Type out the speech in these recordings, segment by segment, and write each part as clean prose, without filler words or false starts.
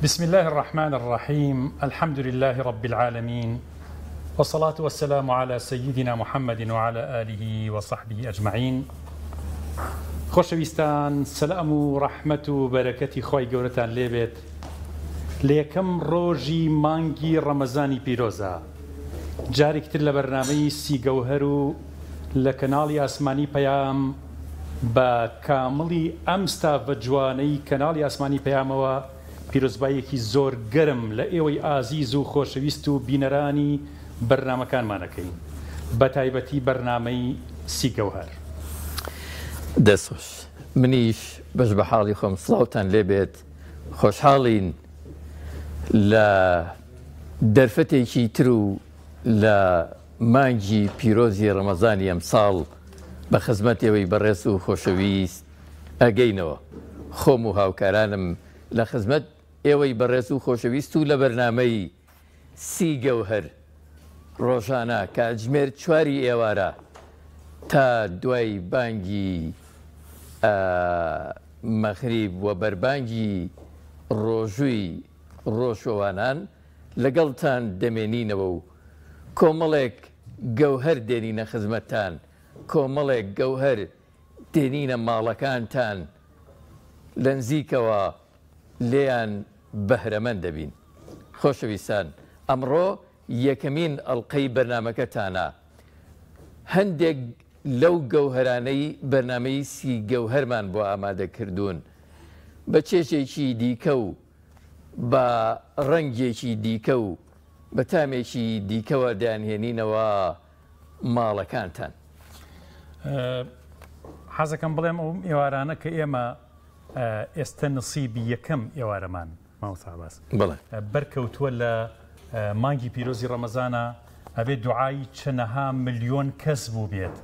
بسم الله الرحمن الرحيم الحمد لله رب العالمين والصلاة والسلام على سيدنا محمد وعلى آله وصحبه أجمعين. خۆشەویستان سەلام و ڕەحمەت و بەرەکەتی خوای گەورەتان لێبێت لە یەکەم ڕۆژی مانگی ڕەمەزانی پیرۆزە جارێکی تر لە بەرنامەی سیگەوهەر و لە کەناڵی ئاسمانی پەیام بە کامڵی ئەم ستافە جوانەی کەناڵی ئاسمانی پەیامەوە پیرۆزباییەکی زۆر گەرم لە ئێوەی ئازیز و خۆشەویست و بینەرانی بەرنامەکانمان ئەکەین بە تایبەتی بەرنامەی سیگەوهەر. دەست خۆش منیش بەش بە حاڵی خۆم سڵاوتان لێ بێت خۆشحاڵین لە دەرفەتێکی تر و لە مانگی پیرۆزی ڕەمەزانی ئەمساڵ بە خزمەت ئێوەی بەڕێز و خۆشەویست ئەگەینەوە. خۆم و هاوکارانم لە خزمەت ئێوەی بەڕێز و خۆشەویست و لە بەرنامەی سی گەوهەر ڕۆژانە کاتژمێر چواری ئێوارە تا دوای بانگی مەغریب و بەربانگی ڕۆژووی ڕۆژوەوانان لەگەڵتان دەمێنینەوە و کۆمەڵێک گەوهەر دێنینە خزمەتتان، کۆمەڵێک گەوهەر دێنینە ماڵەکانتان، لەنزیکەوە لێیان بەهرەمەند دەبین. خۆشەویستان ئەمڕۆ یەکەمین ئەڵقەی بەرنامەکەتانە، هەندێک لەو گەوهەرانەی بەرنامەی سی گەوهەرمان بۆ ئامادە کردوون بە چێژێکی دیکە و بە ڕەنگێکی دیکە و بە تامێکی دیکەوە دەیانهێنینەوە ماڵەکانتان. حەزەکەم بڵێم ئەو ئێوارانە کە ئێمە ئێستە نسیبی یەکەم ئێوارەمان مامۆستا عەباس بەڵێ بەرکەوتووە لە مانگی پیرۆزی ڕەمەزانە ئەبێ دوعای چەنەها ملیۆن کەس بووبێت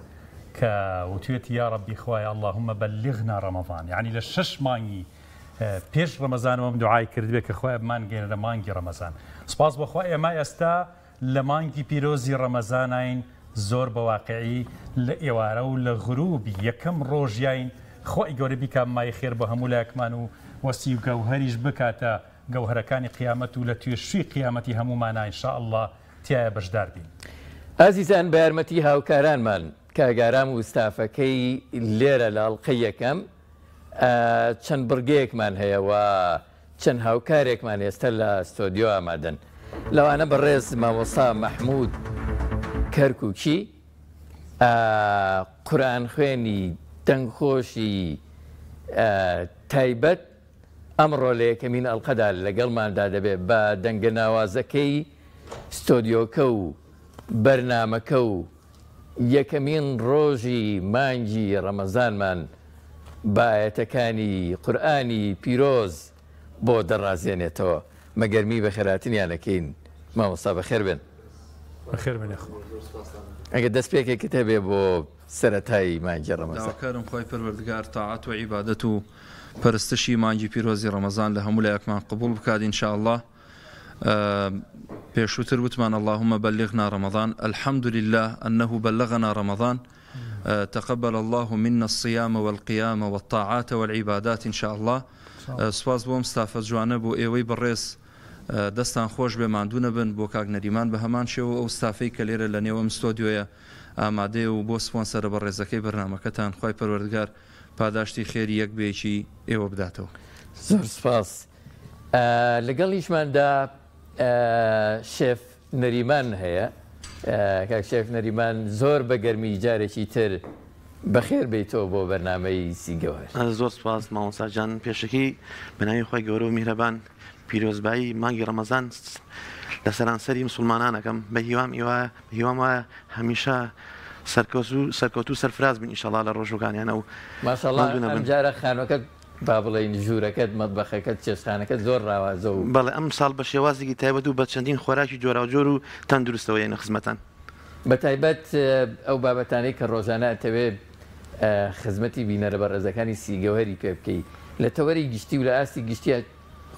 کە وتوێتی یا ڕەبی خوایە اللهم بلغنا رمضان یعنی لە شەش مانگی پێش ڕەمەزانەوە ئەم دوعای کردبێ کە خوایە بمانگەیەنرە مانگی ڕەمەزان. سوپاس بۆ خوا ئێمە ئێستا لە مانگی پیرۆزی ڕەمەزاناین زۆر بە واقعی لە ئێوارە و لە غروبی یەکەم ڕۆژیاین خوای گەورە بیکا مای خێر بۆ هەموو لایەکمان و وەسی و گەوهەریش بکاتە گەوهەرەکانی قیامەت و لە توێشوی قیامەتی هەموومانا ان شاء اللە تیایا بەشدار بین. ئازیزان بە یارمەتی هاوکارانمان کاک ئارام و ستافەکەی لێرە لە ئەڵقەی یەکەم چەند بڕگەیەکمان هەیە و چەند هاوکارێکمان ئێستا لە ستۆدیۆ ئامادەن لەوانە بەڕێز مامۆستا مەحمود کەرکوکی قورئان خوێنی دەنگخۆشی تایبەت ئەمڕۆ لە یەکەمین ئەڵقەدا لەگەڵماندا دەبێت بە دەنگە ناوازەکەی ستۆدیۆکە و بەرنامەکە و یەکەمین ڕۆژی مانگی ڕەمەزانمان بە ئایەتەکانی قورئانی پیرۆز بۆ دەڕازێنێتەوە. مە گەرمی بەخێرهاتنیان ئەکەین. مامۆستا بەخێر بێن. بەخێر بێن یاخوا. ئەگەر دەستپێکێکت هەبێ بۆ سەرەتای مانگی ڕەمەزان. داواکارم خوای پەروەردگار تاعەت و عیبادەت و پەرستشی مانگی پیرۆزی ڕەمەزان لە هەموو لایەکمان قبوڵ بکات ان شاء اللە. پێشووتر وتمان اللهم بلغنا رمضان الحمد لله انه بلغنا رمضان تقبل الله منا الصيام والقيام والطاعات والعبادات ان شاء الله سپاس بۆم ستافە جوانە بۆ ئێوەی بەڕێز دەستان خۆش بێ ماندوو نەبن بۆ کاک نەریمان بە هەمان شێوە ئەو ستافەی کە لێرە لە نێو ئەم ستۆدیۆیە ئامادەیە و بۆ سپۆنسەرە بەڕێزەکەی بەرنامەکەتان خوای پەروەردگار پاداشتی خێری یەک بە یەکی ئێوە بداتەوە. زۆر سپاس. لەگەڵیشماندا شێف نەریمان هەیە. کاک شێف نەریمان زۆر بە گەرمی جارێکی تر بەخێر بێیتەوە بۆ بەرنامەی سیگەوەر. زۆر سوپاس مامۆستا جان پێشەکی بە ناوی خوای گەورە و میهرەبان پیرۆزبایی مانگی ڕەمەزان لە سەرانسەری مسوڵمانان ئەکەم بە هیوام ئیوا هیوام وایە هەمیشە سەرکەوتوو سەرفراز بن ئیشەڵا لە ڕۆژوەکانیان و ماشاءاللە ماندوو نەبن. ئەمجارە خانوەکەت با بڵێین ژوورەکەت، مەتبەخەکەت، چێشتخانەکەت زۆر ڕاوازە و. بەڵێ ئەمساڵ بە شێوازێکی تایبەت و بە چەندین خۆراکی جۆراوجۆر و تەندروستەوە یەنە خزمەتان. بە تایبەت ئەو بابەتانەی کە ڕۆژانە ئەتەوێ خزمەتی بینەرە بەڕێزەکانی سیگەوهەری پێ بکەی لە تەوەری گشتی و لە ئاستی گشتیا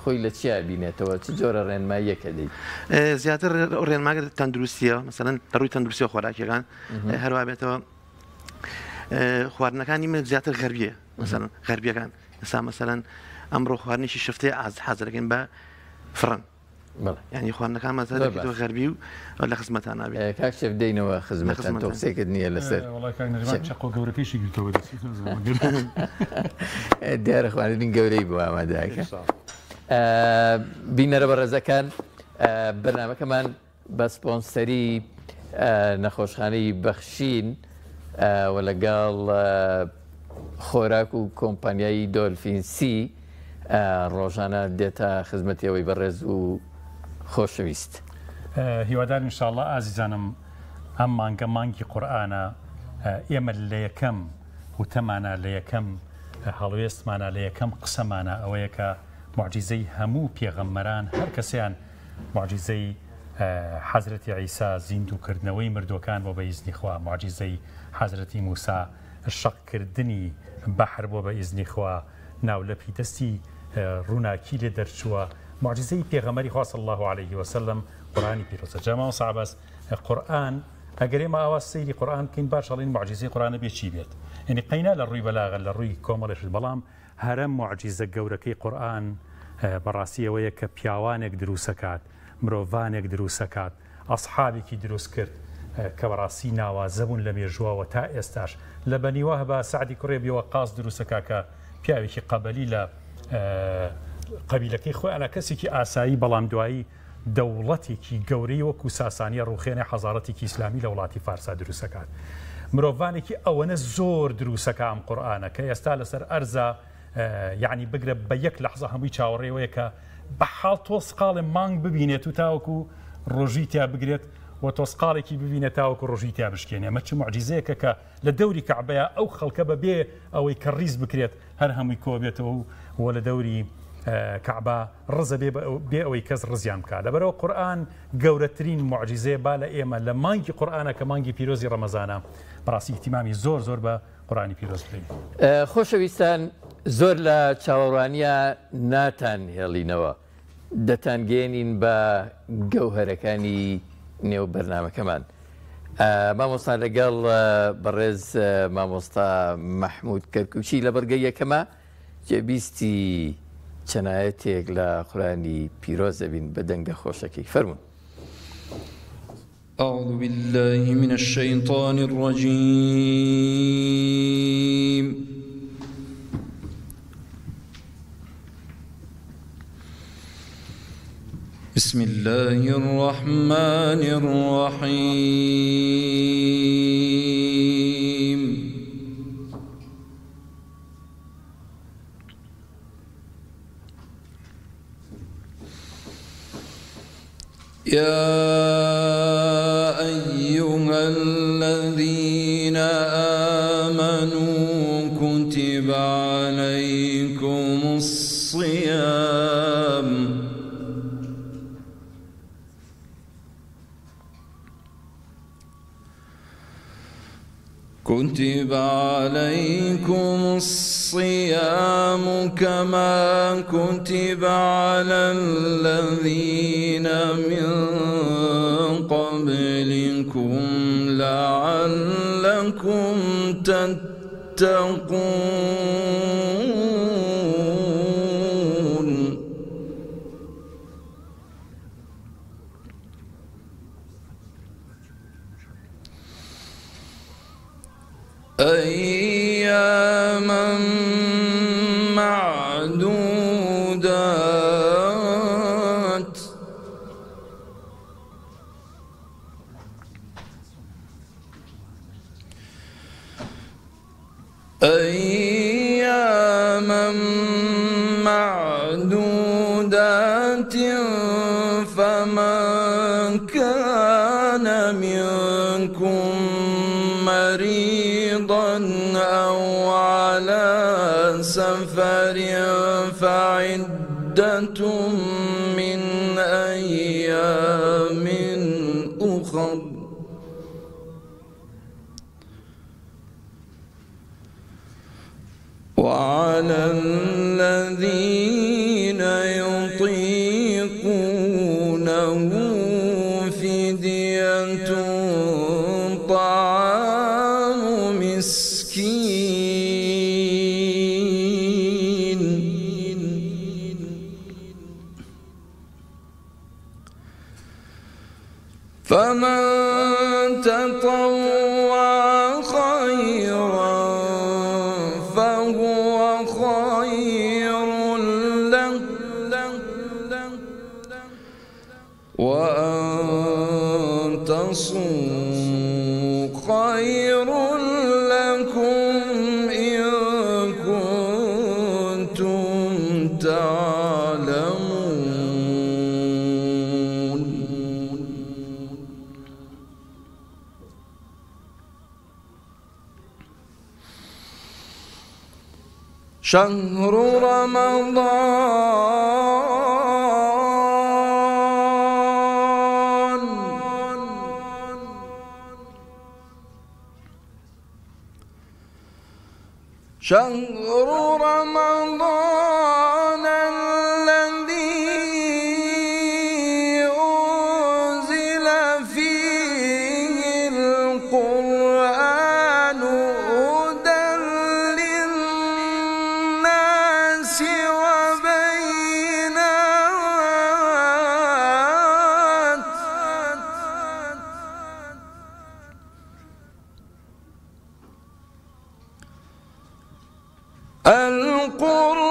خۆی لە چیا ئەبینێتەوە؟ چ جۆرە ڕێنماییەک ئەدەی؟ زیاتر ڕێنماگە تەندروستیە، مەسەلەن لە ڕووی تەندروستیەوە خۆراکیەکان هەروا بێتەوە خواردنەکانی من زیاتر غەربیە، مەسەلەن غەربیەکان ئێستا مەسەلەن ئەمڕۆ خواردنێکی شفتەی ئاز حازرەکەین بە فڕن یانی خواردنەکانمان زەرد دەکەیتەوە غەربی و لە خزمەتان نابێت. کاک شێف دێینەوە خزمەتان تۆ قسەیەکت نییە لەسەر. وەڵای کاک نەریمان چەقۆ گەورەکەیشی گرتەوە دەستی نازانم. دیارە خواردنی گەورەی بۆ ئامادەکە. بینەرە بەڕێزەکان بەرنامەکەمان بە سپۆنسەری نەخۆشخانەی بەخشین و لەگەڵ خۆراک و کۆمپانیای دۆلفین سی ڕۆژانە دێتە خزمەتی ئەوەی بەڕێز و خۆشەویست. هیوادارم ان شاء اللە ئازیزانم ئەم مانگە مانگی قورئانە ئێمە لە یەکەم وتەمانە لە یەکەم هەڵوێستمانە لە یەکەم قسەمانە ئەوەیە کە موعجیزەی هەموو پێغەمبەران هەر کەسیان موعجیزەی حەزرەتی عیسا زیندوو کردنەوەی مردووەکان بۆ بە ئیزنی خوا، موعجیزەی حەزرەتی موسا شەق کردنی بەحر بۆ بە ئیزنی خوا، ناولەپی دەستی ڕووناکی لێ دەرچووە، موعجیزەی پێغەمبەری خوا صلی اللە علیه وسلم قورئانی پیرۆزە. جا مامۆستا عەباس قورئان ئەگەر ئێمە ئاوا سەیری قورئان بکەین باش ئەڵێین موعجیزەی قورئان ئەبێ چی بێت؟ یعنی قەینا لە ڕووی بەلاغە لە ڕووی کۆمەڵێ شت بەڵام هەرە موعجیزە گەورەکەی قورئان بەڕاستی ئەوەیە کە پیاوانێک دروسەکات، مرۆڤانێک دروسەکات، ئەسحابێکی دروست کرد کە بەڕاستی ناوازە بوون لە مێژووەوە تا ئێستاش. لە بەنی وەهبە سەعدی کوڕی ئەبی وەقاس دروسەکا کە پیاوێکی قەبەلی لە قەبیلەکەی خۆیانە کەسێکی ئاسایی بەڵام دوایی دەوڵەتێکی گەورەی وەکو ساسانیە ڕوخێنێ حەزاڕەتێکی ئیسلامی لە وڵاتی فارسا دروسەکات مرۆڤانێکی ئەوەنە زۆر دروسەکە ئەم قورئانە کە ئێستا لەسەر ئەرزا یعنی بگرە بە یەک لەحزە هەمووی چاوەڕێوەیە کە بە حاڵ تۆسقاڵێ مانگ ببینێت و تاوەکو ڕۆژی تیا بگرێت و تۆسقاڵێکی ببینێت تاوەکو ڕۆژی تیا بشکێنێ ئەمە چ معجزەیەکە کە لە دەوری کەعبەیە ئەو خەڵکە بە بێ ئەوەی کە ڕیز بکرێت هەر هەمووی کۆبێتەوە و و لە دەوری کەعبە ڕزە بێ بێ ئەوەی کەس ڕزیان بکا لەبەرەوە قورئان گەورەترین موعجیزەیە با لە ئێمە لە مانگی قورئانە کە مانگی پیرۆزی ڕەمەزانە بەڕاستی ئیهتیمامی زۆر زۆر بە قورئانی پیرۆز بدەین. خۆشەویستان زۆر لە چاوەڕوانیا ناتان هێڵینەوە دەتانگەیەنین بە گەوهەرەکانی نێو بەرنامەکەمان. مامۆستا لەگەڵ بەڕێز مامۆستا مەحمود کەرکوکی لە بڕگەی یەکەما جێبیستی چەند ئایەتێک لە قورئانی پیرۆز دەبین بە دەنگە خۆشەکەی فەرموون. أعوذ بالله من الشيطان الرجيم بسم الله الرحمن الرحيم يا أيها الذين آمنوا كتب عليكم الصيام كتب عليكم الصيام كما كتب على الذين من قبلكم لعلكم تتقون. أياما معدودات. أياما معدودات فمن كان منكم مريضا أو على سفر فعدة من أيام أخر. وعلى الذين يطيقونه فدية طعام مسكين. فمن تطوع خيرا فهو خير له وأن تصوموا خير لكم إن كنتم تعلمون. شهر رمضان شهر رمضان الذي أنزل فيه القرآن هدى للناس وبينات القرآن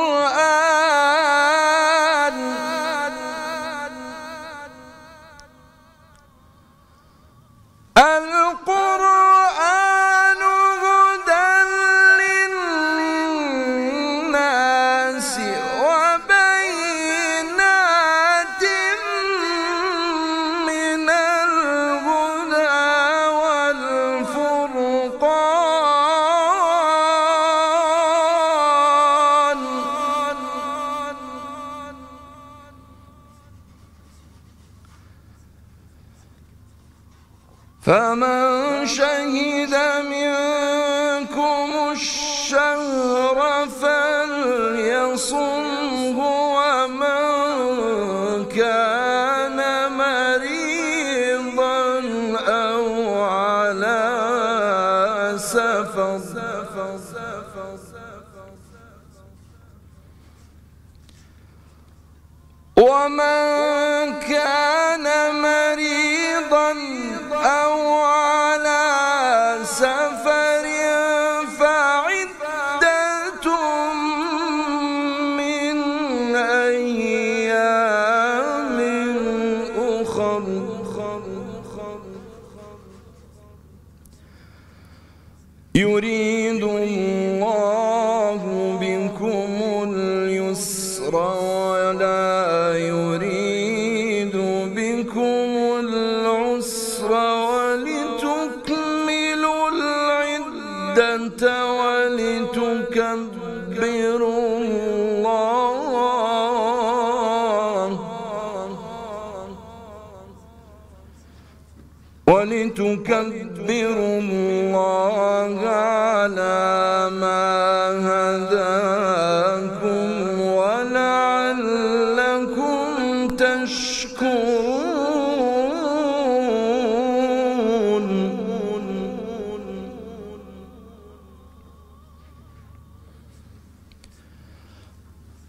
القرآن هدى للناس وبينات من الهدى والفرقان. فمن شهد منكم الشهر فليصمه ومن كان مريضا أو على سفر ومن كان مريضا أو على سفر فعدة من أيام أخر. يريد الله بكم اليسر ولا يريد بكم العسر ولتكملوا العدة ولتكبروا الله ولتكبروا الله على ما هداكم ولعلكم تشكرون.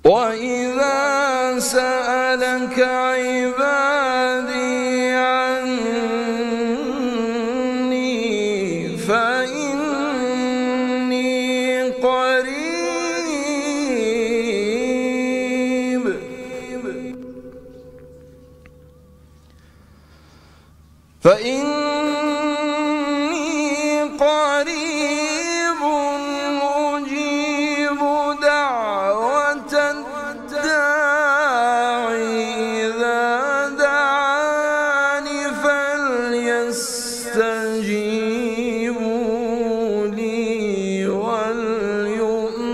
وإذا سألك عبادي عني فإني قريب فإني قريب أجيب دعوة الداعي إذا دعاني فليستجيبوا لي وليؤمنوا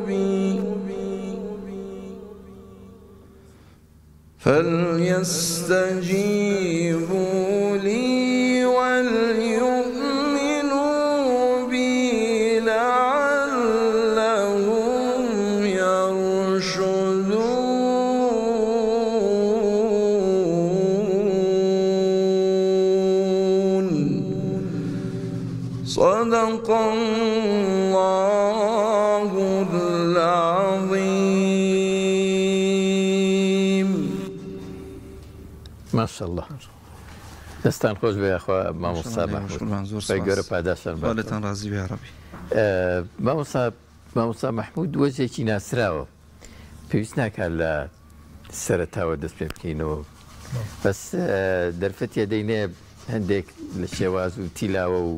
بي فليستجيبوا لي وليؤمنوا بي لعلهم يرشدون. صدق الله العظيم. ماشاءاللە. دەستان خۆش بێ یاخوا مامۆستا مەحمود خوای گەورە پاداشتان باتەوە. خوا لێتان ڕازی بێ یاڕەبی. مامۆستا مامۆستا مەحمود وەجێکی ناسراوە پێویست ناکات لە سەرەتاوە دەست پێ بکەینەوە بەس دەرفەتیە دەینێ هەندێک لە شێواز و تیلاوە و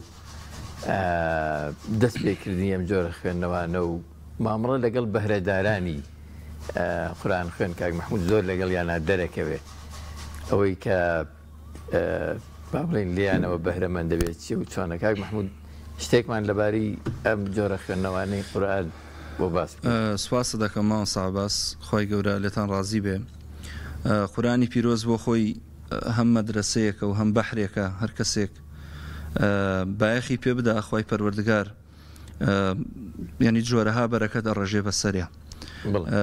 دەست پێکردنی ئەم جۆرە خوێندنەوانە و مامەڵە لەگەڵ بەهرەدارانی قورئان خوێن کاک مەحمود زۆر لەگەڵیانا دەرەکەوێ ئەوەی کە با بڵێین لێیانەوە بەهرەمەند دەبێت چی و چۆنە کاک مەحمود شتێکمان لەبارەی ئەم جۆرە خوێندنەوانەی قورئان بۆ باس بکەیت. سوپاست دەکەم مامۆستا عەباس خوای گەورە لێتان ڕازی بێ. قورئانی پیرۆز بۆ خۆی هەم مەدرەسەیەکە و هەم بەحرێکە هەر کەسێک بایەخی پێ بدا خوای پەروەردگار یعنی جۆرەها بەرەکەت ئەڕێژێ بەسەریا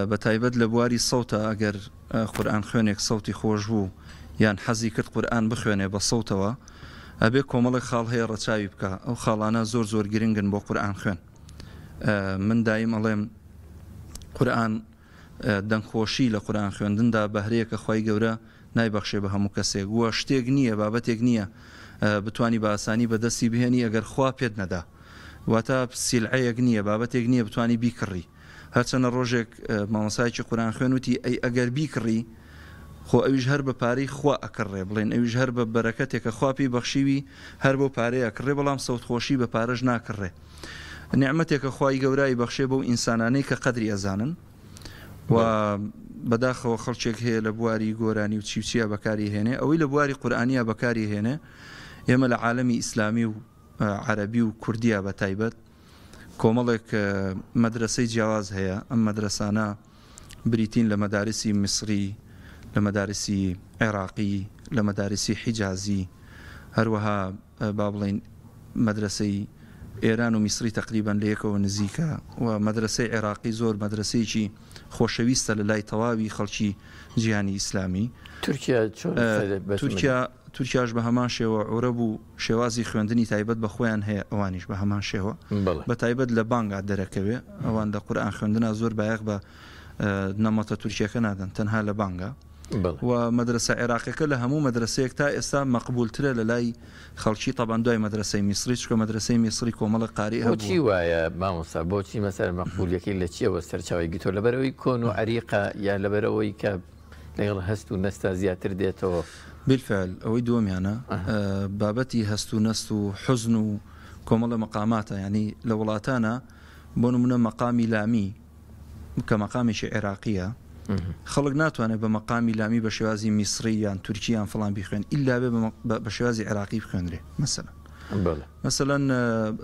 بە تایبەت لە بواری سەوتە ئەگەر قورئان خوێنێک سەوتی خۆش بوو یان حەزی کرد قورئان بخوێنێ بە سەوتەوە ئەبێ کۆمەڵێک خاڵ هەیە ڕەچاوی بکا ئەو خاڵانە زۆر زۆر گرنگن بۆ قورئان خوێن من دایم ئەڵێم قورئان دەنگخۆشی لە قورئان خوێندندا بەهرەیەکە خوای گەورە نایبەخشێ بە هەموو کەسێک وە شتێک نییە بابەتێک نییە بتانی بە ئاسانی بەدەستی بهێنی ئەگەر خوا پێت نەدا واتە سیلعەیەک نییە بابەتێک نییە بتانی بیکڕی هەرچەنە ڕۆژێک مامۆسایەکی قورئان خوێن وتی ئەی ئەگەر بیکڕی خۆ ئەویش هەر بە پارەی خوا ئەکڕێ بڵێن ئەویش هەر بە بەرەکەتێکە خوا پێی بەخشیوی هەر بەو پارەیە ئەکڕێ بەڵام سەوتخۆشی بە پارەش ناکڕێ نیعمەتێکە خوای گەورە ئەیبەخشێ بەو ئینسانانەی کە قەدری ئەزانن و بەداخەوە خەڵکێک هەیە لە بواری گۆرانی و چی و چیا بەکاری هێنێ ئەوەی لە بواری قورئانیا بەکاری هێنێ ئێمە لە عالەمی ئیسلامی و عەرەبی و کوردیا بە تایبەت کۆمەڵێک مەدرەسەی جیاواز هەیە، ئەم مەدرەسانە بریتین لە مەدارسی میسری، لە مەدارسی عێراقی، لە مەدارسی حیجازی، هەروەها با بڵێین مەدرەسەی ئێران و میسری تەقریبەن لە یەکەوە نزیکە و مەدرەسەی عێراقی زۆر مەدرەسەیەکی خۆشەویستە لە لای تەواوی خەڵکی جیهانی ئیسلامی. تورکیا چۆن تورکیا تورکیاش بە هەمان شێوە عورەب و شێوازی خوێندنی تایبەت بە خۆیان هەیە ئەوانیش بە هەمان شێوە بە تایبەت لە بانگا دەرەکەوێ ئەوان لە قورئان خوێندنا زۆر بایەخ بە نەمەتە تورکیەکە نادەن تەنها لە بانگا و مەدرسە عێراقیەکە لە هەموو مەدرسەیەک تا ئێستا مەقبولترە لە لای خەڵکی تەبان دوای مەدرسەی میسری چونکە مەدرسەی میسری کۆمەڵە قاری هەبوو. بۆچی وایە مامۆستا بۆچی مەسەلەن مەقبولیەکەی لە چیەوە سەرچاوەی گرتووە لەبەرئەوەی کۆن و عەریقە یان لەبەرئەوەی کە لەگەڵ هەست و نەستا زیاتر دێتەوە؟ بالفعل ئەوەی دووەمیانە بابەتی هەست و نەست و حوزن و کۆمەڵە مەقاماتە یانی لە وڵاتانە بۆ نمونە مەقامی لامی کە مەقامێکی عێراقیە خەڵک ناتوانێت بە مەقامی لامی بە شێوازی میسری یان تورکی یان فڵان بیخوێن ئیلا بێ بە شێوازی عێراقی بخوێنرێ مەسەلەن مەسەلەن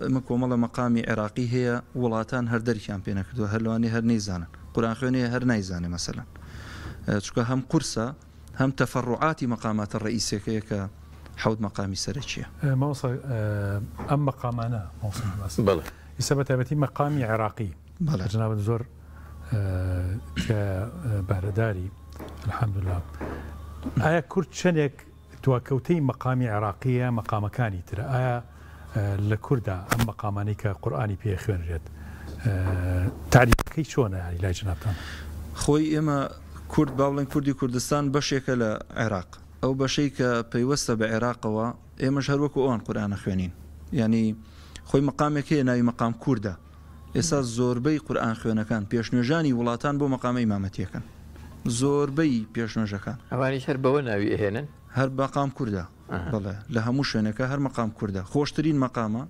ئەمە کۆمەڵە مەقامی عێراقی هەیە وڵاتان هەر دەرکیان پێ نەکردووە هەر لەوانەیە هەر نەیزانن قورئان خوێنێ هەر نایزانێ مەسەلەن چونکە هەم قورسە هەم تەفەڕوعاتی مەقاماتە ڕەئیسیەکەیە کە حەوت مەقامی سەرەکیە. مامۆستا ئەم مەقامانە مامۆستا عەباس بەڵێ. ئیستا بە تایبەتی مەقامی عێراقی بەڵێ. جەنابت زۆر تیایا بەهرەداری الحمدللە ئایا کورد چەندێک دواکەوتەی مەقامی عێراقییە مەقامەکانی ترە؟ ئایا لە کوردا ئەم مەقامانەی کە قورئانی پێ ئەخوێنرێت تەعریفەکەی چۆنە یانی لای جەنابتان؟ خۆی ئێمە کورد با بڵێین کوردی کوردستان بەشێکە لە عێراق ئەو بەشەی کە پەیوەستە بە عێراقەوە ئێمەش هەر وەکو ئەوان قورئان ئەخوێنین یانی خۆی مەقامێک هەیە ناوی مەقام کوردە ئێستا زۆربەی قورئان خوێنەکان پێشنوێژانی وڵاتان بۆ مەقامە ئیمامەتیەکەن زۆربەی پێشنوێژەکان. ئەوانیش هەر بەوە ناوی ئەهێنن؟ هەر مەقام کوردە بەڵێ لە هەموو شوێنەکە هەر مەقام کوردە خۆشترین مەقامە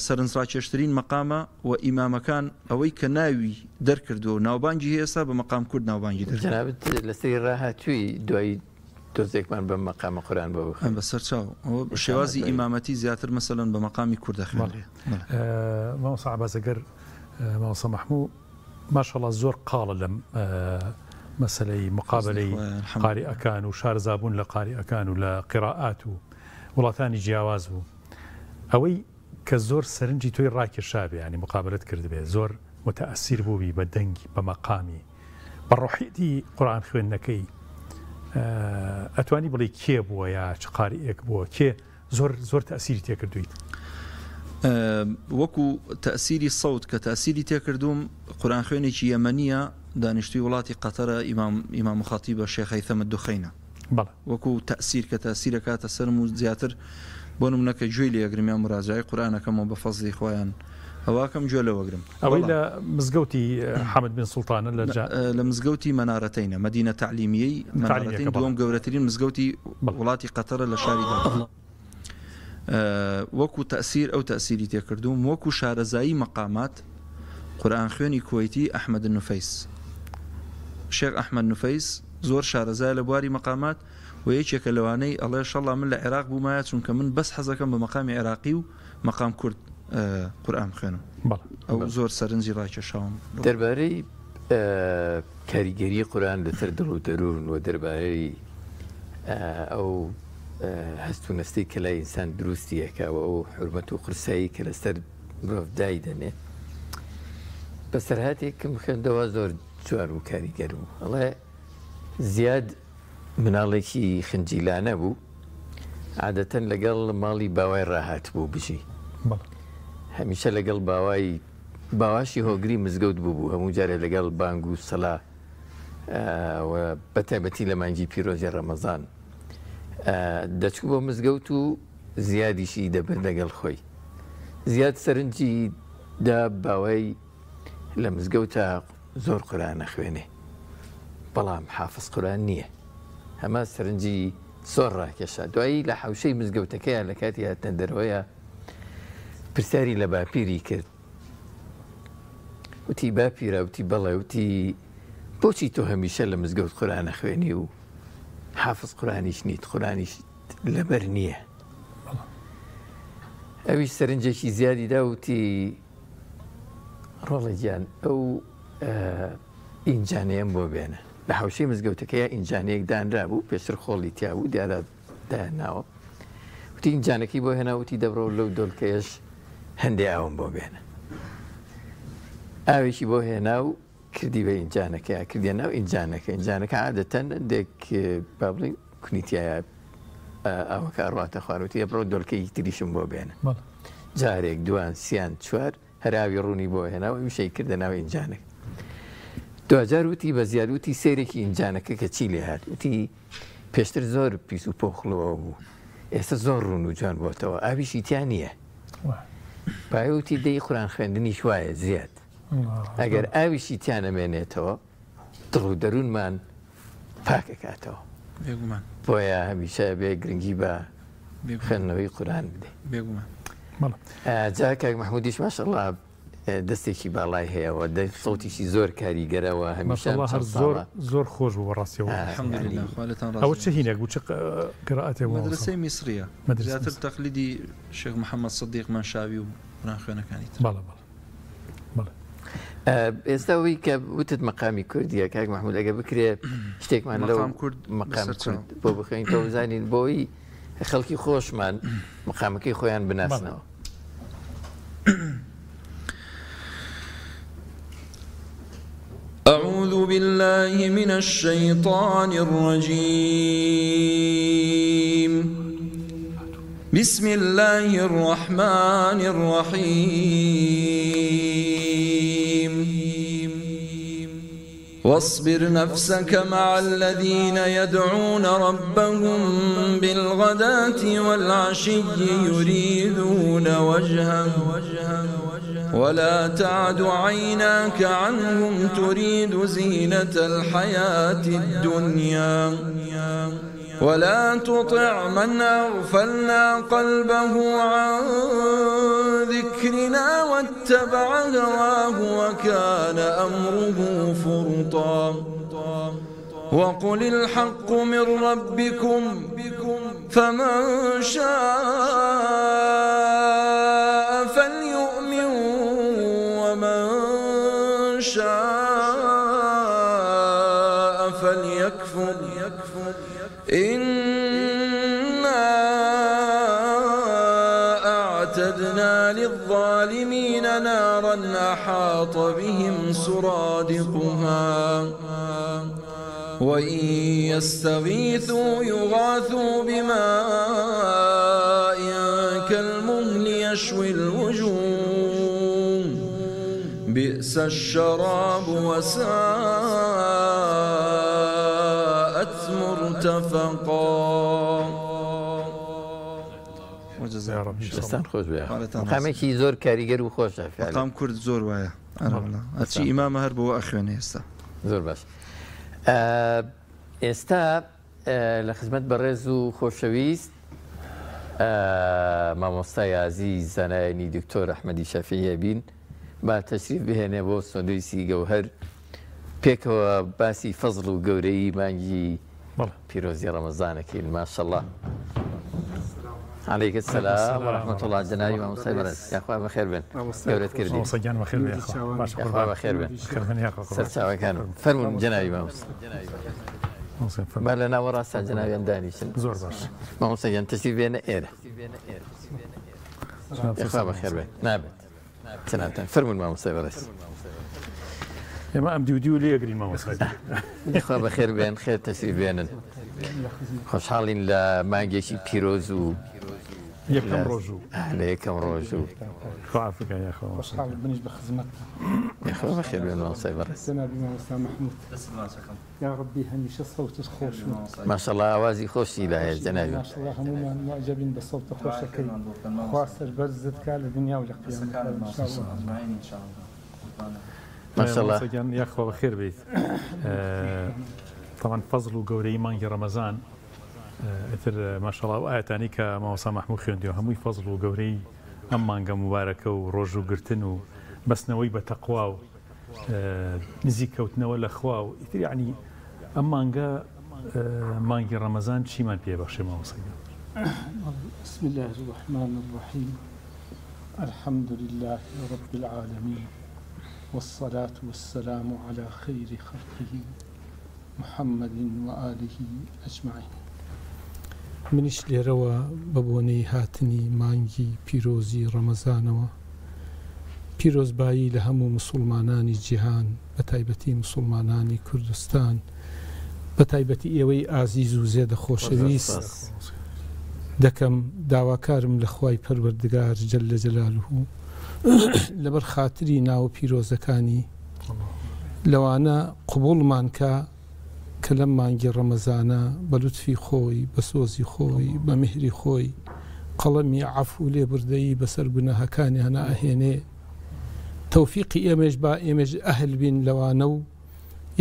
سەرنجڕاکێشترین مەقامە و ئیمامەکان ئەوەی کە ناوی دەرکردووە و ناوبانگی هەیە ئێستا بە مەقام کورد ناوبانگی دەرکردووە. جەنابت لەسەری ڕاهاتووی دوایی تۆزێکمان بەم مەقامە قورئان بۆ بخوێنە. بەسەر چاو. ئەوە شێوازی ئیمامەتی زیاتر مەسەلەن بە مەقامی کورد دەخوێنرێ. بەڵێ. مامۆستا عەباس ئەگەر مامۆستا مەحموو ماشاءاللە زۆر قاڵە لەم مەسەلەی مقابەلەی قاریئەکان و شارەزابوون لە قاریئەکان و لە قیرائات و وڵاتانی جیاواز و ئەوەی کە زۆر سەرنجی تۆی ڕاکێشابێ یانی مقابەلەت کردبێ زۆر متەئەسیر بووبی بە دەنگی بە مەقامی بە ڕۆحیەتی قورئان خوێندنەکەی ئەتوانی بڵێی کێ بووە یا چ قاریئێک بووە کێ زۆر زۆر تەئسیری تێکردوویت؟ وەکو تەئسیری سەوت کە تەئسیری تێکردووم قورئان خوێنێکی یەمەنیە دانیشتووی وڵاتی قەتەرە ئیمام ئیمام خەتیبە شێخ هەیثەم الدخەینە. وەکو تەئسیر کە تاسیر ئەکاتە سەرم و زیاتر بۆ نمونە کە گوێی لێ ئەگرم یان موراجەعەی قورئان ئەکەمەوە بە فەزلی خوا یان ئەوە ئەکەم گوێ لەوە ئەگرم. ئەوەی لە مزگەوتی حامد بن سوڵتانە لە جا. لە مزگەوتی مەنارەتەینە، مەدینە تەعلیمیەی مەنارەتەین دووەم گەورەترین مزگەوتی وڵاتی قەتەرە لە شاری دەوحە. وەکو تەئسیر ئەو تەئسیری تێکردووم وەکو شارەزایی مەقامات قورئان خوێنی کوەیتی ئەحمەد نوفەیس شێخ ئەحمەد نوفەیس زۆر شارەزایە لە بواری مەقامات و یەکێکە لەوانەی ئەڵێ شەڵا من لە عێراق بوومایە چونکە من بەس حەزەکەم بە مەقامی عێراقی و مەقام کورد قورئان بخوێنم ئەو زۆر سەرنجی ڕاکێشاوم. دەربارەی کاریگەری قورئان لەسەر دڵ و دەروون و دەربارەی ئەو هەست و نەستەی کە لای ئینسان دروستی ئەکا و ئەو حورمەت و قورسایی کە لەسەر مرۆڤ دایدەنێ بەسەرهاتێکم خوێندەوە زۆر جوان و کاریگەر بوو ئەڵێ زیاد مناڵێکی خنجیلانە بوو عادەتەن لەگەڵ ماڵی باوای ڕاهاتبوو بژی هەمیشە لەگەڵ باوای باواشی هۆگری مزگەوت بووبوو هەموو جارێ لەگەڵ بانگ و سەلا و بەتایبەتی لە مانگی پیرۆزی ڕەمەزان دەچوو بۆ مزگەوت و زیادیشی دەبرد لەگەڵ خۆی. زیاد سەرنجی دا باوای لە مزگەوتا زۆر قورئان ئەخوێنێ بەڵام حافز قورئان نییە. ئەمە سەرنجی زۆر ڕاکێشا. دوایی لە حەوشەی مزگەوتەکەیا لە کاتی هاتنە دەرەوەیا پرسیاری لە باپیری کرد. وتی باپیرە وتی بەڵێ وتی بۆچی تۆ هەمیشە لە مزگەوت قورئان ئەخوێنی و حافز قورئانیش نیت قورئانیشت لەبەر نییە؟ ئەویش سەرنجێکی زیادی دا وتی ڕۆڵە گیان ئەو ئینجانەیەم بۆ بێنە. لە حەوشەی مزگەوتەکەیا ئینجانەیەک دانرابوو پێشتر خۆڵی تیا بوو دیارە دایانناوە. وتی ئینجانەکەی بۆ هێنا وتی دەبڕۆ لەو دۆلکەیەش هەندێ ئاوم بۆ بێنە. ئاوێکی بۆ هێنا و کردی بە ئینجانەکەیا کردیە ناو ئینجانەکە ئینجانەکە عادەتەن هەندێک با بڵێین کونی تیایە ئاوەکە ئەڕواتە خوار وتی بڕۆ دۆلکەیەکی تریشم بۆ بێنە جارێک دوان سیان چوار هەر ئاوی ڕوونی بۆ هێنا و ئەویشی کردە ناو ئینجانەکە دواجار وتی بە زیاد وتی سەیرێکی ئینجانەکە کە چی لێ هات وتی پێشتر زۆر پیس و پۆخڵەوە بوو ئێستا زۆر ڕوون و جوان بۆتەوە ئاویشی تیا نییە پایوتی دەی قوران خوێندنیش وایە زیاد ئەگەر ئاویشی تیا نەمێنێتەوە دڵ و دەروونمان پاک ئەکاتەوە. بێگومان. بۆیە هەمیشە ئەبێ گرنگی بە خوێندنەوەی قورئان بدەین. بێگومان. جا کاک مەحمودیش ماشەڵڵا دەستێکی باڵای هەیە و سەوتیشی زۆر کاریگەرە و هەمیشە ماشەڵڵا هەر زۆر زۆر خۆش بوو بەڕاستیەوە. الحمدللە خوا لێتان ڕازی ئەوە چ هینێک بوو چ قیرائەتێک بوو؟ مەدرەسەی میسریە زیاتر تەقلیدی شێخ محەممەد سدیق مەنشاوی و قورئانخوێنەکانی تر. بەڵێ بەڵێ. ئێستا ئەوەی کە وتت مەقامی کوردیە کاک محمود ئەگە بکرێ شتێکمان لەو کورد مەقام کورد بۆ بخوێنیتەوە بزانین بۆی خەڵکی خۆشمان مقامەکەی خۆیان بناسنەوە. أعوذ بالله من الشيطان الرجيم بسم اللە الرحمن الرحیم واصبر نفسك مع الذين يدعون ربهم بالغداة والعشي يريدون وجهه ولا تعد عيناك عنهم تريد زينة الحياة الدنيا ولا تطع من أغفلنا قلبه عن ذكرنا واتبع هواه وكان أمره فرطا وقل الحق من ربكم فمن شاء فليؤمن ومن شاء فليكفر إنا أعتدنا للظالمین نارا أحاط بهم سرادقها وإن يستغیثوا یغاثوا بماء كالمهل یشوی الوجوه بئس الشراب وساءت. وساءت مرتفقا. دەستان خۆش بێ مقامێکی زۆر کاریگەر و خۆشە مقام کورد زۆر وایە ئەرچی ئیمامە هەر بۆ ئەخوێنێ ئێستا. زۆر باش ئێستا لە خزمەت بەڕێز و خۆشەویست مامۆستای ئازیز زانایانی دکتۆر ئەحمەدی شەفیعی ئەبین با تەشریف بهێنێ بۆ سندویسی گەوهەر پێکەوە باسی فەزڵ و گەورەیی مانگی پیرۆزی ڕەمەزانەکەین ماشەڵڵا. علیک السلام و رحمة الله جەنابی مامۆستای بەڕێز یاخوا بەخێر بێن گەورەت کردی مامۆستا گیان بەخێر بێ یاخوا باشە یاخوا قوربان بەخێر بێن بەخێر بن یاخوا قوربان سەرچاوەکانم فەرموون جەنابی مامۆستا مامۆستا فەرموو. با لە ناوەڕاستا جەنابیان دانیشن زۆر باش مامۆستا گیان تەشریف بێنە ئێرە جناب یاخوا بەخێر بێن نابێت جەنابتان فەرموون مامۆستای بەڕێز. ئێمە ئەم دیو دیو لێ ئەگرین مامۆستا گیان. یاخوا بەخێر بێن خێر تەشریف بێنن خۆشحاڵین لە مانگێکی پیرۆز و یەکەم ڕۆژ و لە یەکەم ڕۆژ و خوا عەفوکا یاخوا مامۆستا خۆشحاڵم منیش بە خزمەتتان. یاخوا بەخێر بێن مامۆستای بەڕێز. جەنابی مامۆستا مەحمود یاڕەبی هەمیشە سەوتت خۆش و ماشاءاللە ئاوازی خۆشی لایە جەنابی. ماشاءاللە هەموومان موعجەبین بە سەوتە خۆشەکەی خوا سەربەرزت کا لە دنیا و لە قیامەتا ان شاء اللە. ماشاءاللە. مامۆستا گیان یاخوا بەخێر بێیت. تەبعەن فەزڵ و گەورەیی مانگی ڕەمەزان ئیتر ماشاءاللە ئەو ئایەتانەی کە مامۆستا مەحموود خوێندیەوە هەمووی فەزڵ و گەورەی ئەم مانگە موبارەکە و ڕۆژوو گرتن و بەستنەوەی بە تەقوا و نزیک کەوتنەوە لە خوا و ئیتر یەعنی ئەم مانگە مانگی ڕەمەزان چیمان پێ بەخشێ مامۆستا گیان؟ بسم اللە الرحمن الرحیم الحمد للە رب العالمین والصلاة والسلام علی خیر خلقه محمد و آله اجمعین. منیش لێرەوە بە بۆنەی هاتنی مانگی پیرۆزی ڕەمەزانەوە پیرۆزبایی لە هەموو موسوڵمانانی جیهان بە تایبەتی موسوڵمانانی کوردستان بە تایبەتی ئێوەی ئازیز و زێدە خۆشەویست دەکەم، داواکارم لە خوای پەروەردگار جل جلالە لەبەر خاتری ناوە پیرۆزەکانی لەوانە قبوڵمان کا کە لەم مانگی ڕەمەزانە بە لوتفی خۆی بە سۆزی خۆی بە میهری خۆی قەڵەمی عەفو و لێبوردەیی بەسەر گوناهەکانیانا ئەهێنێ تەوفیقی ئێمەیش با ئێمەیش ئەهل بین لەوانە و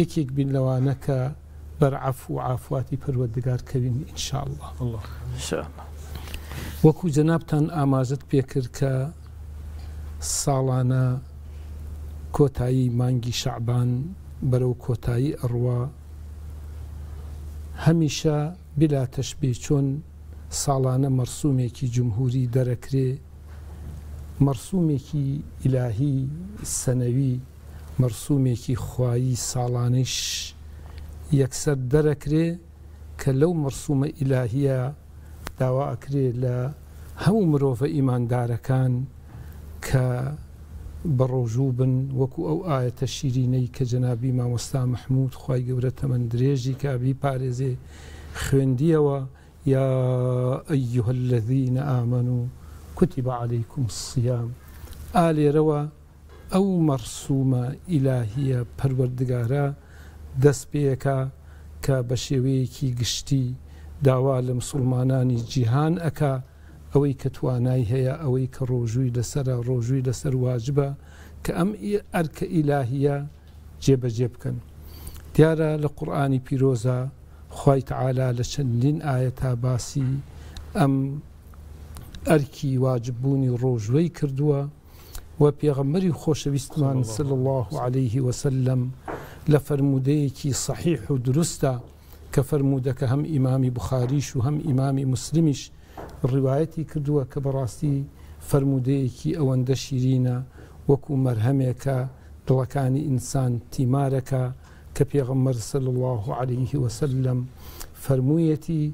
یەکێک بین لەوانە کە بەر عەفو و عافواتی پەروەردگار کەوین ان شاء اللە. ان شاء اللە. وەکو جەنابتان ئاماژەت پێکرد کە ساڵانە کۆتایی مانگی شەعبان بەرەو کۆتایی ئەڕوا هەمیشە بلا تشبیه چۆن ساڵانە مەرسومێکی جمهوری دەرەکرێ مەرسومێکی ئیلاهی سەنەوی مەرسومێکی خوایی ساڵانەیش یەکسەر دەرەکرێ کە لەو مەرسومە ئیلاهیە داوا ئەکرێ لە هەموو مرۆڤە ئیماندارەکان کە بەڕۆژوو بن وەکو ئەو ئایەتە شیرینەی کە جەنابی مامۆستا مەحمود خوای گەورە تەمەن درێژی کا بیپارێزێ خوێندیەوە، یا ایها الذین آمنوا کتب علیکم الصیام، ئا لێرەوە ئەو مەرسومە ئیلاهیە پەروەردگارە دەست پێکا کە بە شێوەیەکی گشتی داوا لە مسوڵمانانی جیهان ئەکا ئەوەی کە توانای هەیە ئەوەی کە ڕۆژووی لەسەرە ڕۆژووی لەسەر واجبە کە ئەم ئەرکە ئیلاهیە جێبەجێ بکەن دیارە لە قورئانی پیرۆزا خوای تەعالا لە چەندین ئایەتا باسی ئەم ئەرکی واجب بوونی ڕۆژوەی کردووە و پێغەمبەری خۆشەویستمان صلی اللە علیه وسلم لە فەرموودەیەکی صحیح و دروستە کە فەرموودەکە هەم ئیمامی بوخاریش و هەم ئیمامی موسلمیش ڕیوایەتی کردووە کە بەڕاستی فەرموودەیەکی ئەوەندە شیرینە وەکو مەرهەمێکە دڵەکانی ئینسان تیمارەکا کە پێغەمبەر صلی اللە علیه وسلم فەرموویەتی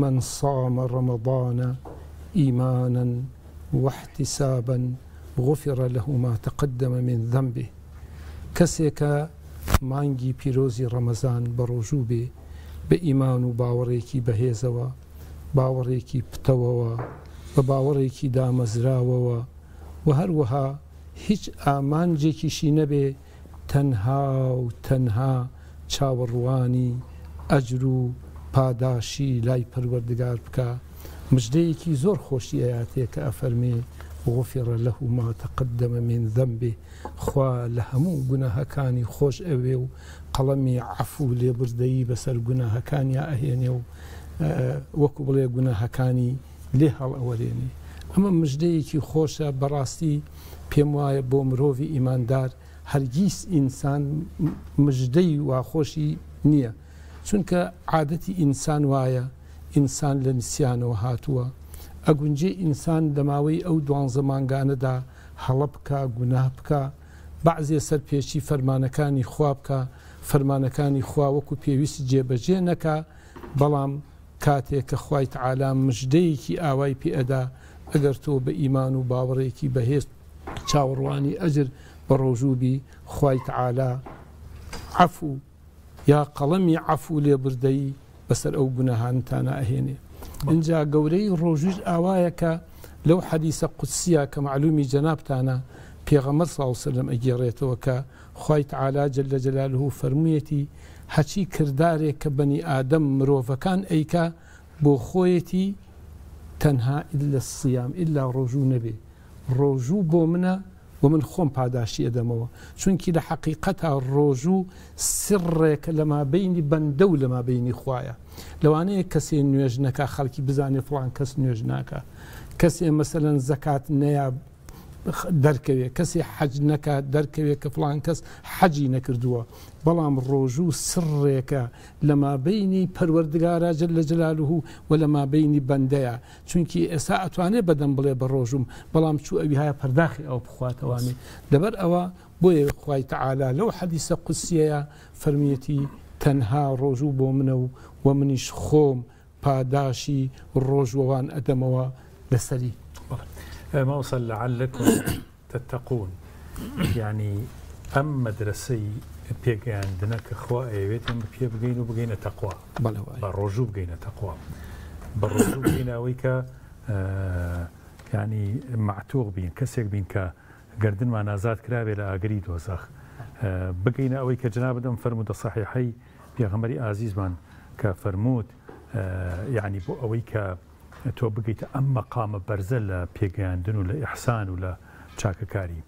من صام رمضان ایمانا واحتسابا غفر له ما تقدم من ذنبه کەسێ کە مانگی پیرۆزی ڕەمەزان بەڕۆژوو بێ بە ئیمان و باوەڕێکی بەهێزەوە، باوەڕێکی پتەوەوە، بە باوەڕێکی دامەزراوەوە و هەروەها هیچ ئامانجێکیشی نەبێ تەنها و تەنها چاوەڕوانی ئەجر و پاداشی لای پەروەردگار بکا، مژدەیەکی زۆر خۆشی ئەیاتێ کە ئەفەرمێ، غفر له ما تقدم من ذنبه، خوا لە هەموو گوناهەکانی خۆش ئەوێ و قەڵەمی عەفو و لێبوردەیی بەسەر گوناهەکانیا ئەهێنێ و وەکو بڵێ گوناهەکانی لێ هەڵئەوەرێنێ. ئەمە مژدەیەکی خۆشە بەڕاستی پێم وایە بۆ مرۆڤی ئیماندار هەرگیز ئینسان مژدەی وا خۆشی نییە چونکە عادەتی ئینسان وایە ئینسان لە نسیانەوە هاتووە ئەگونجێ ئینسان لە ماوەی ئەو دوانزە مانگانەدا هەڵە بکا گوناه بکا بەعزێ سەرپێچی فەرمانەکانی خوا بکا فەرمانەکانی خوا وەکو پێویست جێبەجێ نەکا بەڵام کاتێ کە خوای تەعالا مژدەیەکی ئاوای پێ ئەدا ئەگەر تۆ بە ئیمان و باوەڕێکی بەهێز چاوەڕوانی ئەجر بە ڕۆژوو بی خوای تەعالا عەفو یا قەڵەمی عەفو لێبوردەیی بەسەر ئەو گوناهانتانا ئەهێنێ. ئینجا گەورەی ڕۆژوویش ئاوایە کە لەو حەدیسە قودسیە کە مەعلومی جەنابتانە پێغەمبەر صلی اللە وسلم ئەگێڕێتەوە کە خوای تەعالا جل جلالە فەرموویەتی هەچی کردارێک کە بەنی ئادەم مرۆڤەکان ئەیکا بۆ خۆیەتی تەنها الا الصیام ئیلا ڕۆژوو نەبێ ڕۆژوو بۆ منە و من خۆم پاداشتی ئەدەمەوە چونکی لە حەقیقەتا ڕۆژوو سڕێکە لە مابەینی بەندە و لە مابەینی خوایە لەوانەیە کەسێ نوێژ نەکا خەڵکی بزانێ فڵان کەس نوێژ ناکا کەسێ مەسەلەن زەکات نەیا دەرکەوێ کەسێ حەج نەکا دەرکەوێ کە فڵان کەس حەجی نەکردووە بەڵام ڕۆژوو سڕێکە لە مابەینی پەروەردگارا جل جلاله و لە مابەینی بەندەیە چونکی ئێستا ئەتوانێ بەدەم بڵێ بەڕۆژووم بەڵام چوو ئەویهایە پەرداخی ئاو بخواتەوانێ لەبەر ئەوە بۆیە خوای تەعالا لەو حەدیسە قودسیەیە فەرموویەتی تەنها ڕۆژوو بۆ منە و وە منیش خۆم پاداشی ڕۆژوەوان ئەدەمەوە لەسەری. بەڵێ مامۆستا لعلکم تتقون یانی ئەم مەدرەسەی پێگەیاندنە کە خوا ئەیەوێت ئێمە پێ بگەین و بگەینە تەقوا بە ڕۆژوو بگەینە تەقوا بە ڕۆژوو بگەینە ئەوەی کە ینی معتوق بین کەسێک بین کە گردنمان ئازاد کرابێ لە ئاگری دۆزەخ بگەینە ئەوەی کە جنابت ئەم فەرموودە سەحیحەی پێغەمبەری ئازیزمان کە فەرمووت یعنی بۆ ئەوەی کە تۆ بگەیتە ئەم مەقامە بەرزە لە پێگەیاندن و لە ئیحسان و لە چاکەکاری.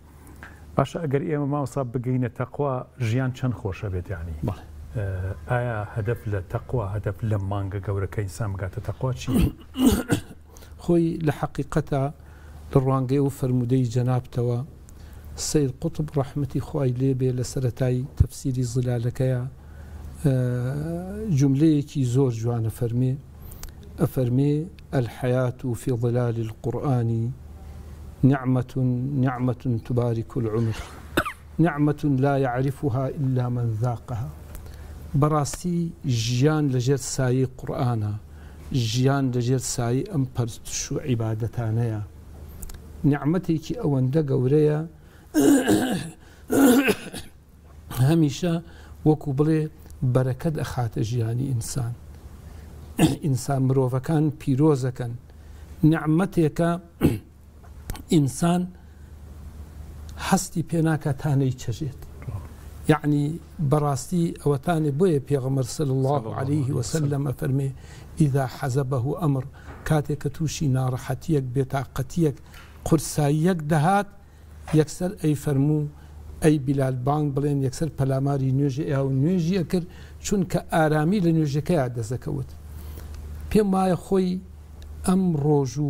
باشە ئەگەر ئێمە مامۆستا بگەینە تەقوا ژیان چەند خۆشە بێت یانی ئایا هەدەف لە تەقوا هەدەف لەم مانگە گەورە کە ئینسان بگاتە تەقوا چی؟ خۆی لە حەقیقەتا لە ڕوانگەی ئەو فەرموودەی جەنابتەوە سەید قوتب ڕەحمەتی خوای لێ بێ لە سەرەتای تەفسیری زیلالەکەیا جوملەیەکی زۆر جوانە فەرمێ ئەفەرمێ، الحیاة فی ظلال القرآن نعمە نعمە تبارک العمر نعمە لا یعرفها الا من ذاقها بەڕاستی ژیان لەژێر سایەی قورئانا، ژیان لەژێر سایەی ئەم پەرستش و عیبادەتانەیە، نیعمەتێکی ئەوەندە گەورەیە، هەمیشە وەکو بڵێ بەرەکەت ئەخاتە ژیانی ئینسان ئینسان مرۆڤەکان پیرۆزەکەن نعمەتێکە ئینسان هەستی پێناکە تا نەیچەژێت یعنی بەڕاستی ئەوەتانێ بۆیە پێغەمبەر صلی الله علیه وسلم ئەفەرمێ اذا حزبه امر کاتێک کە تووشی ناڕەحەتیەک بێتاقەتیەک قورساییەک دەهات یەکسەر ئەیفەرموو، ئەی بیلال بانگ بڵێن یەکسەر پەلاماری نوێژی ئەیا و نوێژی ئەکرد، چونکە ئارامی لە نوێژەکەیا دەست ئەکەوت. پێم وایە خۆی ئەم ڕۆژ و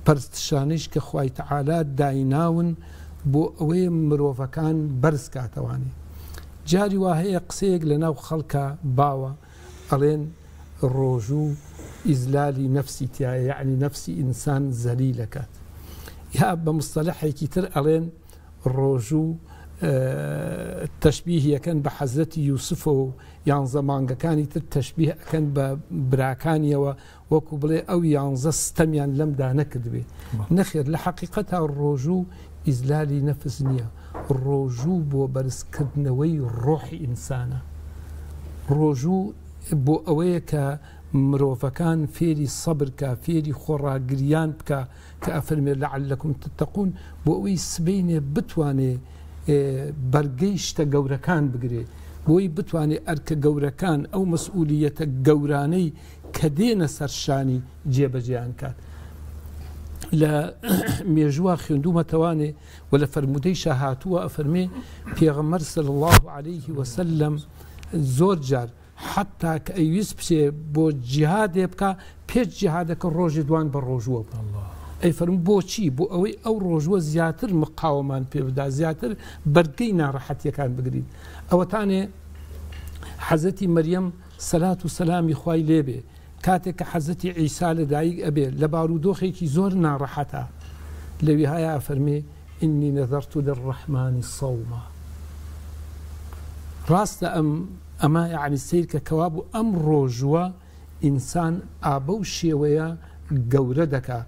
پەرستشانەیش کە خوای تەعالا دایناون بۆ ئەوەیە مرۆڤەکان بەرز کاتەوانێ. جاری وا هەیە قسەیەک لەناو خەڵکا باوە ئەڵێن ڕۆژوو ئیزلالی نەفسی تیایە یەعنی نەفسی ئینسان زەلیل ئەکات یا بە مستەلەحێکی تر ئەڵێن ڕۆژوو تەشبیه یەکەن بە حەزرەتی یوسفەوە و یانزە مانگەکانی تر تەشبیه ئەکەن بە براکانیەوە وەکو بڵێ ئەو یانزە ستەمیان لەمدا نەکردبێ نەخێر لە حەقیقەتا ڕۆژوو ئیزلالی نەفس نییە، ڕۆژوو بۆ بەرزکردنەوەی ڕۆحی ئینسانە، ڕۆژوو بۆ ئەوەیە کە مرۆڤەکان فێری سەبر کا، فێری خۆڕاگریان بکا کە ئەفەرمێ لعلکم تتقون بۆ ئەوەی سبەینێ بتوانێ بەرگەی شتە گەورەکان بگرێ. بۆی بتوانێ ئەرکە گەورەکان، ئەو مەسئولییەتە گەورانەی کە دێنە سەر شانی جێبەجێیان کات. لە مێژووە خوێندوومەتەوانێ و لە فەرموودەیشا هاتووە ئەفەرمێ پێغەمبەر صلی اللە علیه وسلم زۆر جار حەتتا کە ئەیویست بچێ بۆ جیهادێ بکا پێش جیهادەکە ڕۆژێ دوان بە ڕۆژووە بوو. ئەیفەرموو بۆچی؟ بۆ ئەوەی ئەو ڕۆژووە زیاتر مقاوەمان پێ بدا، زیاتر بەرگەی ناڕەحەتیەکان بگرین. ئەوەتانێ حەزرەتی مەریەم سەلات و سەلامی خوای لێ بێ کاتێک کە حەزرەتی عیسا لە دایک ئەبێ لە بارودۆخێکی زۆر ناڕەحەتا لەویهایا ئەفەرمێ انی نذرت للرحمن صوما ڕاستە ئەم ئەمە یەعنی سەیرکە کەوابوو ئەم ڕۆژووە ئینسان ئا بەو شێوەیە گەورە دەکا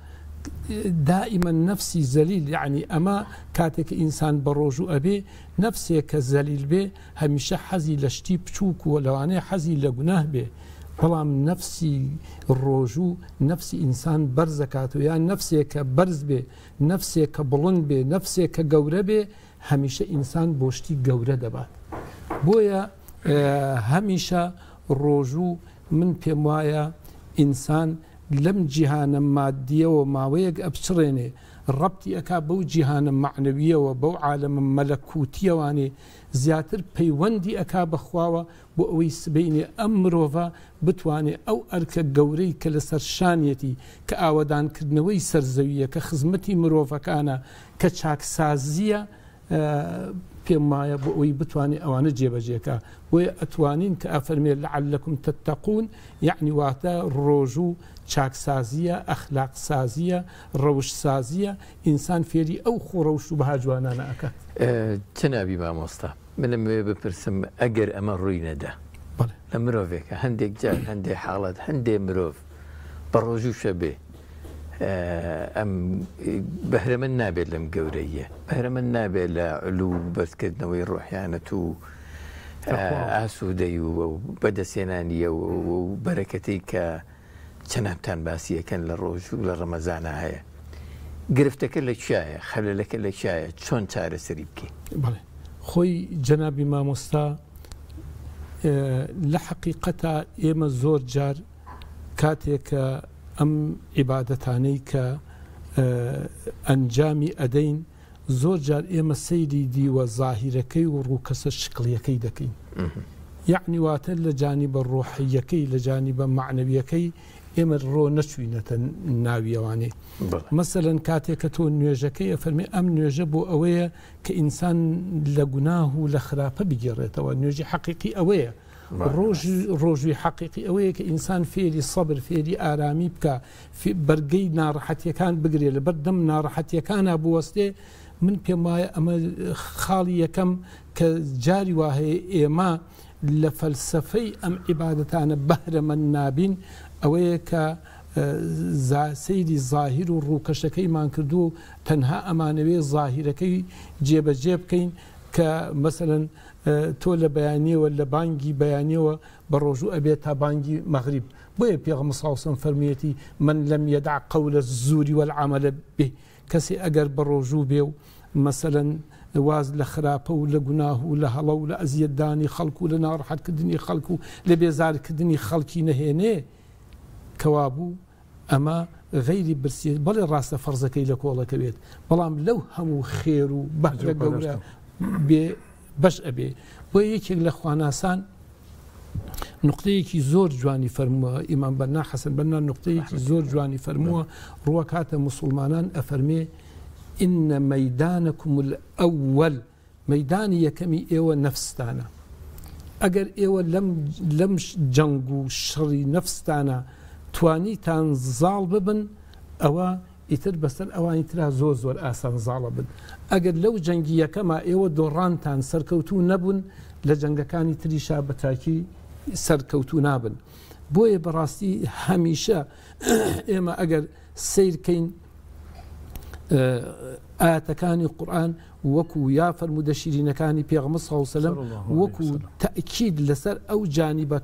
دائیمەن نەفسی زەلیل یەعنی ئەمە کاتێک کە ئینسان بە ڕۆژوو ئەبێ نەفسێک کە زەلیل بێ هەمیشە حەزی لە شتی بچووک و لەوانەیە حەزی لە گوناه بێ بەڵام نەفسی ڕۆژوو نەفسی ئینسان بەرزەکات و یان نەفسێک کە بەرز بێ نەفسێک کە بڵند بێ نەفسێک کە گەورە بێ هەمیشە ئینسان بۆ شتی گەورە دەبات بۆیە هەمیشە ڕۆژوو من پێم وایە ئینسان لەم جیهانە مادیەوە ماوەیەک ئەپچڕێنێ ڕەبتی ئەکا بەو جیهانە مەعنەویەوە بەو عالەمە مەلەکوتیەوانێ زیاتر پەیوەندی ئەکا بە خواوە بۆ ئەوەی سبەینێ ئەم مرۆڤە بتوانێ ئەو ئەرکە گەورەی کە لەسەر شانیەتی کە ئاوەدانکردنەوەی سەر زەویە کە خزمەتی مرۆڤەکانە کە چاکسازیە پێم وایە بۆ ئەوەی بتوانێ ئەوانە جێبەجێ کا بۆیە ئەتوانین کە ئەفەرمێ لعلکم تتقون یەعنی واتە ڕۆژوو چاکسازیە ئەخلاق سازیە ڕەوشت سازیە ئینسان فێری ئەو خوو ڕەوشت و بەها جوانانە ئەکات. جەنابی مامۆستا من ئەمەوێ بپرسم ئەگەر ئەمە ڕووی نەدا لە مرۆڤێکە هەندێک جار هەندێ حاڵەت هەندێ مرۆڤ بە ڕۆژووشە بێ ئەم بەهرەمەند نابێت لەم گەورەییە بەهرەمەند نابێت لە علو و بەرزکردنەوەی ڕۆحیانەت و ئاسوودەی و بەدەستهێنانی و بەرەکەتەی کە جەنابتان باسی ئەکەن لە ڕۆژ و لە ڕەمەزانا هەیە گرفتەکە لە کوایە خەلەلەکە لە کوایە چۆن چارەسەری بکەین؟ بەڵێ خۆی جەنابی مامۆستا لە حەقیقەتا ئێمە زۆر جار کاتێک کە ئەم عیبادەتانەی کە ئەنجامی ئەدەین زۆر جار ئێمە سەیری دیوە زاهیرەکەی و ڕووکەسە شکڵیەکەی دەکەین یەعنی واتە لە جانیبە ڕۆحیەکەی لە جانیبە مەعنەویەکەی ئێمە ڕۆ نەچوینەتە ناویەوانێ مەسەلەن کاتێک کە تۆ نوێژەکەی ئەفەرمی ئەم نوێژە بۆ ئەوەیە کە ئینسان لە گوناه و لە خراپە بگێڕێتەوە نوێژی حەقیقی ئەوەیە ڕۆژوی حەقیقی ئەوەیە کە ئینسان فێری سەبر فێری ئارامی بکە بەرگەی ناڕەحەتیەکان بگرێ لەبەر دەم ناڕەحەتیەکانە بوەستێ من پێم وایە ئەمە خاڵی یەکەم کە جاری وا هەیە ئێمە لە فەلسەفەی ئەم عیبادەتانە بەهرەمەند نابین ئەوەیە کە سەیری زاهیر و ڕووکەشەکەیمان کردووە و تەنها ئەمانەوێ زاهیرەکەی جێبەجێ بکەین کە مەسەلەن تۆ لە بەیانیەوە لە بانگی بەیانیەوە بە ڕۆژوو ئەبێت تا بانگی مەغریب بۆیە پێغەمبەر صلی اللە علیە وسلم فەرموویەتی من لم یدع قول الزور والعمل به کەسێ ئەگەر بە ڕۆژوو بێ و مەسەلەن واز لە خراپە و لە گوناه و لە هەڵە و لە ئەزیەتدانی خەڵک و لە ناڕەحەتکردنی خەڵک و لە بێزارکردنی خەڵکی نەهێنێ کەوابوو ئەمە غەیری برسیەتی بەڵێ ڕاستە فەرزەکەی لە کۆڵەکەوێت بەڵام لەو هەموو خێر و بەهرە گەورە بێ بەش ئەبێ بۆیە یەکێک لە خواناسان نقطەیەکی زۆر جوانی فەرمووە ئیمام بەنا حەسەن بەنا نقطەیەکی زۆر جوانی فەرمووە ڕووەکاتە مسلمانان ئەفەرمێ إن ميدانكم الأول مەیدانی یەکەمی ئێوە نەفستانە ئەگەر ئێوە لەم لەم جەنگ و شەڕی نەفستانە توانیتان زاڵ ببن ئەوە ئیتر بەسەر ئەوانی ترا زۆر زۆر ئاسان زاڵە بن ئەگەر لەو جەنگی یەکەما ئێوە دۆڕانتان سەرکەوتوو نەبوون لە جەنگەکانی تریشا بە تاکی سەرکەوتوو نابن بۆیە بەڕاستی هەمیشە ئێمە ئەگەر سەیرکەین ئاەتەکانی قورآن وەکو یا فەرموودە شیرینەکانی پێغەمبەر صلی اللە علیە وسلم وەکو تەئکید لەسەر ئەو جانیبە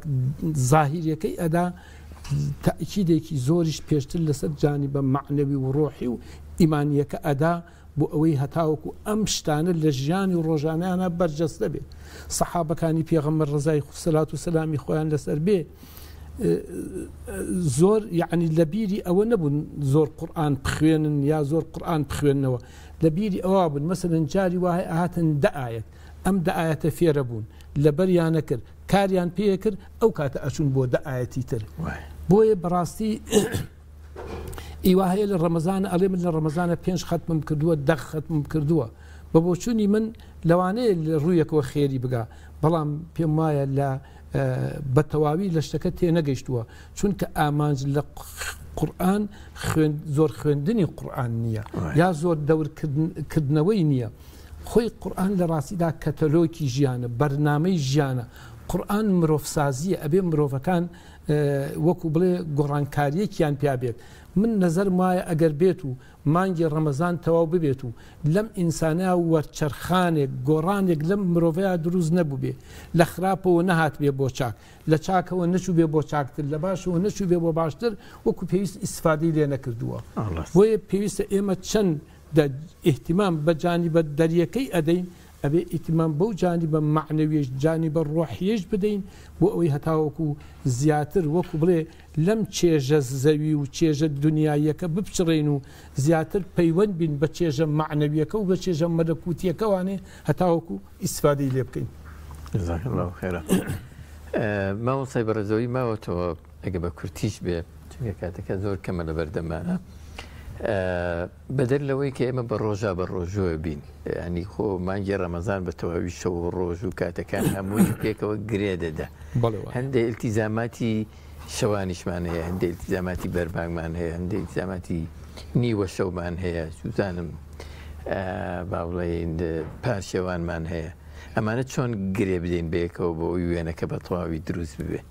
زاهیریەکەی ئەدا تەئکیدێکی زۆریش پێشتر لەسەر جانیبە مەعنەوی و ڕۆحی و ئیمانیەکە ئەدا. بۆ ئەوەی هەتاوەکو ئەم شتانە لە ژیانی ڕۆژانەیانا بەرجەستە بێت. سەحابەکانی پێغەمبەر ڕەزای سەلات و سەلامی خۆیان لەسەر بێ زۆر یعنی لە بیری ئەوە نەبوون زۆر قورئان بخوێنن یا زۆر قورئان بخوێننەوە لە بیری ئەوە بوون مەسەلەن جاری وایە ئەهاتن دە ئایەت ئەم دە ئایەتە فێرە بوون لەبەریانە کرد کاریان پێ کرد ئەو کاتە ئەچوون بۆ دە ئایەتی تر بۆیە بەڕاستی ئیوا هەیە لە ڕەمەزانە ئەڵێ من لە ڕەمەزانە پێنج خەتمم کردووە دە خەتمم کردووە بە بۆچوونی من لەوانەیە لە ڕوویەکەوە خێری بگا بەڵام پێم وایە لە بە تەواوی لە شتەکە تێنەگەیشتووە چونکە ئامانج لە قورآن زۆر خوێندنی قورآن نییە یا زۆر دەورکردنەوەی نییە خۆی قورآن لە ڕاستیدا کەتەلۆکی ژیانە بەرنامەی ژیانە قورآن مرۆڤسازیە ئەبێ مرۆڤەکان وەکو بڵێ گۆڕانکاریەکیان پیا بێت من نەزەرم وایە ئەگەر بێت و مانگی ڕەمەزان تەواو ببێت و لەم ئینسانە وەرچەرخانێک گۆڕانێک لەم مرۆڤەیە دروست نەبووبێ لە خراپەوە نەهاتبێ بۆ چاک لە چاکەوە نەچووبێ بۆ چاکتر لە باشەوە نەچووبێ بۆ باشتر وەکو پێویست ئیسفادەی لێ نەکردووە بۆیە پێویستە ئێمە چەند ئیهتیمام بە جانیبە دەریەکەی ئەدەین ئەبێ ئیتیمام بەو جانیبە مەعنەویەش، جانیبە ڕۆحیەش بدەین بۆ ئەوەی هەتاوەکو زیاتر وەکو بڵێ لەم چێژە زەوی و چێژە دونیاییەکە بپچڕێین و زیاتر پەیوەند بین بە چێژە مەعنەویەکە و بە چێژە مەلەکوتیەکەوانێ هەتاوەکو ئیستفادەی لێ بکەین. جزاک اللە خیرا. مامۆستای بەڕێزەوەی ماوەتەوە ئەگە بە کورتیش بێ چونکە کاتەکە زۆر کەمە لەبەردەمانە. بەدەر لەوەی کە ئێمە بە ڕۆژا بە ڕۆژووە بین یانی خۆ مانگی ڕەمەزان بە تەواوی شەو و ڕۆژ و کاتەکان هەمووی پێکەوە گرێ دەدا هەندێک ئیلتیزاماتی شەوانیشمان هەیە هەندێک ئیلتیزاماتی بەربانگمان هەیە هەندێک ئیلتیزاماتی نیوە شەومان هەیە سوزانم با بڵێین پارشێوانمان هەیە ئەمانە چۆن گرێ بدەین بەیەکەوە بۆ ئەوی وێنەکە بە تەواوی دروست ببێ؟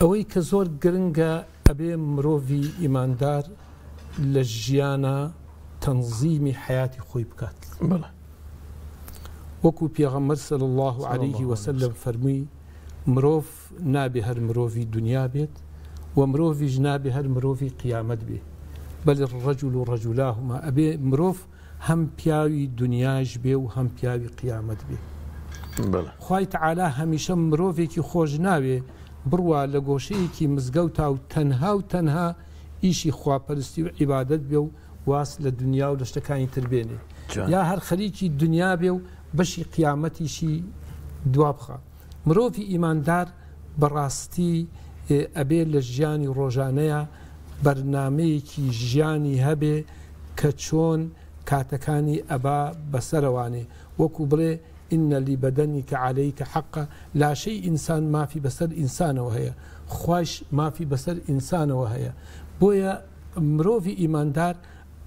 ئەوەی کە زۆر گرنگە ئەبێ مرۆڤی ئیماندار لە ژیانا تەنزیمی حەیاتی خۆی بکات. بەڵێ. وەکو پێغەمبەر صلی اللە علیه وسلم فەرمووی مرۆڤ نابێ هەر مرۆڤی دونیا بێت و مرۆڤیش نابێ هەر مرۆڤی قیامەت بێ بل الرجل رجلاهما ئەبێ مرۆڤ هەم پیاوی دونیاش بێ و هەم پیاوی قیامەت بێ. بەڵێ. خوای تەعالا هەمیشە مرۆڤێکی خۆش ناوێ بڕوا لە گۆشەیەکی مزگەوتا و تەنها و تەنها ئیشی خواپەرستی و عیبادەت بێ و واز لە دونیا و لە شتەکانی تر بێنێ جوان. یا هەر خەریکی دونیا بێ و بەشی قیامەتیشی دوا بخا. مرۆڤی ئیماندار بەڕاستی ئەبێ لە ژیانی ڕۆژانەیا بەرنامەیەکی ژیانی هەبێ کە چۆن کاتەکانی ئەبا بەسەرەوانێ وەکو بڵێ ان لبدنک علیک حقا لاشەی ئینسان مافی بەسەر ئینسانەوە هەیە خوایش مافی بەسەر ئینسانەوە هەیە بۆیە مرۆڤی ئیماندار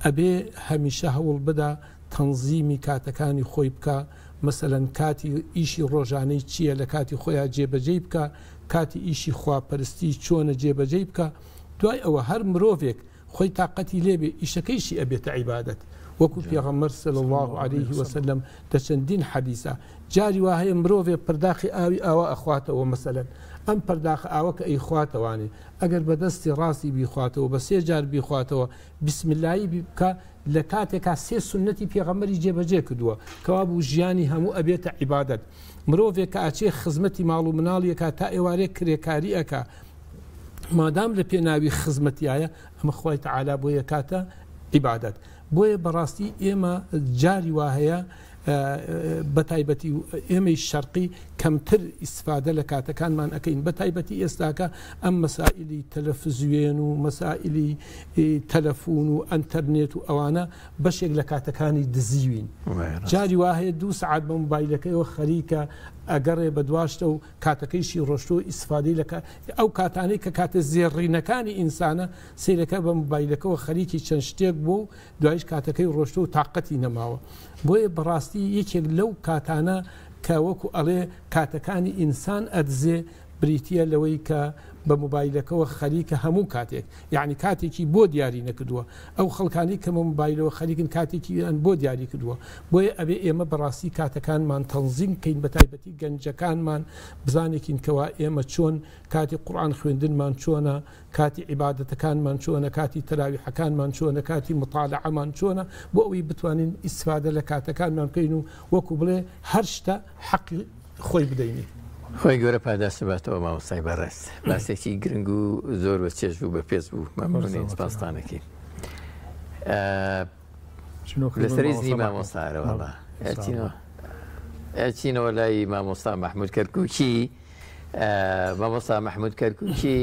ئەبێ هەمیشە هەوڵ بدا تەنزیمی کاتەکانی خۆی بکا مەسەلەن کاتی ئیشی ڕۆژانەی چییە لە کاتی خۆیا جێبەجێی بکا، کاتی ئیشی خواپەرستی چۆنە جێبەجێی بکا، دوای ئەوە هەر مرۆڤێک خۆی تاقەتی لێ بێ ئیشەکەیشی ئەبێتە عیبادەت وەکو پێغەمبەر صلی اللە علیه وسلم لە چەندین حەدیسا جاری وا هەیە مرۆڤێ پەرداخی ئاوی ئاوا ئەخواتەوە مەسەلەن ئەم پەرداخە ئاوە کە ئەیخواتەوانێ ئەگەر بە دەستی ڕاستی بیخواتەوە بە سێ جار بیخواتەوە بسم اللەی بکا لە کاتێکا سێ سوننەتی پێغەمبەری جێبەجێ کردووە، کەوابوو ژیانی هەموو ئەبێتە عیبادەت. مرۆڤێک کە ئەچێ خزمەتی ماڵ و مناڵی ئەکا تا ئێوارێ کرێکاری ئەکا، مادام لە پێناوی خزمەتیایە ئەمە خوای تەعالا بۆی ئەکاتە عیبادەت. بۆیە بەڕاستی ئێمە جاری وا هەیە بەتایبەتی ئێمەی شەرقی کەمتر ئیسفادە لە کاتەکانمان ئەکەین بەتایبەتی ئێستاکە ئەم مەسائلی تەلەفزوێن و مەسائلی تەلەفون و ئەتەرنێت و ئەوانە بەشێک لە کاتەکانی دزیوین جاری وا هەیە دوو سعات بە موبایلەکەیەوە خەریکە ئەگەڕێ بە دواشتە و کاتەکەیشی ڕۆشتووە ئیسفادەی لە ئەو کاتانەی کە کاتە زێڕینەکانی ئینسانە سیرەکە بە موبایلەکەەوە خەریکی چەند شتێک بوو و دوایش کاتەکەی ڕۆشتوە و تاقەتی نەماوە بۆیە بەڕاستی یەکێک لەو کاتانە کە وەکو ئەڵێ کاتەکانی ئینسان ئەدزێ بریتیە لەوەی کە بە مۆبایلەکەوە خەریکە هەموو کاتێک یەعنی کاتێکی بۆ دیاری نەکردووە ئەو خەڵکانەی کە بە مۆبایلەوە خەریکن کاتێکیان بۆ دیاری کردووە بۆیە ئەبێ ئێمە بەڕاستی کاتەکانمان تەنزیم بکەین بەتایبەتی گەنجەکانمان بزانێکین کەوا ئێمە چۆن کاتی قورئان خوێندنمان چۆنە کاتی عیبادەتەکانمان چۆنە کاتی تەراویحەکانمان چۆنە کاتی مطالعەمان چۆنە بۆ ئەوەی بتوانین ئیسفادە لە کاتەکانمان بکەین و وەکو بڵێ هەر شتە حەقی خۆی بدەینی. خوای گەورە پاداشت باتەوە مامۆستای بەڕێز باسێکی گرنگ و زۆر بە چێژ بوو بە پێز بوو مەمنونین سپاستانەکەین لەسەر ئیزنی مامۆستا ئەرەوەڵا ئەچینەوە ئەچینەوە لای مامۆستا مەحمود کەرکوکی مامۆستا مەحمود کەرکوکی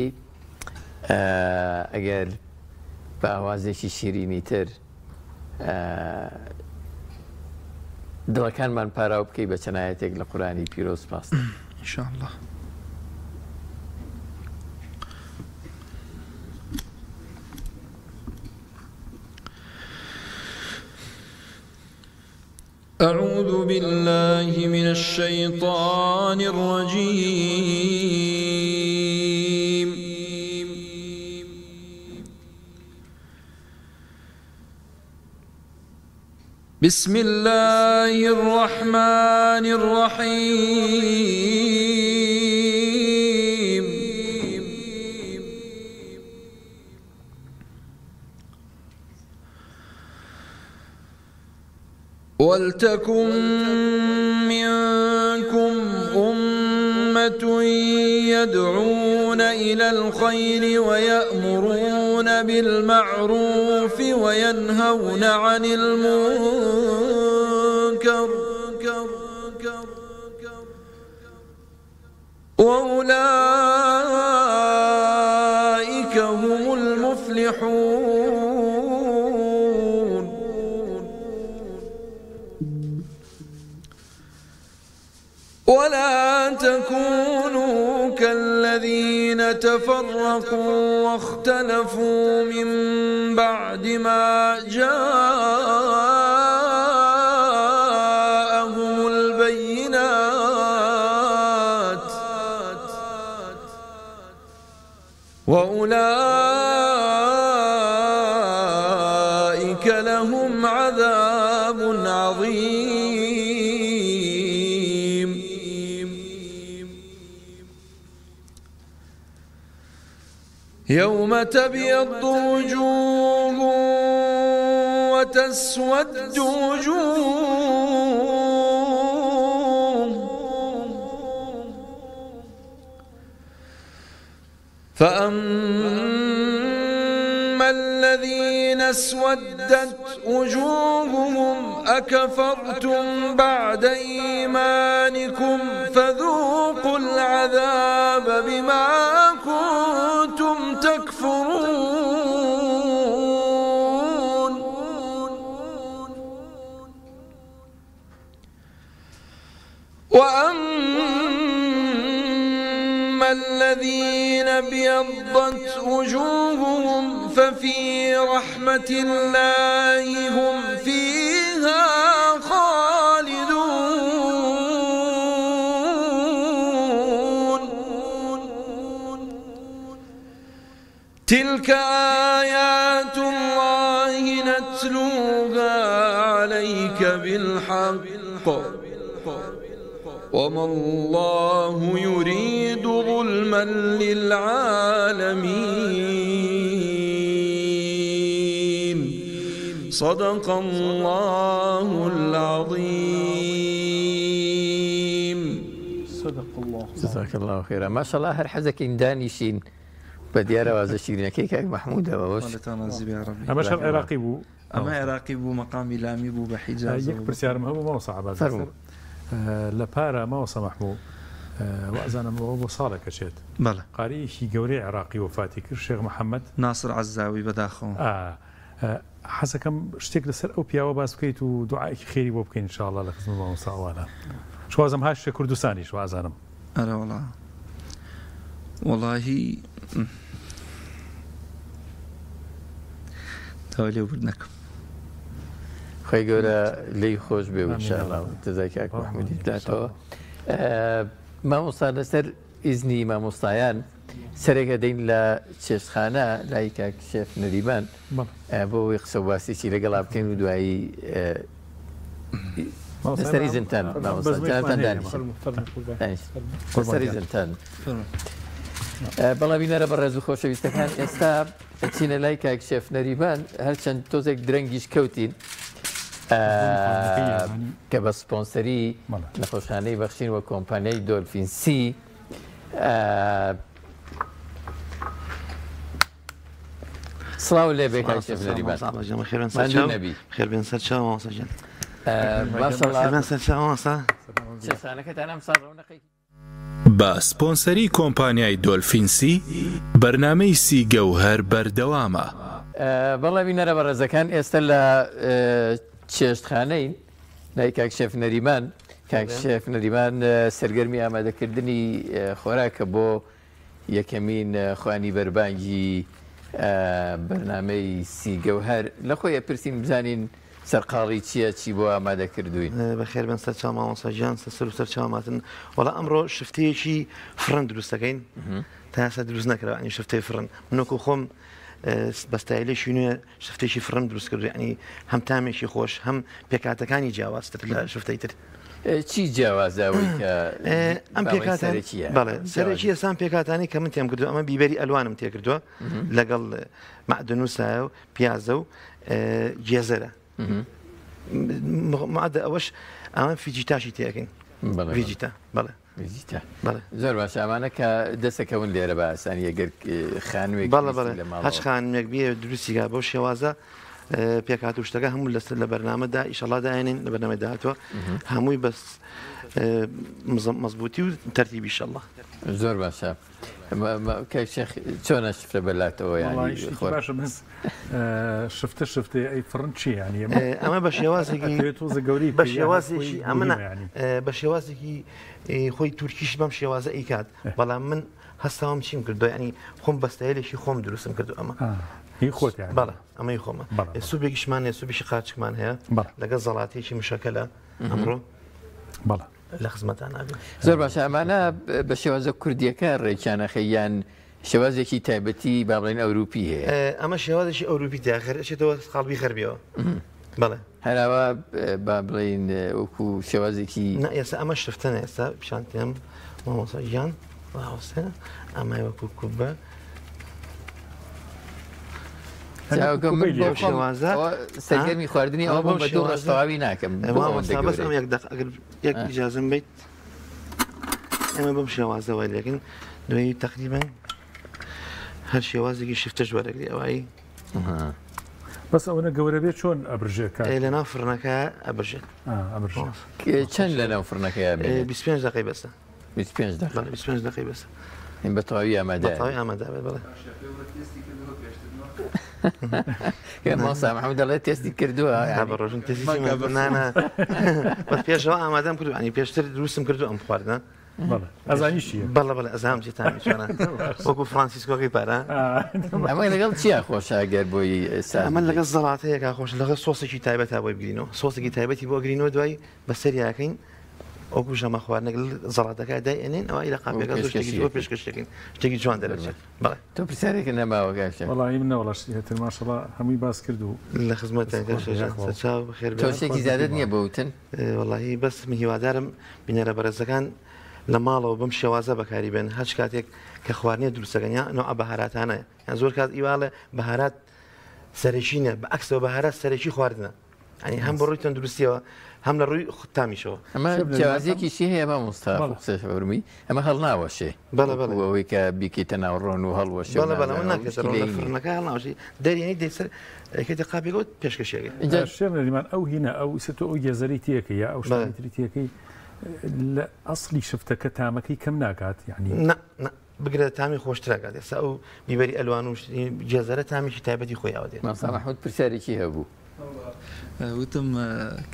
ئەگەر بە ئاوازێکی شیرینی تر دڵەکانمان پاراو بکەی بە چەند ئایەتێک لە قورئانی پیرۆز سپاست. ان شاء اللە. أعوذ بالله من الشيطان الرجيم. بسم الله الرحمن الرحيم. ولتكن منكم أمة يدعون إلى الخير ويأمرون بالمعروف وينهون عن المنكر وأولئك هم المفلحون. ولا تكونوا كالذين تفرقوا واختلفوا من بعد ما جاءهم البينات وأولئك لهم عذاب عظيم. يوم تبيض وجوه وتسود وجوه فأما الذين اسودت وجوههم أكفرتم بعد إيمانكم فذوقوا العذاب بما كنتم تكفرون. وأما الذين ابيضت وجوههم ففي رحمة الله هم فيها خالدون. تلك آيات الله نتلوها عليك بالحق وما الله يريد ظلما للعالمين. صدق الله العظيم. صدق الله. جزاک الله خیرا. ماشاءاللە هەر حەزەکەین دانیشین بە دیارە وازە شیرینەکەی کاک مەحموودەوە. ئەمەش هەر عێراقی بوو. ئەمە عێراقی بوو، مەقامی لامی بوو بە حیجاز. یەک پرسیارم هەبوو مامۆستا عەباس. فەرموو. لە پارە مامۆستا مەحموو وازانم ئەوە بۆ ساڵێک ئەچێت. بەڵێ. قارییەکی گەورەی عێراقی وەفاتی کرد، شێخ محەممەد ناسر عەزاوی. بەداخەوە. حەزەکەم شتێک لەسەر ئەو پیاوە باس بکەیت و دوعایەکی خێری بۆ بکەین ئینشاءڵڵا لە خزمەت مامۆستا ئەوانە. شوازم هاشتە کوردستانیش وازانم. ئەرە وەڵا وەڵاهی داوای لێبوردنەکەم. خی گەورە لێی خۆش بێ و ئینشاءڵڵا جەزای کاک مەحموودی بداتەوە. مامۆستا لەسەر ئیزنی مامۆستایان سەرێک ئەدەین لە چێشتخانە لای کاک شێف نەریمان بۆ ئەوەی قسە و باسێکی لەگەڵا بکەین و دوایی لەسەری زنتان مامۆستا دانیشن لەسەری زنتان. بەڵام بینەرە بەڕێز و خۆشەویستەکان ئێستا ئەچینە لای کاک شێف نەریمان هەرچەند تۆزێک درەنگیش کەوتین کە بە سپۆنسەری نەخۆشخانەی بەخشین و کۆمپانیای دۆلفین سی سڵاو لێ بێ کاک شێف نەریمان ماندوو نەبی. خێربێن سەرچاو مامۆستا گیان. ماشەڵڵا. خێربێن سەرچاو مامۆستا. چێشتخانەکەتان ئەمساڵ ڕەونەقێکی. بە سپۆنسەری کۆمپانیای دۆلفین سی، بەرنامەی سی گەوهەر بەردەوامە. بەڵێ بینەرە بەڕێزەکان ئێستا لە چێشتخانەین لای کاک شێف نەریمان. کاک شێف نەریمان سەرگەرمی ئامادەکردنی خۆراکە بۆ یەکەمین خوانی بەربانگی بەرنامەی سی گەوهەر. لە خۆی ئەپرسین بزانین سەرقاڵی چییە، چی بۆ ئامادە کردووین؟ بەخێر بێن سەرچاو مامۆستا گیان، سەر و سەر چاوماتن. وەڵا ئەمڕۆ شفتەیەکی فڕن دروست دەکەین، تا ئێستا دروست نەکراوە، یانی شفتەی فڕن. من وەکو خۆم بە ستایلێکی نوێ شفتێکی فڕن دروست کردو، یانی هەم تامێکی خۆش هەم پێکهاتەکانی جیاوازتر لە شفتەی تر. چی جیاوازە ئەوەی کە ئەم پێکهاتە بەڵێ سەرەکی ئێستا پێکهاتانی کە من تێم کردو ئەمە بیبەری ئەلوانم تێکردووە لەگەڵ مەعدنوسایە و پیازە و گێزەرە معدە ئەوەش ئەمە فیجیتاشی تێەکەین ڤیجیتا بەڵێ ڤیجیتا زۆر باشە ئەمانە کە دەسەکەون لێرە بە ئاسانی ئەگەر خانوێک بەڵێ بەڵێ هەچ خانوێک بێ دروستیگا بەو شێوازە پێکات و شتەکە هەموو لەسەر لە بەرنامەدا ئیشەڵا داێنین لە بەرنامەی داهاتوە هەمووی بەس مەزبوطی و تەرتیبی شەڵە زۆر باشە کاک شێخ چۆنە شفتە بەلاتەوە یانی خۆر باشە بەس شفتە شفتەیە ئەی فڕن چی یانی ئەمە بە شێوازێکی تۆزە گەوری بە شێوازێکی ئەمە بە شێوازێکی خۆی تورکیش بەم شێوازە ئەیکات بەڵام من هەستاوم چیم کردو ینی خۆم بەستایلێکی خۆم دروستم کردو ئەمە هی خۆت بەڵێ ئەمەی خۆمە سوبێکیشمان هەیە سوبیشی قارچکمان هەیە لەگەڵ زەڵاتێکی مشەکەلە ئەمڕۆ بەڵێ لە خزمەتان نابین. زۆر باشە ئەمانە بە شێوازە کوردیەکە ڕێکیانەخە یان شێوازێکی تایبەتی با بڵێین ئەوروپی هەیە؟ ئەمە شێوازێکی ئەوروپی تیا خەر ئەچێتەوە قاڵبی غەربیەوە بەڵێ. هەراوە با بڵێین وەکو شێوازێکی نا ئێستا ئەمە شفتەنە ئێستا پیشان تێم مامۆستا گیان ڕاوەستێ ئەمە وەکو کوبە سەرگەرمی خواردنی ئەوە بۆم بە دوو ڕۆژ تەواوی ناکەم بەس ئەم یەک دەق ئەگەر یەک ئیجازم بیت ئێمە بەم شێوازە وای لەکەین دوایی تقریبا هەر شێوازێکی شفتەش وەرەگری ئەوایی بەس ئەوەنە گەورە بێت چۆن ئەبرژێت لە ناو فڕنەکە ئەبرژێت چەند لە ناو فڕنەکە 25 دقی بەسە 25 دقیقە 25 دقیقە بەسە بە تەواوی ئامادە تەواوی ئامادە بێت بەڵێ مامۆستا محمود دەڵێت تێستی کردووە بە ڕۆژن تێستی نانا بەس پێشەوە ئامادەم کردو ینی پێشتر دروستم کردو ئەم خواردنە ئەزانی چیە بەڵێ بەڵێ ئەزانم چی تامی چۆنە وەکو فرانسیسکۆکەی پارە ئەمە لەگەڵ چیا خۆشە گەر بۆی ئەمە لەگەڵ زەڵاتەیەکا خۆش لەگەڵ سۆسێکی تایبەتا بۆی بگرینەوە سۆسێکی تایبەتی بۆ گرینەوە دوای بەسەریاکەین ئەو ژەمە خواردنەکە زەڵاتەکە دای ئەنێن ئەوە لە قاپێکە زۆر شتێکی زۆر پێشکەش دەکەین شتێکی جوان دەرەچێت بەڵێ تۆ پرسیارێکت نەماوە کاک شێخ؟ وەڵاهی من نەوەڵا شتی هەتر ماشەڵا هەمووی باس کرد و لە خزمەتتان کاک شێخ جان سەرچاو بەخێر تۆ بێن. شتێکی زیادەت نییە بۆ وتن؟ وەڵاهی بەس من هیوادارم بینەرە بەڕێزەکان لە ماڵەوە بەم شێوازە بەکاری بێن هەچ کاتێک کە خواردنێ دروستەکەن یا نوعە بەهاراتانە یان زۆر کات ئیواڵێ بەهارات سەرەکی نیە بە عەکسەوە بەهارات سەرەکی خواردنە یانی هەم بە ڕووی تەندروستیەوە هەم لە ڕووی تامیشەوە. ئەمە جیاوازیەکیشی هەیە مامۆستا قسەش فەرمووی ئەمە هەڵناوەشێ بەڵێ بەڵێ ئەوەی کە بیکەیتە ناو ڕۆن و هەڵوەشێ بەڵێ بەڵێ ئەمە ناکرێتە ڕۆن لە فڕنەکە هەڵناوەشێ دەرێنی دەیسەر ئەیکەیتە قاپێکەوە پێشکەشی ئەکەی. شێر نەریمان ئەو هینە ئەو ئیسە تۆ ئەو گێزەرەی تێکەی یا ئەو شتانەی تری تێکەی لە ئەسڵی شفتەکە تامەکەی کەم ناکات یعنی نا نا بگرە تامی خۆشتر ئەکات ئێستا ئەو بیبەری ئەلوان و گێزەرە تامێکی تایبەتی خۆی ئەوە دێت. مامۆستا مەحمود پرسیارێکی هەبوو. وتم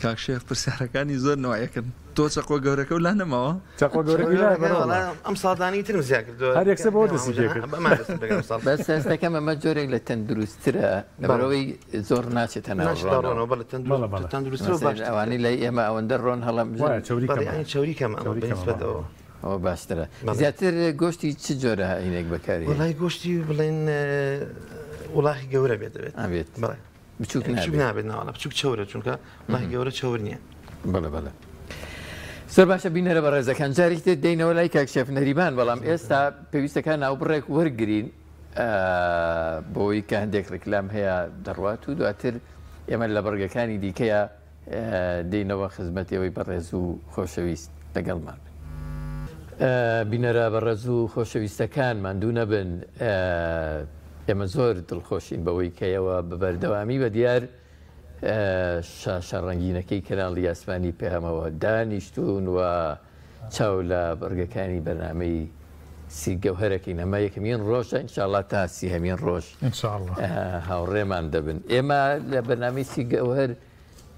کاک شێخ پرسیارەکانی زۆر نەوعێکن تۆ چەقۆ گەورەکەو لا نەماوە؟ چەقۆ گەورەکەی لا بەرەوە ئەم ساڵ دانی ترم زیاد کردووە هەر یەکسەر بەوە دەستی پێ کرد ئەمان دەستم پێ کرد ئەمساڵ. بەس هەست دەکەم ئەمە جۆرێک لە تەندروستترە لەبەرئەوەی زۆر ناچێتە ناو ڕۆنەوە. بەڵێ بەڵێ تەندروستترە و باشترە. ئەوانەی لای ئێمە ئەوەندە ڕۆن هەڵەمژن. وایە چەوری بەڵێ کەمە یانی چەوری کەمە ئەمە چەوری بە کەمە نیسبەت بەڵێ. ئەوە. ئەوە باشترە. زیاتر گۆشتی چ جۆرە هینێک بەکاری؟ وڵای گۆشتی بڵێن وڵاخی گەورە بێت دەبێت. ئابێت. بەڵێ. بچوک نابێت. نابێت ناوەڵا بچوک چەورە چونکە وڵاخی گەورە چەور نییە. بەڵێ بەڵێ. زۆر باشە بینەرە بەڕێزەکان جارێکی تر دێینەوە لای کاک شێف نەریمان بەڵام ئێستا پێویستەکە ناوبڕێک وەرگین بۆی کە هەندێک ڕیکلام هەیە دەڕوات و دواتر ئێمە لە بڕگەکانی دیکەیە دێینەوە خزمەت ئێوەی بەڕێز و خۆشەویست لەگەڵمان بن. بینەرە بەڕێز و خۆشەویستەکان ماندوو نەبن ئێمە زۆر دڵخۆشین بەوەی کە ئێوە بە بەردەوامی بە دیار شاشە ڕەنگینەکەی کەناڵی ئاسمانی پەیامەوە دانیشتوون و چاو لە بڕگەکانی بەرنامەی سی گەوهەرەکەین ئەمە یەکەمین ڕۆژە ئینشاءاللە تا سیهەمین ڕۆژ هاوڕێمان دەبن ئێمە لە بەرنامەی سی گەوهەر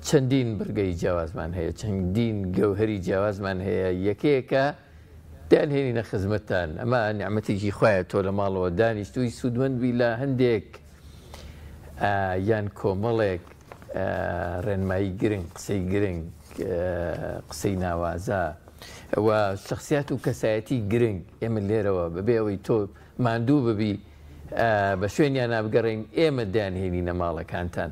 چەندین بڕگەی جیاوازمان هەیە چەندین گەوهەری جیاوازمان هەیە یەکەیەکە دانهێنینە خزمەتتان ئەمە نیعمەتێکی خوایە تۆ لە ماڵەوە دانیشتووی سوودمەند بی لە هەندێک یان کۆمەڵێک ڕێنمایی گرنگ، قسەی گرنگ، قسەی ناوازە و شخصیات و کەسایەتی گرنگ ئێمە لێرەوە بەبێ ئەوەی تۆ ماندوو ببی بە شوێنیان نابگەڕین ئێمە دەیانهێنینە ماڵەکانتان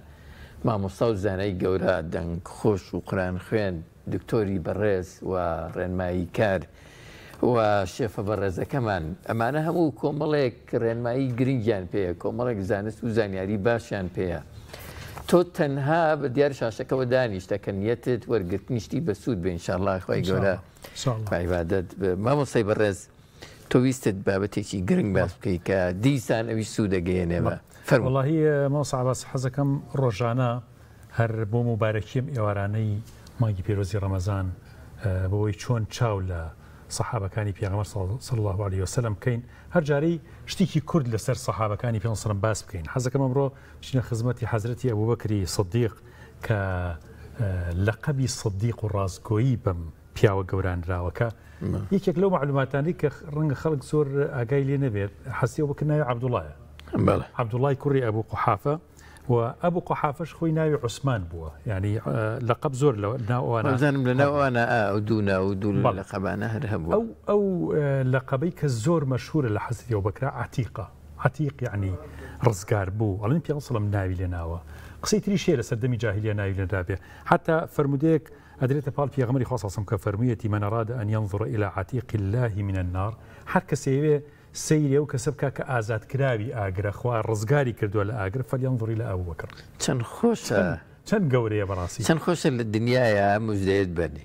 مامۆستا و زانای گەورە دەنگ خۆش و قورئان خوێن دکتۆری بەڕێز و ڕێنمایی کار و شێفە بەڕێزەکەمان ئەمانە هەموو کۆمەڵێک ڕێنمایی گرنگیان پێیە کۆمەڵێک زانست و زانیاری باشیان پێیە تۆ تەنها بە دیار شاشەکەوە دانیشتە کە نیەتت وەرگرتنی شتی بەسوود بێ ئینشاءاللە خوای گەورە بە عیبادەت مامۆستای بەڕێز تۆ ویستت بابەتێکی گرنگ باس بکەی کە دیسان ئەویش سوودەگەیەنێ بە فەرموو. وەڵاهی مامۆستا عەباس حەزەکەم ڕۆژانە هەر بۆ موبارەکیم ئێوارانەی مانگی پێرۆزی ڕەمەزان بەوەی چۆن چاو لە سەحابەکانی پێغەمبەر صلی اللە علیه وسلم بکەین هەر جارەی شتێکی کورد لەسەر سەحابەکانی پێغەمبەر سەلام باس بکەین حەزەکەم ئەمڕۆ بچینە خزمەتی حەزرەتی ئەبوبەکری سدیق کە لەقەبی سدیق و ڕاستگۆیی بەم پیاوە گەورانراوەکە یەکێک لەو معلوماتانەی کە ڕەنگە خەڵک زۆر ئاگای لێ نەبێت حەسیەوە بکە ناوی عەبدوڵایە عەبدوڵای کوڕی ئەبوو قوحافە و ئەبو قوحافەش خۆی ناوی عوسمان بووە یانی لەقەب زۆر لە ناو ئەوانە وابزانم لە ناو ئەوانە ئا ئەو دوو ناو و دوو لەقەبانە هەر هەبووە. ئەو ئەو لەقەبەی کە زۆر مەشهوورە لە حەزرەتی ئەوبەکرا عەتیقە عەتیق یانی ڕزگار بوو ئەڵێن پێغەمبەر سەڵەم ناوی لێ ناوە قسەی تریش هەیە لە سەردەمی جاهیلیە ناوی لێ نرابێ حەتا فەرموودەیەک ئەدرێتە پاڵ پێغەمبەری خوا سەڵسەم کە فەرموویەتی من اراد ان ينظر الى عتیق الله من النار هەر کەسێ ئەیەوێ سەیری ئەو کەسە بکە کە ئازادکراوی ئاگرە، خوا ڕزگاری کردووە لە ئاگر، فلیانظر الی ابو بکر. چەند خۆشە. چەند گەورەیە بەڕاستی. چەند خۆشە لە دنیایا ئەم مژدەیەت بەنێ.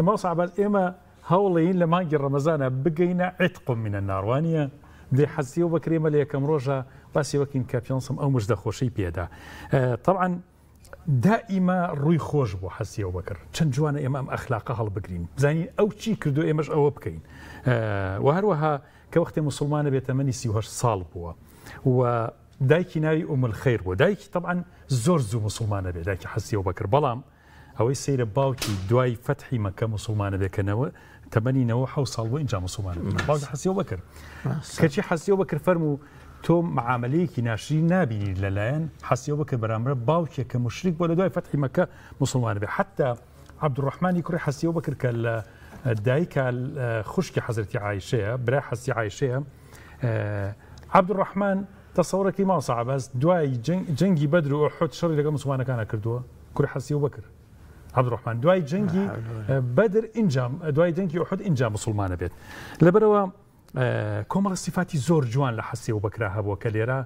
مامۆستا عەباس ئێمە هەوڵێین لە مانگی ڕەمەزانا بگەینە عتق من النار وانیە؟ دەی حەزی ئەو بەکر ئێمە لە یەکەم ڕۆژا باسی وەکین کە پێنسم ئەو مژدە خۆشەی پێدا تەبعەن دائیمە ڕووی خۆش بوو حەزی ئەو بەکر چەند جوانە ئێمە ئەم ئەخلاقە هەڵبگرین بزانین ئەو چی کردو ئێمەش ئەوە بکەین و هەروەها کە وەختێ مسلمانە بێت تەمەنی 38 ساڵ بووە و دایکی ناوی ئوم الخیر بووە دایکی طبعا زۆر زوو مسلمانە بێت دایکی حەزی ئەو بەکر بەڵام ئەوەی سەیرە باوکی دوای فەتحی مەکە موسڵمانە بێ کە نەوە تەمەنی 97 ساڵ بوو ئینجا موسڵمانە بێ باوکی حەزی ئەوبەکر کەچی حەزی ئەوبەکر فەرموو تۆ معاملەیەکی ناشرین نابینیت لەلایەن حەزی ئەوبەکر بەرامبەر باوکێک کە مشریک بووە لە دوای فەتحی مەکە موسڵمانە بێ حتا عەبدولڕەحمانی کوڕی حەزی ئەوبەکر کە لە دایکە خوشکی حەزرەتی عایشەیە برای حەزی عایشەیە عەبدولڕەحمان تەسەورەکەی مامۆستا عەباس دوای جەنگی بەدر و ئوحود شەڕی لەگەڵ موسڵمانەکانا کردووە کوڕی حەزرەتی ئەبوبەکر عەبدولڕەحمان دوای جەنگی بەدر ئینجا دوای جەنگی ئوحود ئینجا موسڵمانە بێت لەبەرەوە کۆمەڵە سیفاتی زۆر جوان لە حەزرەتی ئەبوبەکرا هەبووە کە لێرە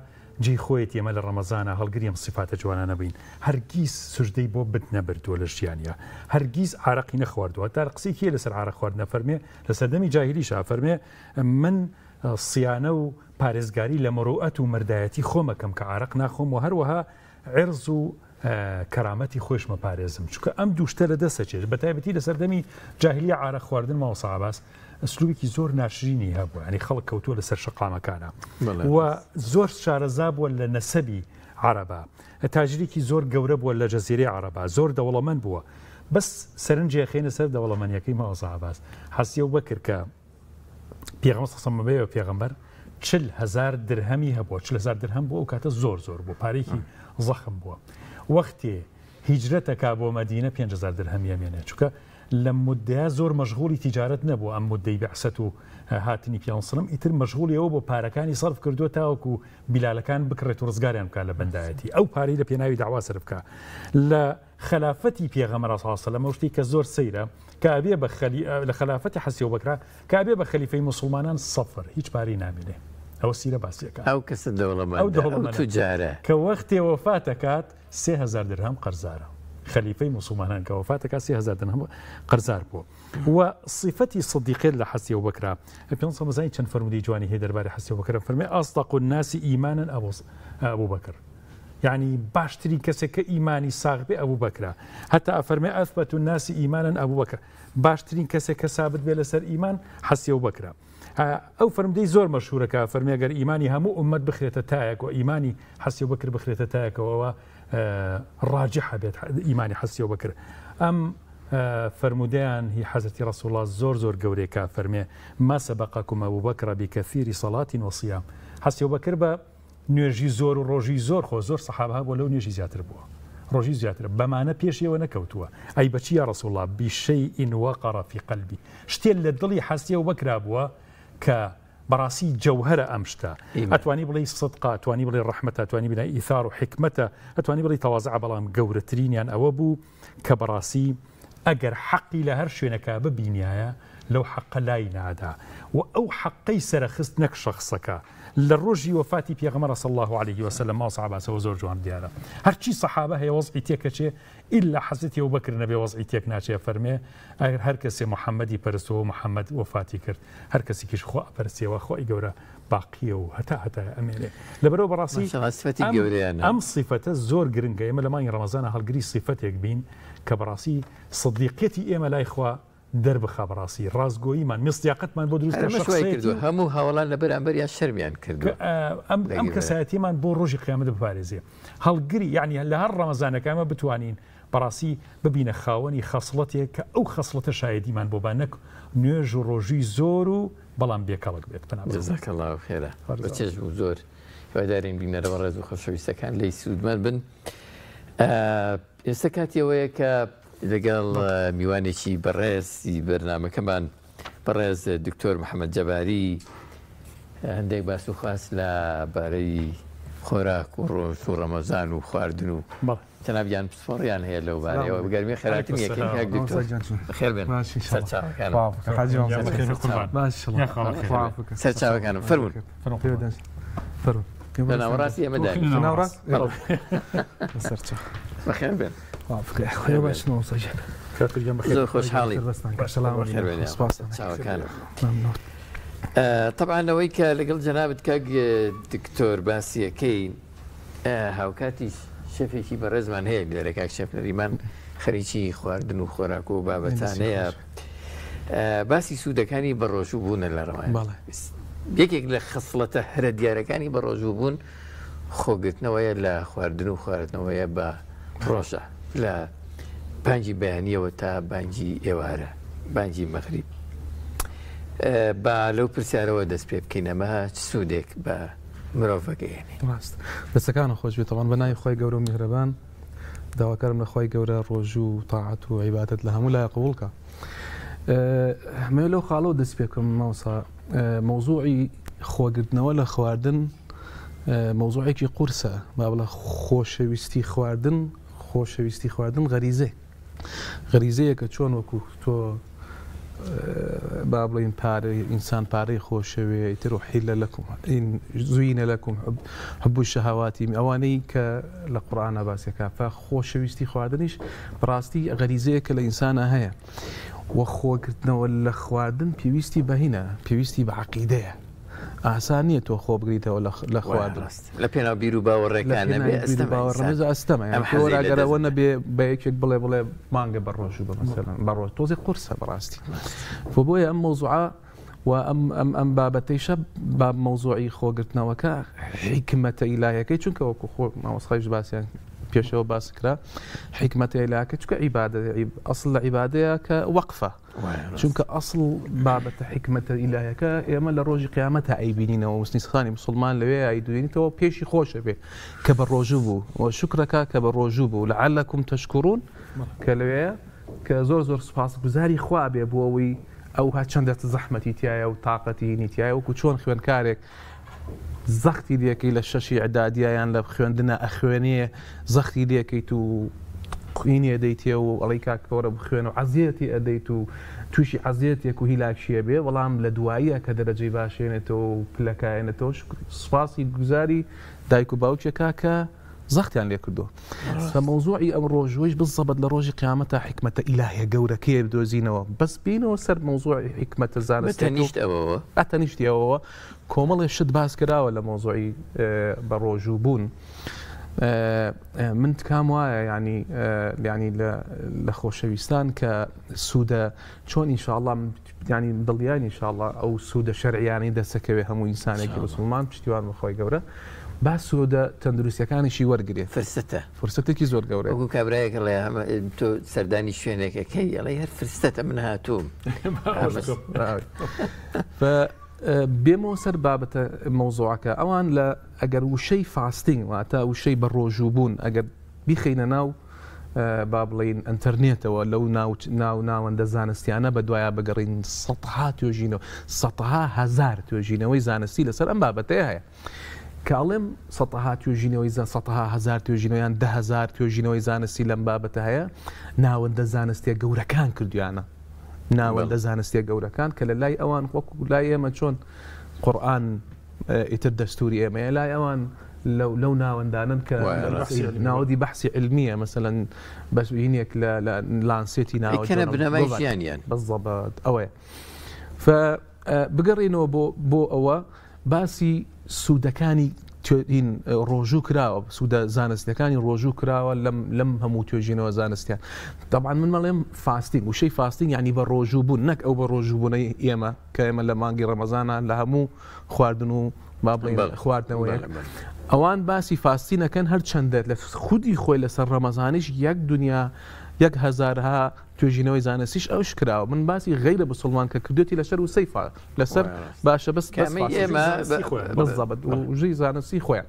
جێی خۆیەتی ئێمە لە ڕەمەزانە هەڵگری ئەم سیفاتە جوانانە بین هەرگیز سوژدەی بۆ بت نەبردووە لە ژیانیا هەرگیز عارەقی نەخواردووە تا قسەی لەسەر عارەق خواردنە فەرمێ لە سەردەمی جاهیلیشا فەرمێ من صیانە و پارێزگاری لە مروئەت و مەردایەتی خۆم ئەکەم کە عارەق ناخۆم و هەروەها عرض و کەرامەتی خۆیشم ئەپارێزم چونکە ئەم دوو شتە لە دەست ئەچێت بە تایبەتی لە سەردەمی جاهلیە عارەق خواردن مامۆستا عەباس ئسلوبێکی زۆر ناشرینی هەبوو یانی خەڵک کەوتووە لەسەر شەقامەکانە و زۆر شارەزا بووە لە نەسەبی عەرەبا تاجرێکی زۆر گەورە بووە لە جەزیرەی عەرەبا زۆر دەوڵەمەند بووە بەس سەرنجی ئەخەینە سەر دەوڵەمەنیەکەی مامۆستا عەباس حەسیە و بەکر کە پێغەمبەر صلی الله علیه و پێغەمبەر 40 هەزار درهەمی هەبووە 40 هەزار درهەم بوو ئەو کاتە زۆر زۆر بوو پارێکی زەخم بووە وەختێ هیجرەتەکا بۆ مەدینە 5000 درهەمی ئەمێنێ چونکە لەم مودەیە زۆر مەشغوڵی تیجارەت نەبوو ئەم مودەی بەعسەت و هاتنی پیان سڵم ئیتر مەشغوڵی ئەوە بۆ پارەکانی سەرف کردووە تاوەکو بیلالەکان بکڕێت و ڕزگاریان بکات لە بەندایەتی ئەو پارەی لە پێناوی داوا سەرف بکا لە خەلافەتی پێغەمبەر صلی الله علیه و سلم ئەو شتێک کە زۆر سەیرە کە ئەبێ بە خەلی لە خەلافەتی حەسی ئەوبەکرا کە ئەبێ بە خەلیفەی موسڵمانان سەفر هیچ پارەی نامێنێ ئەوە سیرە باسیەکە ئەو کەسە دەوڵەمەندە ئەو دەوڵەمەندە توجارە کە وەختێ وەفات ئەکات 3000 درهەم قەرزارە خەلیفەی موسڵمانان کە وەفات ئەکات 3000 درهەم قەرزار بووە و صفەتی صدیقیت لە حەسی ئەوبەکرا پێ مەزانی چەند فەرموودەی جوانی هەیە دەربارەی حەسی ئەوبەکر فەرمێ ئەصدق الناس ئیمانا ئەبو بەکر یعنی باشترین کەسێک کە ئیمانی ساغ بێ ئەبوو بەکرە هەتا ئەفەرمێ ئەثبەت الناس ئیمانا ئەبوو بەکر باشترین کەسێک کە سابت بێ لەسەر ئیمان حەسی ئەوبەکرە ئەو فەرمودەی زۆر مەشهورە کە فەرمی گەر ئیمانی هەموو ئومەت بخرێتە تایەک و ئیمانی حەسی ئەوبەکر بخرێتە تایەکەوە ڕاجحە بێت ئیمانی حەسی ئەوبەکر ئەم فەرمودەیان هی حەزرەتی ڕسول الله زۆر زۆر گەورەیە کە فەرمێ ما سبقكم ابو بكر بكثير صلاة وصيام حەسی ئەوبەکر بە نوێژی زۆر و ڕۆژی زۆر خۆ زۆر سەحابە هەبووە لەو نوێژی زیاتر بووە ڕۆژی زیاترە بەمانە پێشیەوە نەکەوتووە ئەی بەچی یا ڕسول الله بشيء وقر في قلبي شتێ لە دڵی حەسیەوە بەکرا بووە کە بەڕاستی جەوهرە ئەم شتە ئەتوانی بڵێی سدقە ئەتوانی بڵێ ڕەحمەتە ئەتوانی بڵێ ئیثار و حکمەتە ئەتوانی بڵێ تەوازع بەڵام گەورەترینیان ئەوە بوو کە بەڕاستی ئەگەر حەقی لە هەر شوێنەکە ببینایە لەو حەقە لای نادا و ئەو حەقەی سەرخست نەک شخصەکە لە ڕۆژی وەفاتی پێغەمبەر صلی الله علیه و سلم ماوسە عباسەوە زۆر جوان دیارە هەرچی سەحابە هەیە وەزعی تێکەچێ ئیلا حەزرەتی ئەوبەکر نەبێ وەزعی تێک ناچێ فەرمێ ئەگەر هەر کەسێ محەممەدی پەرستەوە محەممەد وەفاتی کرد هەر کەسێکیش خوا ئەپەرستیەوە خوای گەورە باقیە و هەتا هەتایە ئەمێنێ لەبەرەوە بەڕاستی ئەم سیفەتە زۆر گرنگە ئێمە لە مانگی ڕەمەزانە هەڵگری سیفەتێک بین کە بەڕاستی سدیقیەتی ئێمە لای خوا دەربخا بەڕاستی ڕاستگۆییمان مصداقەتمان بۆ دروست ئەمەش وای کردووە هەموو هاوەڵان لە بەرامبەریان شەرمیان کردووە ئەم ئەم کەسایەتیمان بۆ ڕۆژی قیامەت بپارێزێ هەڵگری یعنی لە هەر ڕەمەزانەکە ئەمە بتوانین بەڕاستی ببینە خاوەنی خەسڵەتێک کە ئەو خەسڵەتە شایەدیمان بۆ با نەک نوێژ و ڕۆژووی زۆر و بەڵام بێکەڵک بێت پەنا بەخوا. جزاک اللە خێرا بەچێژ بوو زۆر هیوادارین بینەرە بەڕێز و خۆشەویستەکان لێی سوودمەند بن ئێستا کاتی ئەوەیە کە لەگەڵ میوانێکی بەڕێزی بەرنامەکەمان بەڕێز دکتۆر محەممەد جەباری هەندێک باس و خواست لە بارەی خۆراک و ڕۆژ و ڕەمەزان و خواردن و جەنابیان پسپۆڕیان هەیە لەو بارەیەوە بگەرمی خێراتن یەکەین کاک دکتۆر بەخێر بێن سەرچاوەکانم سەرچاوەکانم فەرموون لە ناوەڕاستی ئێمە دانی بەخێر بێن زۆر خۆشحاڵی چاوەکانم طبعا ئەوەی کە لەگەڵ جەنابت کاک دکتۆر باسیەکەی هاوکاتیش شەفێکی بەڕێزمان هەیە لێرە کاک شەف نەریمان خەریکی خواردن و خۆراک و بابەتانەیە باسی سوودەکانی بەڕۆژوو بوونە لە ڕەوان یەکێک لە خسڵەتە هەرە دیارەکانی بەڕۆژوو بوون خۆگرتنەوەیە لە خواردن و خواردنەوەیە بە ڕۆژە لە بانگی بەیانیەوە تا بانگی ئێوارە بانگی مەغریب با لەو پرسیارەوە دەست پێ بکەین ئەمە چ سوودێک بە مرۆڤ بگەیەنێ. ڕاست دەستەکانت خۆش بێت تەبعەن بە ناوی خوای گەورە و میهرەبان داواکارم لە خوای گەورە ڕۆژوو و تاعەت و عیبادەت لە هەموو لایە قبوڵ کا مەوێ لەو خاڵەوە دەست پێ بکەم مامۆستا مەوزوعی خۆگرتنەوە لە خواردن مەوزوعێکی قورسە با بڵێ خۆشەویستی خواردن خۆشەویستی خواردن غەریزەیە غەریزەیەکە چۆن وەکو تۆ با بڵێین پارەی ئینسان پارەی خۆشەوێ ئیتر و حیلە لەکم زوینە لەکم حب الشهواتی ئەوانەی کە لە قورئانا باسیەکە فە خۆشەویستی خواردنیش بەڕاستی غەریزەیە کە لە ئینسانە هەیە و خۆگرتنەوە لە خواردن پێویستی بەهینە پێویستی بە عەقیدەیە ئاسان نییە تۆ خۆ بگریتەوە لە خواردن. لە پێناو بیر و باوەڕێکا نەبێ ئەستەمە ئینسان ئەستەمە ئەم حەزەی لە ئەگەر ئەوە دەست نەبێ بە یەکێک بڵێ بڵێ مانگە بە ڕۆژوو بە مەسەلەن بە ڕۆژ تۆزێ قورسە بەڕاستی و بۆیە ئەم مەوزوعە و ئەم ئەم ئەم بابەتەیشە با مەوزوعی خۆگرتنەوەکە حیکمەتە ئیلاهیەکەی چونکە وەکو خۆ مامۆستایش باسیان پێشەوە باس کرا حیکمەتە ئیلاهەکە چونکە عیبادە ئەسڵ لە عیبادەیە کە وەقفە چونکە ئەسڵ بابەتە حیکمەتە ئیلاهیەکە ئێمە لە ڕۆژی قیامەتا ئەیبینینەوە مسنیسخانی مسلمان لەوێ ئەیدوێنیتەوە پێشی خۆشە بێ کە بە ڕۆژوو بوو و شکرەکە کە بە ڕۆژوو بوو لعلکم تشکرون کە لەوێ. کە زۆر زۆر سوپاسگوزاری خوا بێ بۆ ئەوەی ئەو هەرچەندە زەحمەتی تایە و تاقەتی هینی تایە وەکو چۆن خوێندکارێک زەختی لێکەی لە شەشی ئیعدادیە یان لە خوێندنە ئەخوێنێ زەختی لێکەیت و هینی ئەدەیتێ و ئەڵێی کاک وەرە بخوێنە و عەزیەتی ئەدەیت و تووشی عەزیەتێک و هیلاکیە بێ بەڵام لە دواییە کە دەرەجەی باش هێنێتەوە و پلەکە هێنێتەوە سوپاسی گوزاری دایک و باوکێکا کە زەختیان لێ کردووە. بە مەوزوعی ئەم ڕۆژووەیش بزەبت لە ڕۆژی قیامەتا حیکمەتە ئیلاهیە گەورەکەیە بدۆزینەوە. بەس بێینەوە سەر مەوزوعی حیکمەتە زانستیەکە و. بە تەنیشت ئەوەوە. بە تەنیشتی ئەوەوە کۆمەڵێ شت باس کراوە لە مەوزوعی بە ڕۆژوو بوون. من تکام وایە یانی یانی لە خۆشەویستان کە سوودە چۆن ئینشاڵڵا من یانی دڵنیاین ان شاء اللە ئەو سوودە شەرعیانەی دەستەکەوێ هەموو ئینسانێکی مسوڵمان پشتیوان بە خوای گەورە با سوودە تەندروستیەکانیشی وەرگرێ فرسەتە فرسەتێکی زۆر گەورەیە وەکو کابرایەک ئەڵێ هەمە تۆ سەردانی شوێنێکەکەی ئەڵێ هەر فرسەتە من هاتووم بێمەوە سەر بابەتە مەوزوعەکە ئەوان لە ئەگەر وشەی fasting واتە وشەی بە ڕۆژوو بوون ئەگەر بیخەینە ناو با بڵێین ئەنتەرنێتەوە لەو ناو ناو ناوەندە زانستیانە بە دوایا بگەڕین سەدها توێژینەوە سەدها هەزار توێژینەوەی زانستی لەسەر ئەم بابەتەیە هەیە کە ئەڵێم سەدها توێژینەوەی زان سەدها هەزار توێژینەوە یان 10,000 توێژینەوەی زانستی لەم بابەتە هەیە ناوەندە زانستیە گەورەکان کردویانە ناوەندە زانستیە گەورەکان کە لە لای ئەوان وەکو لای ئێمە چۆن قورئان ئیتر دەستوری ئێمەیە لای ئەوان لەو لەو ناوەندانەن کە ناوەندی بەحسی عیلمیە مەسەلەن بەس هینێک لە لە لانسێتی ناوە کەنە بنەمای ژیانیان بەزەبت ئەوەیە ف بگەڕێنەوە بۆ بۆ ئەوە باسی سوودەکانی هین ڕۆژوو کراوە سوودە زانستەکانی ڕۆژوو کراوە لەم لەم هەموو توێژینەوە زانستیان طبعا من مەڵێم fasting وشەی fasting یعنی بە ڕۆژوو بوون نەک ئەو بە ڕۆژوو بوونەی ئێمە کە ئێمە لە مانگی ڕەمەزانە لە هەموو خواردن و با بڵێین خواردنەوەیەک ئەوان باسی fasting ئەکەن هەرچەندە لە خودی خۆی لەسەر ڕەمەزانیش یەک دنیا یەک هەزارها توێژینەوەی زانستیش ئەوش کراوە من باسی غەیرە بسڵمان کە کردوێتی لەسەر وسەی فا لەسەر باشە بەس ئێمە بزەبت وژەی زانستی خۆیان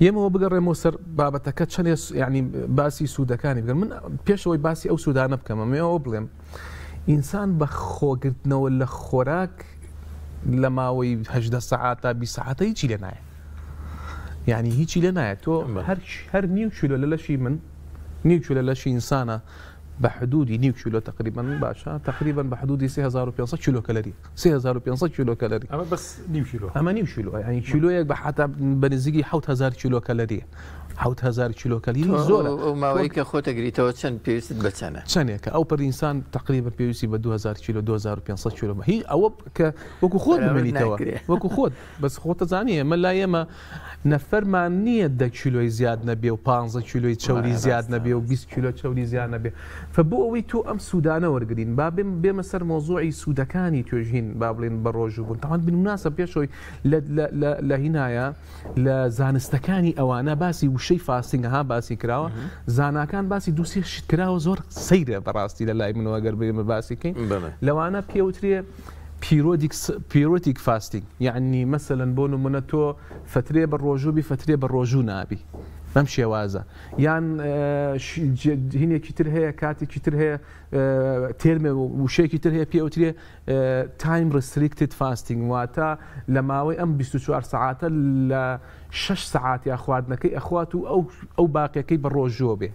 یەمەوە بگەڕێمەوە سەر بابەتەکە چەندێ ینی باسی سوودەکانی بگەن من پێشەوەی باسی ئەو سوودانە بکەمە مێەوە بڵێم ئینسان بە خۆگرتنەوە لە خۆراک لە ماوەی هەدە سەعات تا 20 سەعاتە هیچی لێ نایە یعنی هیچی لێ نایە تۆ هەر هەر نیو کیلۆ لە لەشی من نیو کیلۆ لەشی ئینسانە بە حدودی نیو کیلۆ تقریبا باشە تقریبا بە حدودی 3500 کیلۆ کەلەری 3500 کیلۆ کەلەری ئەمە بەس نیو کیلۆ ئەمە نیو کیلۆ یعنی کیلۆیەک بە حتا بە نزیکی 7000 کیلۆ کەلەریە 7000 کیلۆ کەلەری زۆرە ئەو ماوەی کە خۆتە گریتەوە چەند پێویستت بە چەنە چەندێکە ئەو پەر ئینسان تقریبا پێویستی بە 2000 کیلۆ 2500 کیلۆ هی ئەوە کە وەکو خۆت بمێنیتەوە وەکو خۆت بەس خۆتە زانی ئێمە لای ئێمە نەفەرمان نییە دە کیلۆی زیاد نەبێ و پانزە کیلۆی چەوری زیاد نەبێ و 20 کیلۆ چەوری زیاد نەبێ فە بۆ ئەوەی تۆ ئەم سوودانە وەرگین با بێم بێمە سەر مۆزوعی سوودەکانی توێژین با بڵێن بە ڕۆژوو بوون تاوان بنوناسە پێشەوەی لە هینایە لە زانستەکانی ئەوانە باسی وشەی fasting ها باسی کراوە زاناکان باسی دووسێ شت کراوە زۆر سەیرە بەڕاستی لە لای منەوە گەر بێمە باسی کەین لەوانە پێوترێ periodic fasting یەعنی مەسەلەن بۆ نمونە تۆ فترێ بە ڕۆژوو بی فترێ بە ڕۆژوو نابی بەم شێوازە یان هینێکی تر هەیە کاتێکی تر هەیە تێرمێ وشەیەکی تر هەیە پێوترێ time restricted fasting واتە لە ماوەی ئەم 24 سەعاتە لە 6 سەعات یا خواردنەکەی ئەخوات و ئەو ئەو باقیەکەی بە ڕۆژووە بێ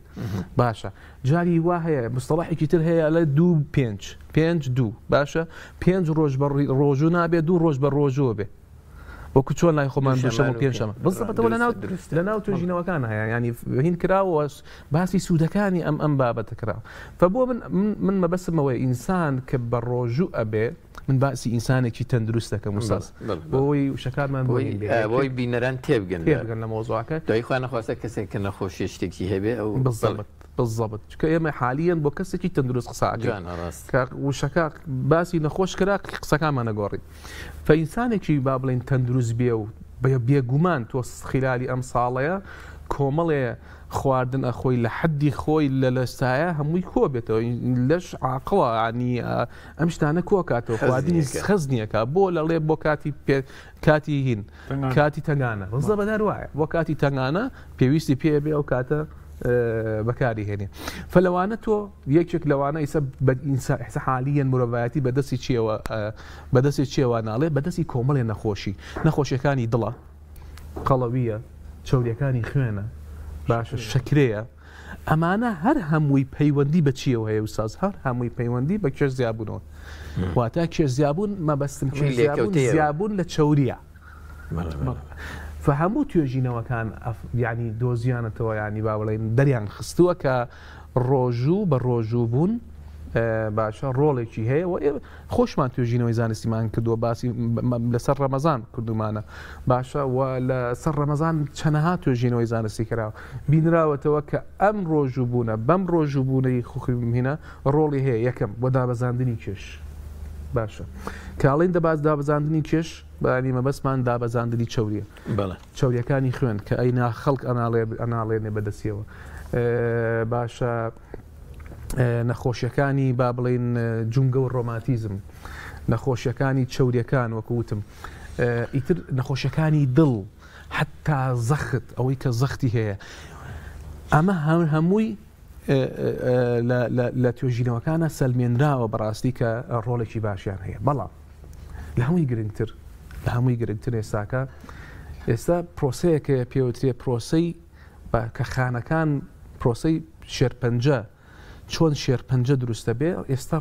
باشە جاری وا هەیە مستەڵەحێکی تر هەیە ئەڵێ دوو پێنج پێنج دوو باشە پێنج ڕۆژ بە ڕۆژوو نابێ دوو ڕۆژ بە ڕۆژووە بێ وەکو چۆن لای خۆمان دووشەم و پێنجشەمە بزەبەتەوە لەناو لە ناو توێژینەوەکان هەیە ینی هین کراوە باسی سوودەکانی ئەم ئەم بابەتە کراوە فە بۆ من من مەبەستمەوەی ئینسان کە بە ڕۆژوو ئەبێ من باسی ئینسانێکی تەندروست دەکەم وستاز بۆی وشەکانمان بۆی بینەران تێبگەن تێبگەن لە مەوزوعەکە دوای خوا نەخواستە کەسێک کە نەخۆشی شتێکی هەبێ ئەو بالضبط بالضبط چونکە ئێمە حالیەن بۆ کەسێکی تەندروست قسە ئەکەین کە وشەکە باسی نەخۆش کرا قسەکانمان نەگۆڕین فە ئینسانێکی با بڵێین تەندروست بێ و بێگومان تۆ خلالی ئەم ساڵەیە کۆمەڵێ خواردن ئەخۆی لە حەدی خۆی لە لەسایە هەمووی کۆ بێتەوە لەش عاقڵە ینی ئەم شتانە کۆکاتەوە خواردنی خەزنیەکە بۆ لەڵێ بۆ کاتی پێ کاتی هین کاتی تەنگانە ڕزە بەدار وایە بۆ کاتی تەنگانە پێویستی پێ بێ ئەو کاتە. بەکاری هێنێ فلەوانە تۆ یەکێک لەوانە ئیسە بە ئینسا ئیسە حالیەن مرۆڤایەتی بەدەستی چیەوە بەدەستی چیەوە ناڵێ بەدەستی کۆمەڵێ نەخۆشی نەخۆشیەکانی دڵە قەڵەویە چەوریەکانی خوێنە باشە شەکرەیە ئەمانە هەر هەمووی پەیوەندی بە چیەوە هەیە وساز هەر هەمووی پەیوەندی بە کێش زیابوونەوە واتە کێش زیابوون مەبەستم کێش زیابوون زیابوون لە چەوریە فە هەموو توێژینەوەکان یانی دۆزیانەتەوە یانی با بڵێین دەریان خستووە کە ڕۆژوو بە ڕۆژوو بوون باشە ڕۆڵێکی هەیە و خۆشمان توێژینەوەی زانستیمان کردووە باسی لەسەر ڕەمەزان کردومانە باشە و لەسەر ڕەمەزان چەنەها توێژینەوەی زانستی کراوە بینراوەتەوە کە ئەم ڕۆژوو بوونە بەم ڕۆژوو بوونەی خوخیمهینە ڕۆڵی هەیە یەکەم بۆ دابەزاندنی کێش باشە کاڵین دەباز دابەزاندنی کێش بەیانی مەبەستمان دابەزاندنی چەوریە بەڵێ. چەوریەکانی خوێن کە ئەینا خەڵک ئەناڵێ ئەناڵێنێ بەدەستیەوە باشە نەخۆشیەکانی با بڵین جومگە و ڕۆماتیزم نەخۆشیەکانی چەوریەکان وەکو وتم ئیتر نەخۆشیەکانی دڵ حتا زەخت ئەوەی کە زەختی هەیە ئەمە هەمووی لە توێژینەوەکانە سەلمێنراوە بەڕاستی کە ڕۆڵێکی باشیان هەیە بەڵام لە هەمووی گرنگتر لە هەمووی گرنگتر ئێستاکە ئێستا پرۆسەیەکە پێوترێ پرۆسەی کە خانەکان پرۆسەی شێرپەنجە چۆن شێرپەنجە دروستە بێ ئێستا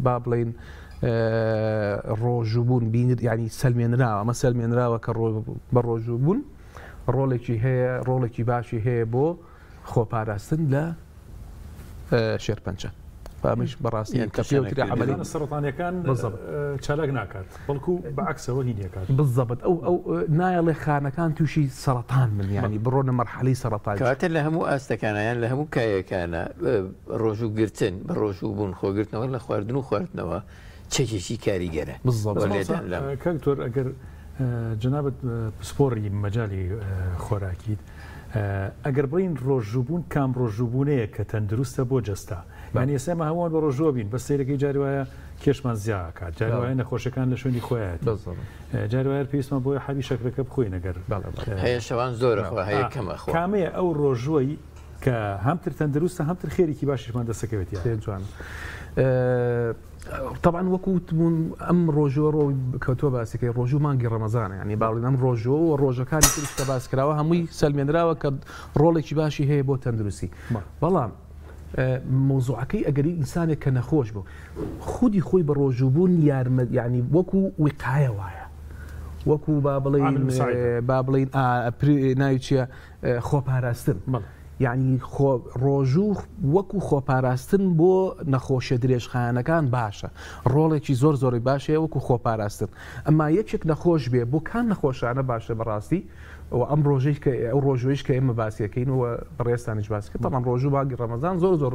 با بڵین ڕۆژووبوون بینر ینی سەلمێنراوە ئەمە سەلمێنراوە کە بە ڕۆژووبوون ڕۆڵێکی هەیە ڕۆڵێکی باشی هەیە بۆ خۆپاراستن لە شێرپەنجە ئەمەش بەڕاستی کە پێوترێ عەمەلی سەرەتانیەکان چالاک ناکات بەڵکو بەعکسەوە هی نەکات بالضبط ئەو ئەو نایەڵێ خانەکان تووشی سەرەتان بن یانی بڕۆنە مەرحەلەی سەرەتان کەواتە لە هەموو ئاستەکانە یان لە هەموو کایەکانە ڕۆژوو گرتن بە ڕۆژوو بوون خۆگرتنەوە لە خواردن و خواردنەوە چەکێکی کاریگەرە بالضبط کاک دکتۆر ئەگەر جەنابت پسپۆڕی مەجالی خۆراکیت ئەگەر بڵێین ڕۆژووبوون کام ڕۆژووبوونەیە کە تەندروستە بۆ جەستە؟ یانی ئێستا ئێمە هەمووان بە ڕۆژووە بین بەس سەیرەکەی جاری وایە کێشمان زیا ئەکات جاری وایە نەخۆشەکان لە شوێنی خۆیەتی جاری وایە پێویستمان بۆیە حەبی شەکرەکە بخۆین ئەگەر هەیە شەوان زۆرە خوا هەیە کەمە خوا کامەیە ئەو ڕۆژووەی کە هەمتر تەندروستە هەمتر خێرێکی باشیشمان دەستەکەوێت جوان. تەبعەن وەکو وتبوون ئەم ڕۆژووە ڕۆ کە تۆ باسی کەی ڕۆژوو مانگی ڕەمەزانە یانی باڵین ئەم ڕۆژووە و ڕۆژەکانی تریش کە باس کراوە هەمووی سەلمێنراوە کە ڕۆڵێکی باشی هەیە بۆ تەندروستی بەڵام مۆزوعەکەی ئەگەری ئینسانێک کە نەخۆش بوو خودی خۆی بە ڕۆژووبوون یارمە یعنی وەکو وقایە وایە وەکو با بڵێین با بڵێین ناوی چییە خۆپاراستن یانی خۆ ڕۆژوو وەکو خۆپاراستن بۆ نەخۆشیە درێژخایەنەکان باشە ڕۆڵێکی زۆر زۆری باش هەیە وەکو خۆپاراستن ئەما یەکێک نەخۆش بێ بۆ کام نەخۆشانە باشە بەڕاستی و ئەم ڕۆژەی کە ئەو ڕۆژوەیش کە ئێمە باسیەکەین و بەڕێزتانیش باس کرد تەبعەن ڕۆژوو مانگی ڕەمەزان زۆر زۆر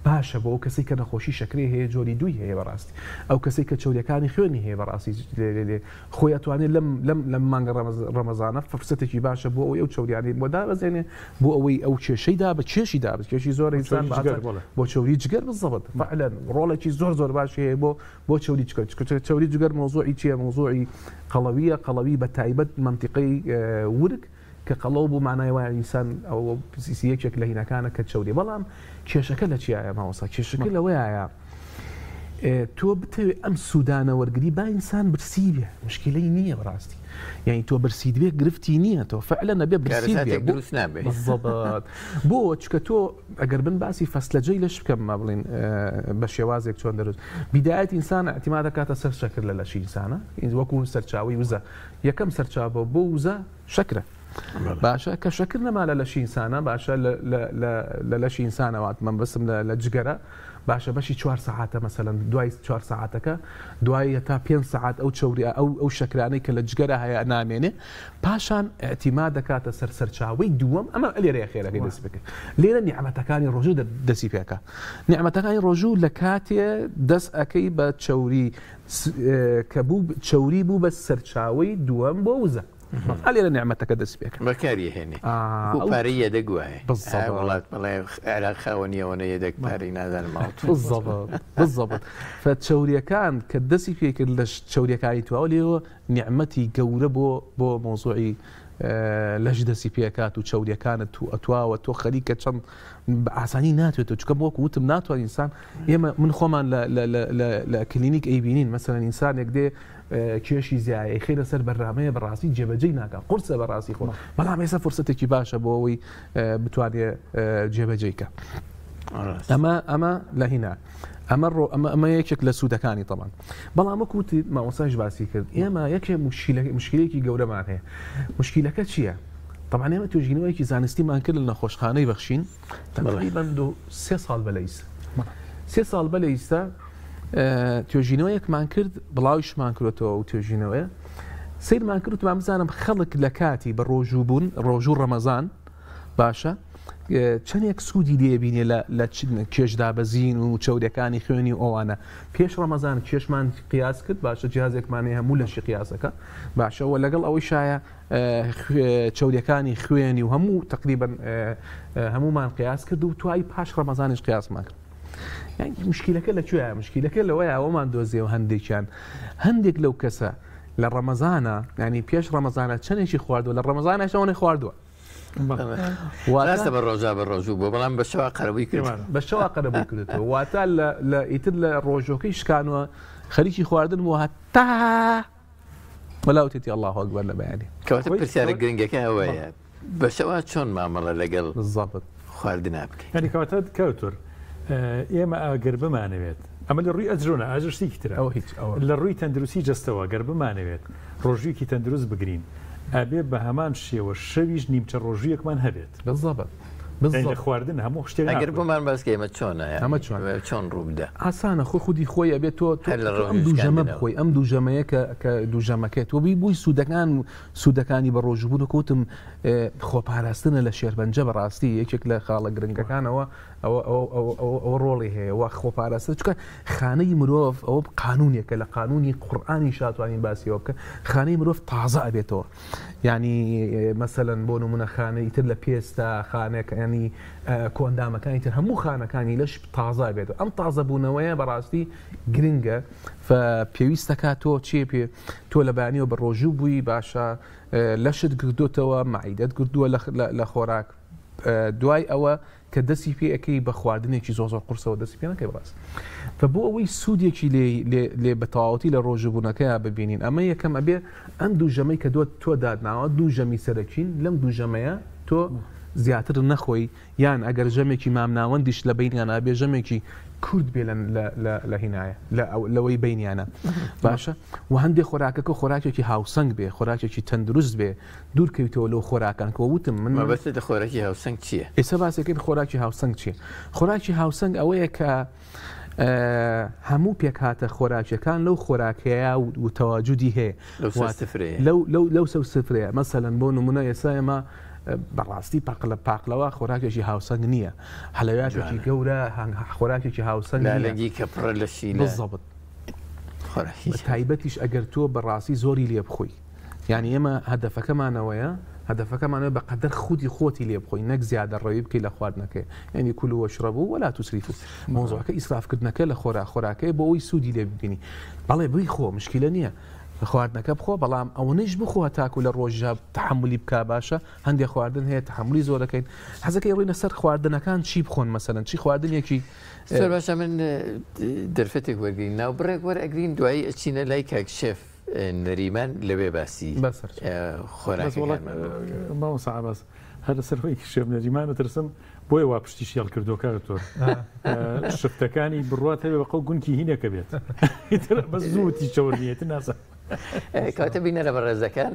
باشە بۆ ئەو کەسەی کە نەخۆشی شەکرەی هەیە جۆری دووی هەیە بەڕاستی ئەو کەسەی کە چەوریەکانی خوێنی هەیە بەڕاستی خۆی ئەتوانێت لەم لەم لەم مانگە ڕەمەزانە فرسەتێکی باشە بۆ ئەوەی ئەو چەوریانەی بۆ دابەزێنێ بۆ ئەوەی ئەو کێشەی دا بە کێشی دا بە کێشی زۆر ئینسان بۆ چەوری جگەر بالضبط فعلا ڕۆڵێکی زۆر زۆر باشی هەیە بۆ بۆ چەوری جگەر چونکە چەوری جگەر مەوزوعی چییە مەوزوعی قەڵەویە قەڵەوی بە تایبەت مەنتیقەی ورگ کە قەڵەو بوو مانای وایە ئینسان ئەوە یەکێک لە هینەکانە کە چەوری بەڵام کێشەکە لە چیایە مامۆستا کێشەکە لەوەیە تۆ بتەوێ ئەم سوودانە وەرگری با ئینسان برسی بێ مشکلەی نییە بەڕاستی یعنی تۆ برسیت بێ گرفتی نییە تۆ فعلا نەبێ برسی بێ دروست نابێ بالضبط بۆ چکە تۆ ئەگەر بن باسی فەسلەجەی لەش بکەم ما بڵین بە شێوازێک چۆن دەروست بیدایەت ئینسان اعتماد دەکاتە سەر شەکر لە لەشی ئینسانە وەکو سەرچاوەی وزە یەکەم سەرچاوە بۆ وزە شەکرە باشە کە شەکر نەما لە لەشی ئینسانە باشە لە لەشی ئینسانە وات مەبەستم لە جگەرە باشە بەشی چوار سەعاتە مەسەلەن دوای چوار سەعاتەکە دوای هەتا پێنج سەعات ئەو چەوری ئەو ئەو شەکرانەی کە لە جگەرە هەیە نامێنێ پاشان اعتیماد دەکاتە سەر سەرچاوەی دووەم ئەمە لێرەیە خێرەکەی دەست پێکە لێرە نیعمەتەکانی ڕۆژوو دەستی پێکە نیعمەتەکانی ڕۆژوو لە کاتێ دەست ئەەکەی بە چەوری کە بوو چەوری بوو بە سەرچاوەی دووەم بۆ وزە ئا لێرە نیعمەتەکە دەست پێکرد. بەکاری هێنێ وەکو پارەی یەدەگ وایە بالضبط وڵات بڵێ عێراق خاوەنی ئەوەنە یەدەگ پارەی نازانم ئاڵتون بالضبط بالضبط فچەوریەکان کە دەستی پێ کرد لە چەوریەکانی تواوە لێوە نیعمەتی گەورە بۆ بۆ مەوزوعی لەش دەستی پێکات و چەوریەکانت تو ئەتواوە تۆ خەریکە چەند بە ئاسانی ناتوێتەوە چونکە وەکو وتم ناتوانین ئینسان ئێمە من خۆمان لە کلینیک ئەیبینین مەسەلەن ئینسانێک دێ کێشی زیایە خێرە سەر بەرنامەیە بەڕاستی جێبەجێی ناکە قورسە بەڕاستی خۆ بەڵام ئێستا فرسەتێکی باشە بۆ ئەوەی بتوانێت جێبەجێی کە ئەمە ئەمە لە هینا ئەمە ڕۆ ئەمە ئەمە یەکێک لە سوودەکانی تەمان بەڵام وەکو وتی مامۆستاش باسی کرد ئێمە یەکێ مشکلێکی گەورەمان هەیە مشکلەکە چییە؟ طبعا ئێمە توێژینەوەیەکی زانستیمان کرد لە نەخۆشخانەی بەخشین تقریبا دو سێ ساڵ بە لە ئیستا سێ ساڵ بە لە ئیستا توێژینەوەیەکمان کرد بڵاویشمان کرێتەوە و توێژینەوەیە سیرمان کرد وتمان بزانم خەڵک لە کاتی بە ڕۆژوو بوون ڕۆژوو ڕەمەزان باشە چەندێک سوودی لێبینێ لە کێش دابەزین و چەوریەکانی خوێنی و ئەوانە پێش ڕەمەزان کێشمان قیاس کرد باشە جیازێکمان هەیە هەموو لەشی قیاسەکە باشە و لەگەڵ ئەوەی شایە چەوریەکانی خوێنی و هەموو تقریبا هەمومان قیاس کرد و توای پاش ڕەمەزانیش قیاسمان کرد یعنی مشکلەکە لە کوێ مشکلەکە لەوەیە ئەومان دۆزیەوە هەندێکیان هەندێک لەو کەسە لە ڕەمەزانە ینی پێش ڕەمەزانە چەندێکی خواردووە لە ڕەمەزانە ئەوەی خواردووە ڕاستە بە ڕۆژا بە ڕۆژوو بووە بەڵام بە شەوا قەرەبووی کرد بە شەوا قەرەبووی کردێتەوە واتە لە ئیتر لە ڕۆژۆکەی شکانوە خەریکی خواردن بووە هەتا وەلا وتێتی ئەڵڵاهو ئەکبەر لە بەیانی. کەواتە پرسیارە گرنگەکە ئەوەیە بە شەوا چۆن مامەڵە لەگەڵ بالضبط خواردنا بکەین؟ یانی کەواتە کاک دکتۆر ئێمە ئەگەر بمانەوێت ئەمە لە ڕووی ئەجرۆ نا ئەجر شتێکی ترە ئەوە هیچ ئەوە لە ڕووی تەندروستی جەستەوە گەر بمانەوێت ڕۆژوویەکی تەندروست بگرین ئەبێ بە هەمان شێوە شەویش نیمچە ڕۆژوویەکمان هەبێت. بالضبط یانی لە خواردن هەموو شتێک ئەگەر ناخۆین. بۆمان باس کەی ئەمە چۆنە یانی ئەمە چۆن؟ چۆن ڕوو بدە؟ ئاسانە خۆ خودی خۆی ئەبێت تۆ تۆ هەر لە تۆ ئەم ڕۆژوو دوو ژەمە شکاندنەوە. بخۆی ئەم دوو ژەمەیە کە کە دوو ژەمەکەی تۆ بی بۆی سوودەکان سوودەکانی بە ڕۆژووبوون وەک وتم خۆپاراستنە لە شێرپەنجە بەڕاستی یەکێک لە خاڵە گرنگەکانەوە ئەوە ئەوە ئەوە ئەوە ئەوە ڕۆڵی هەیە و خۆپاراستن چونکە خانەی مرۆڤ ئەوە قانونێکە لە قانونی قورئانی شاتوانین باسیەوە بکە خانەی مرۆڤ تازە ئەبێتەوە یعنی مەسەلەن بۆ نمونە خانەی تر لە پێستا خانێک ینی کۆندامەکانی تر هەموو خانەکانی لەش تازە بێت ئەم تازە بوونەوەیە بەڕاستی گرنگە پێویستەکە تۆ چێ پێ تۆ لە بەیانیەوە بە ڕۆژوو بووی باشە لەشت گردوتەوە مەعیدەت گردووە لە خۆراک دوای ئەوە کە دەستی پێ ئەکەی بە خواردنێکی زۆر زۆر قورسەوە دەستی پێ نەکەی بەڕاست فە بۆ ئەوەی سوودێکی لێ لێ لێ بە تەواوەتی لە ڕۆژووبوونەکەیا ببینین ئەمە یەکەم ئەبێ ئەم دوو ژەمەی کە دۆت تۆ داتناوە دوو ژەمی سەرەکین لەم دوو ژەمەیە تۆ زیاتر نەخۆی یان ئەگەر ژەمێکی مامناوەندیش لە بەینیانا بێ ژەمێکی کورت بێ لە لە لە لە هینایە لە لەوەی بەینیانە باشە و هەندێک خۆراکەکە خۆراکێکی هاوسەنگ بێ خۆراکێکی تەندروست بێ دوور کەویتەوە لەو خۆراکان کە وتم من مەبەستت لە خۆراکی هاوسەنگ چییە؟ ئێستا باسەکەین خۆراکی هاوسەنگ چییە؟ خۆراکی هاوسەنگ ئەوەیە کە هەموو پێکهاتە خۆراکیەکان لەو خۆراکەیە و تەواجودی هەیە لەو سەر سفرەیە مەسەلەن بۆ نمونە ئێستا ئێمە بەڕاستی پاقلە پاقلەوە خۆراکێکی هاوسەنگ نییە حەلەویاتێکی گەورە خۆراکێکی هاوسەنگ لالەنگی کە پڕە لە شیلە بالضبط تایبەتیش ئەگەر تۆ بەڕاستی زۆری لێ بخۆی یانی ئێمە هەدەفەکەمان ئەوەیە هەدەفەکەمان ئەوەیە بەقەدەر خودی خۆتی لێ بخۆی نەک زیادەڕەوی بکەی لە خواردنەکەی یعنی کلوا واشربوا ولا تسرفوا مەوزوعەکە ئیسرافکردنەکە لە خۆرا خۆراکەی بۆ ئەوەی سوودی لێ ببینی بەڵێ بیخۆ مشکلە نییە خواردنەکە بخۆ بەڵام ئەوەنەیش بخۆ تاکو لە ڕۆژە تحملی بکە باشە هەندێک خواردن هەیە تحملی زۆرەکەین حەزەکەی ڕووینە سەر خواردنەکان چی بخۆن مەسەلەن چی خواردنێکی زۆر باشە من دەرفەتێک وەرگین ناو بڕێک وەرئەگرین دوایی ئەچینە لای کاک شێف نەریمان لەوێ باسی خۆراکەکانمان بۆ بکەین. مامۆستا عەباس هەر لەسەر ئەوەی شێف نەریمان ئەترسم بۆیە وا پشتی شێڵ کردووە کاک دکتۆر شفتەکانی بڕوات هەبێ بە قەو گونکی هینەکە بێت ئیتر بەس زوو وتی چەور نییە ئیتر نازانم. کەواتە بینەرە بەڕێزەکان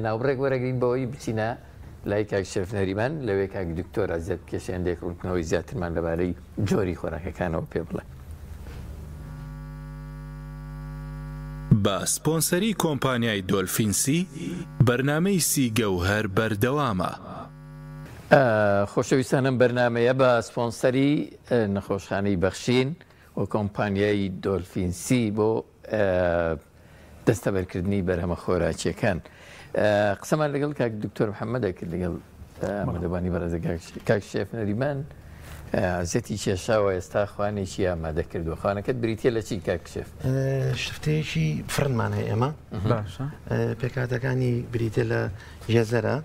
ناوبڕێک وەرەگرین بەوەی بچینە لای کاک شێف نەریمان لەوێ کاک دکتۆر عزەت بکێشێ هەندێک ڕوونکردنەوەی زیاترمان لەبارەی جۆری خۆراکەکانەوە پێ بڵێ. بە سپۆنسەری کۆمپانیای دۆلفینسی، بەرنامەی سی گەوهەر بەردەوامە. خۆشەویستان ئەم بەرنامەیە بە سپۆنسەری نەخۆشخانەی بەخشین و کۆمپانیای دۆلفینسی بۆ دەستەبەرکردنی بەرهەمە خۆراکیەکان قسەمان لەگەڵ کاک دکتۆر محەممەد کرد لەگەڵ ئامادەبانی بەڕێزە کاک شێف نەریمان. ئەزیەتی کێشاوە ئێستا خوانێکی ئامادە کردووە خوانەکەت بریتیە لە چی کاک شێف؟ شفتەیەکی فڕنمان هەیە ئێمە باشە پێکهاتەکانی بریتە لە گێزەرە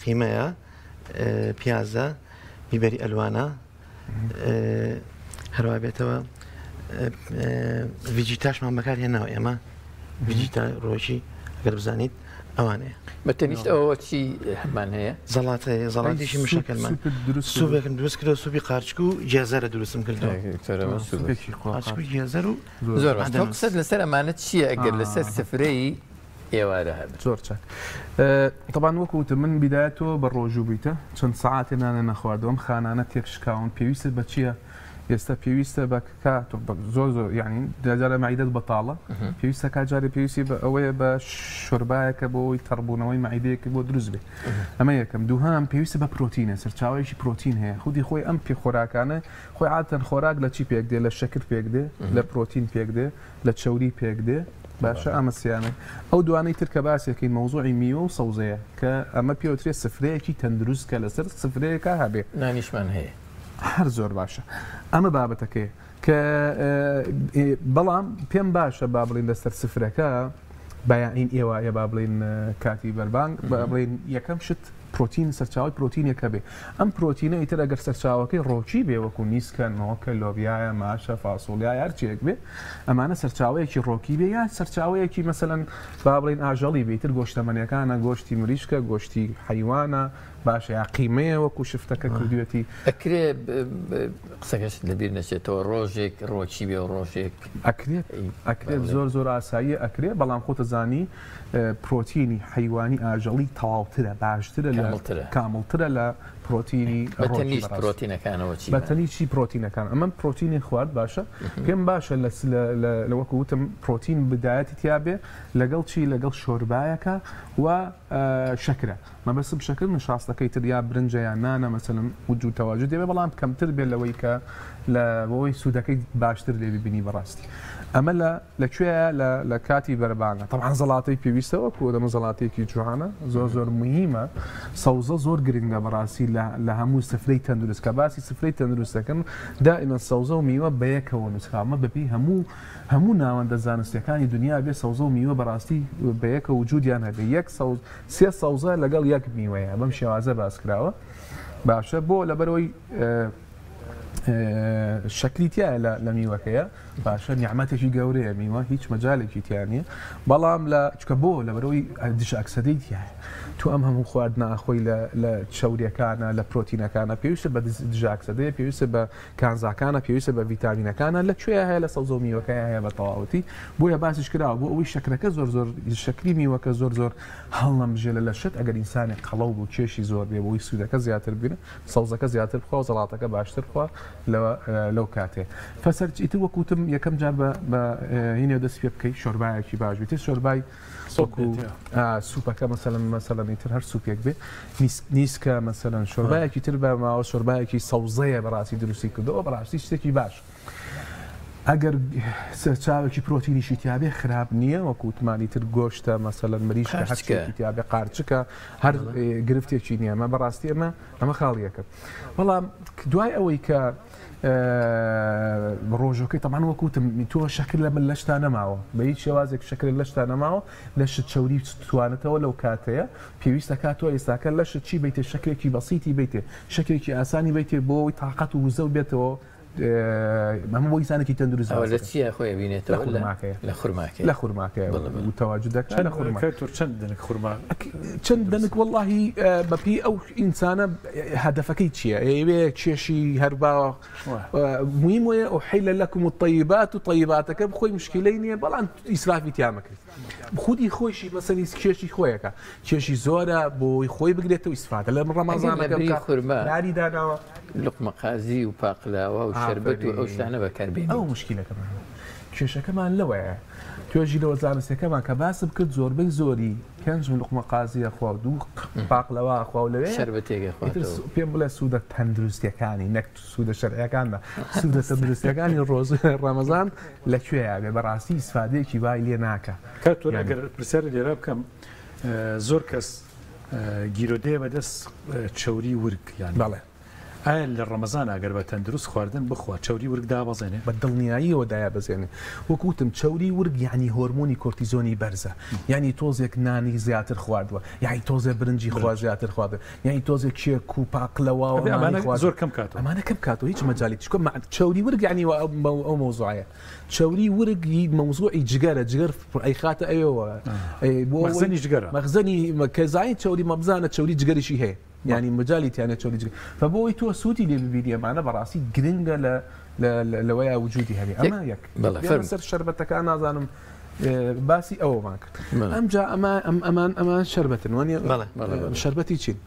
قیمەیە پیازە بیبەری ئەلوانە هەروە بێتەوە ڤیجیتاشمان بەکار هێناوە ئێمە ڤیجیتا ڕۆژی ئەگەر بزانیت ئەوانەیە. بە تەنیشت ئەوەوە چی هەمان هەیە؟ زەڵاتە هەیە، زەڵاتێکی مشەکەلمان. سوپێکم دروست کردووە، سوپی قارچک و گێزەرە دروستم کردووە. قارچک و گێزەر و زۆر باش. تۆ قسەت لەسەر ئەمانە چییە ئەگەر لەسەر سفرەی ئێوارە هەبن؟ زۆر چاک. تەبان وەکو وتم من بیدایە تۆ بە ڕۆژوو بوویتە چەند سەعاتێ نانە نەخواردووە ئەم خانانە تێک شکاون پێویستت بە چییە؟ ئێستا پێویستە بە کا تۆ زۆر زۆر یعنی جارە مەعیدەت بەتاڵە پێویستە کا جارێ پێویستی بە ئەوەیە بە شۆربایەکە بۆ ئەوەی تەڕبوونەوەی مەعیدەیەک بۆ دروست بێ ئەمە یەکەم دووهەم پێویستە بە پرۆتینە سەرچاوەیەکی پرۆتین هەیە خودی خۆی ئەم پێ خۆراکانە خۆی عادەتەن خۆراک لە چی پێک دێ لە شەکر پێک دێ لە پرۆتین پێک دێ لە چەوری پێک دێ باشە ئەمە سیانە ئەو دوانەی تر کە باسێکین مەوزوعی میوە و سەوزەیە کە ئەمە پێوترێ سفرەیەکی تەندروست کە لەسەر سفرەیەکە هەبێ نانیشمان هەیە هەر زۆر باشە ئەمە بابەتەکەیە کە بەڵام پێم باشە با بڵین لەسەر سفرەکە بەیانین ئێوایە با بڵین کاتی بەربانگ با بڵین یەکەم شت پرۆتین سەرچاوی پرۆتینێک هەبێ ئەم پرۆتینە ئیتر ئەگەر سەرچاوەکەی ڕۆکی بێ وەکو نیسکە نۆکە لۆبیایە ماشە فاسۆڵیا هەرچیەک بێ ئەمانە سەرچاوەیەکی ڕۆکی بێ یان سەرچاوەیەکی مەسەلەن با بڵین ئاژەڵی بێ ئیتر گۆشتەمەنیەکانە گۆشتی مریشکە گۆشتی حەیوانە باشە یا قیمەیە وەکو شفتەکە کردوێتی. ئەکرێ قسەکەشت لەبیر نەچێتەوە ڕۆژێک ڕۆکی بێ و ڕۆژێک ئەکرێت ئەکرێت زۆر زۆر ئاساییە ئەکرێ بەڵام خۆتە زانی پرۆتینی حەیوانی ئاژەڵی تەواوترە باشترە لە کامڵترە لە پرۆتینی بەتەنیشت پرۆتینەکانەوە چی بەتەنیشی پرۆتینەکان ئەمە پرۆتینی خوارد باشە پێم باشە لە وەکو وتم پرۆتین بدایەتی تیابێ لەگەڵ چی لەگەڵ شۆربایەکە و شەکرە مەبەستم شەکر نشاستەکەی تر یا برنجە یا نانە مەسەلەن وجود تەواجود دەبێ بەڵام کەمتر بێت لەوەی کە لە بەوەی سوودەکەی باشتر لێ ببینی بەڕاستی ئەمە لە لە کوێیە لە لە کاتی بەربانگە تەبعەن زەڵاتەی پێویستە وەکو دەمە زەڵاتەیەکی جوانە زۆر زۆر مهمە سەوزە زۆر گرنگە بەڕاستی لە لە هەموو سفرەی تەندروست کە باسی سفرەی تەندروست دەکەن دائما سەوزە و میوە بەیەکەوە نووسراوە بەپێی هەموو هەموو ناوەندە زانستیەکانی دنیا بێ سەوزە و میوە بەڕاستی بەیەکە وجودیان هەبێ یەک سەوز سێ سەوزە لەگەڵ یەک میوەیە بەم شێوازە باس کراوە باشە بۆ لەبەرەوەی شەکری تایە لە میوەکەیە باشە نیعممەتێکی گەورەیە میوە هیچ مەجالێکی تیا نییە بەڵام لە چکە بۆ لەبەرەوەی دژە ئەکسەدەی تایە تو ئەم هەموو خواردنە ئەخۆی لە چەوریەکانە لە پرۆتینەکانە پێویستە بە دژە ئەکسەدەیە پێویستە بە کانزاکانە پێویستە بە ڤیتامینەکانە لە کوێیا هەیە لە سەوزە و میوەکەیا هەیە بە تەواوەتی بۆیە باسیش کراوە بۆ ئەوەی شەکرەکە زۆر زۆر شەکری میوەکە زۆر زۆر هەڵنەمژێ لە لەشت ئەگەر ئینسانێک قەڵەو بوو کێشی زۆر بێ بۆی سوودەکە زیاتر بینە سەوزەکە زیاتر بخوا و زەڵاتەکە باشتر بخوا لەو کاتێ فەسەر ئیتر وەکوتم یەکەم جار بە هینێ دەست پێ بکەی شۆربایەکی باش بیتر شۆربای وەکو سوپەکە مەسەلەن مەسەلەن ئیتر هەر سوپێک بێ نیسکە مەسەلەن شۆربایەکی تر بە ماوە شۆربایەکی سەوزەیە بەڕاستی دروستی کردەوە بەڕاستی شتێکی باش ئەگەر سەرچاوێکی پرۆتینیشی تیاابێ خراپ نییە وەکو وتمانی تر گۆشتە مەسەلەن مریشکە هەرچێکی تیاابێ قارچکە هەر گرفتێکی نییە ئەمە بەڕاستی ئەمە ئەمە خاڵیەکە بەڵام دوای ئەوەی کە ڕۆژەکەی تەبعەن وەک وتم تۆ شەکر لە من لەشتا نەماوە بە هیچ شێوازێک شەکر لەشتا نەماوە لەشت چەوری توانەتەوە لەو کاتەیە پێویستە کات تۆ ئێستاکە لەشت چی بیتێ شەکرێکی بەسیتی بیتێ شەکرێکی ئاسانی بیتێ بۆ ئەوەی تاقەت و وزە و بێتەوە ئەمە بۆ ئینسانێکی تەندروست ئەوە لە چییە خۆی بینێتەوە لە خورماکەیە لە خورماکەیە لە خورماکەیە و تەواجد دەکات لە خورما چەند دەنک خورما چەند دەنک وەڵاهی بەپێی ئەو ئینسانە هەدەفەکەی چییە ئەیەوێ کێشی هەر با مهم وەیە ئوحیلە لەکم الطیبات و طیباتەکە بخۆی مشکلەی نییە بەڵام ئیسرافی تیا مەکرێت خودی خۆیشی مەسەلی کێشی خۆیەکە کێشی زۆرە بۆی خۆی بگرێتەوە ئیسفادە لە ڕەمەزانەکە بکە خورما ناری داناوە لوقمە قازی و پاقلاوە و شەربەت و ئەو شتانە بەکاربێنیت ئەو مشکلەکەمان کێشەکەمان لەوەیە توێژینەوە زانستیەکەمان کە باسم کرد زۆربەی زۆری پێنج لوقمە قازی ئەخوا و دوو پاقلەوە ئەخوا و لەوێ شەربەتێک ئیتر ئەخواتەوە. پێم بڵێ سوودە تەندروستیەکانی نەک سوودە شەرعیەکان نا سوودە تەندروستیەکانی ڕۆژ ڕەمەزان لە کوێیا بێ بەڕاستی ئیسفادەیەکی وای لێ ناکا کاک تۆر یانی ئەگەر پرسیارێک لێرە بکەم زۆر کەس گیرۆدەیە بەدەست چەوری ورگ یان بەڵێ. ئایا لە ڕەمەزانا گەر بە تەندروست خواردن بخوا چەوری ورگ دابەزێنێ؟ بە دڵنیاییەوە دایابەزێنێ. وەک وتم چەوری ورگ یەعنی هۆرمۆنی کۆرتیزۆنی بەرزە یەعنی تۆزێک نانی زیاتر خواردوە یەعنی تۆزێ برنجی خوا زیاتر خواردوە یەعنی تۆزێ کێک و پاقلەوا و ئەبێ ئەمانەی ئەمانە خواردوە زۆر کەم کاتەوە. ئەمانە کەم کاتەوە هیچ مەجالی چونکە مە چەوری ورگ یەعنی وا ئەو مەوزوعەیە چەوری ورگ ی مەوزوعی جگەرە جگەر ئەیخاتە ئەوێوە ئەی بۆ ئەوەی مەخزەنی جگەرە. مەخزەنی کە زانی چەوری مەبزانە چەوری جگەریشی هەیە. یانی مەجالی تیانە چەوری جگەر فە بۆ ئەوەی تۆ سوودی لێ ببینی ئەمانە بەڕاستی گرنگە لە لەوەیا وجودی هەبێ ئەمە یەک بەڵێ بێمە فەرموو. سەر شەربەتەکان نازانم باسی ئەوەمان کرد ئەمجا ئەمە ئەم ئەمان ئەمان شەربەتن وانە بەڵێ بەڵێ بەڵێ. شەربەتی چین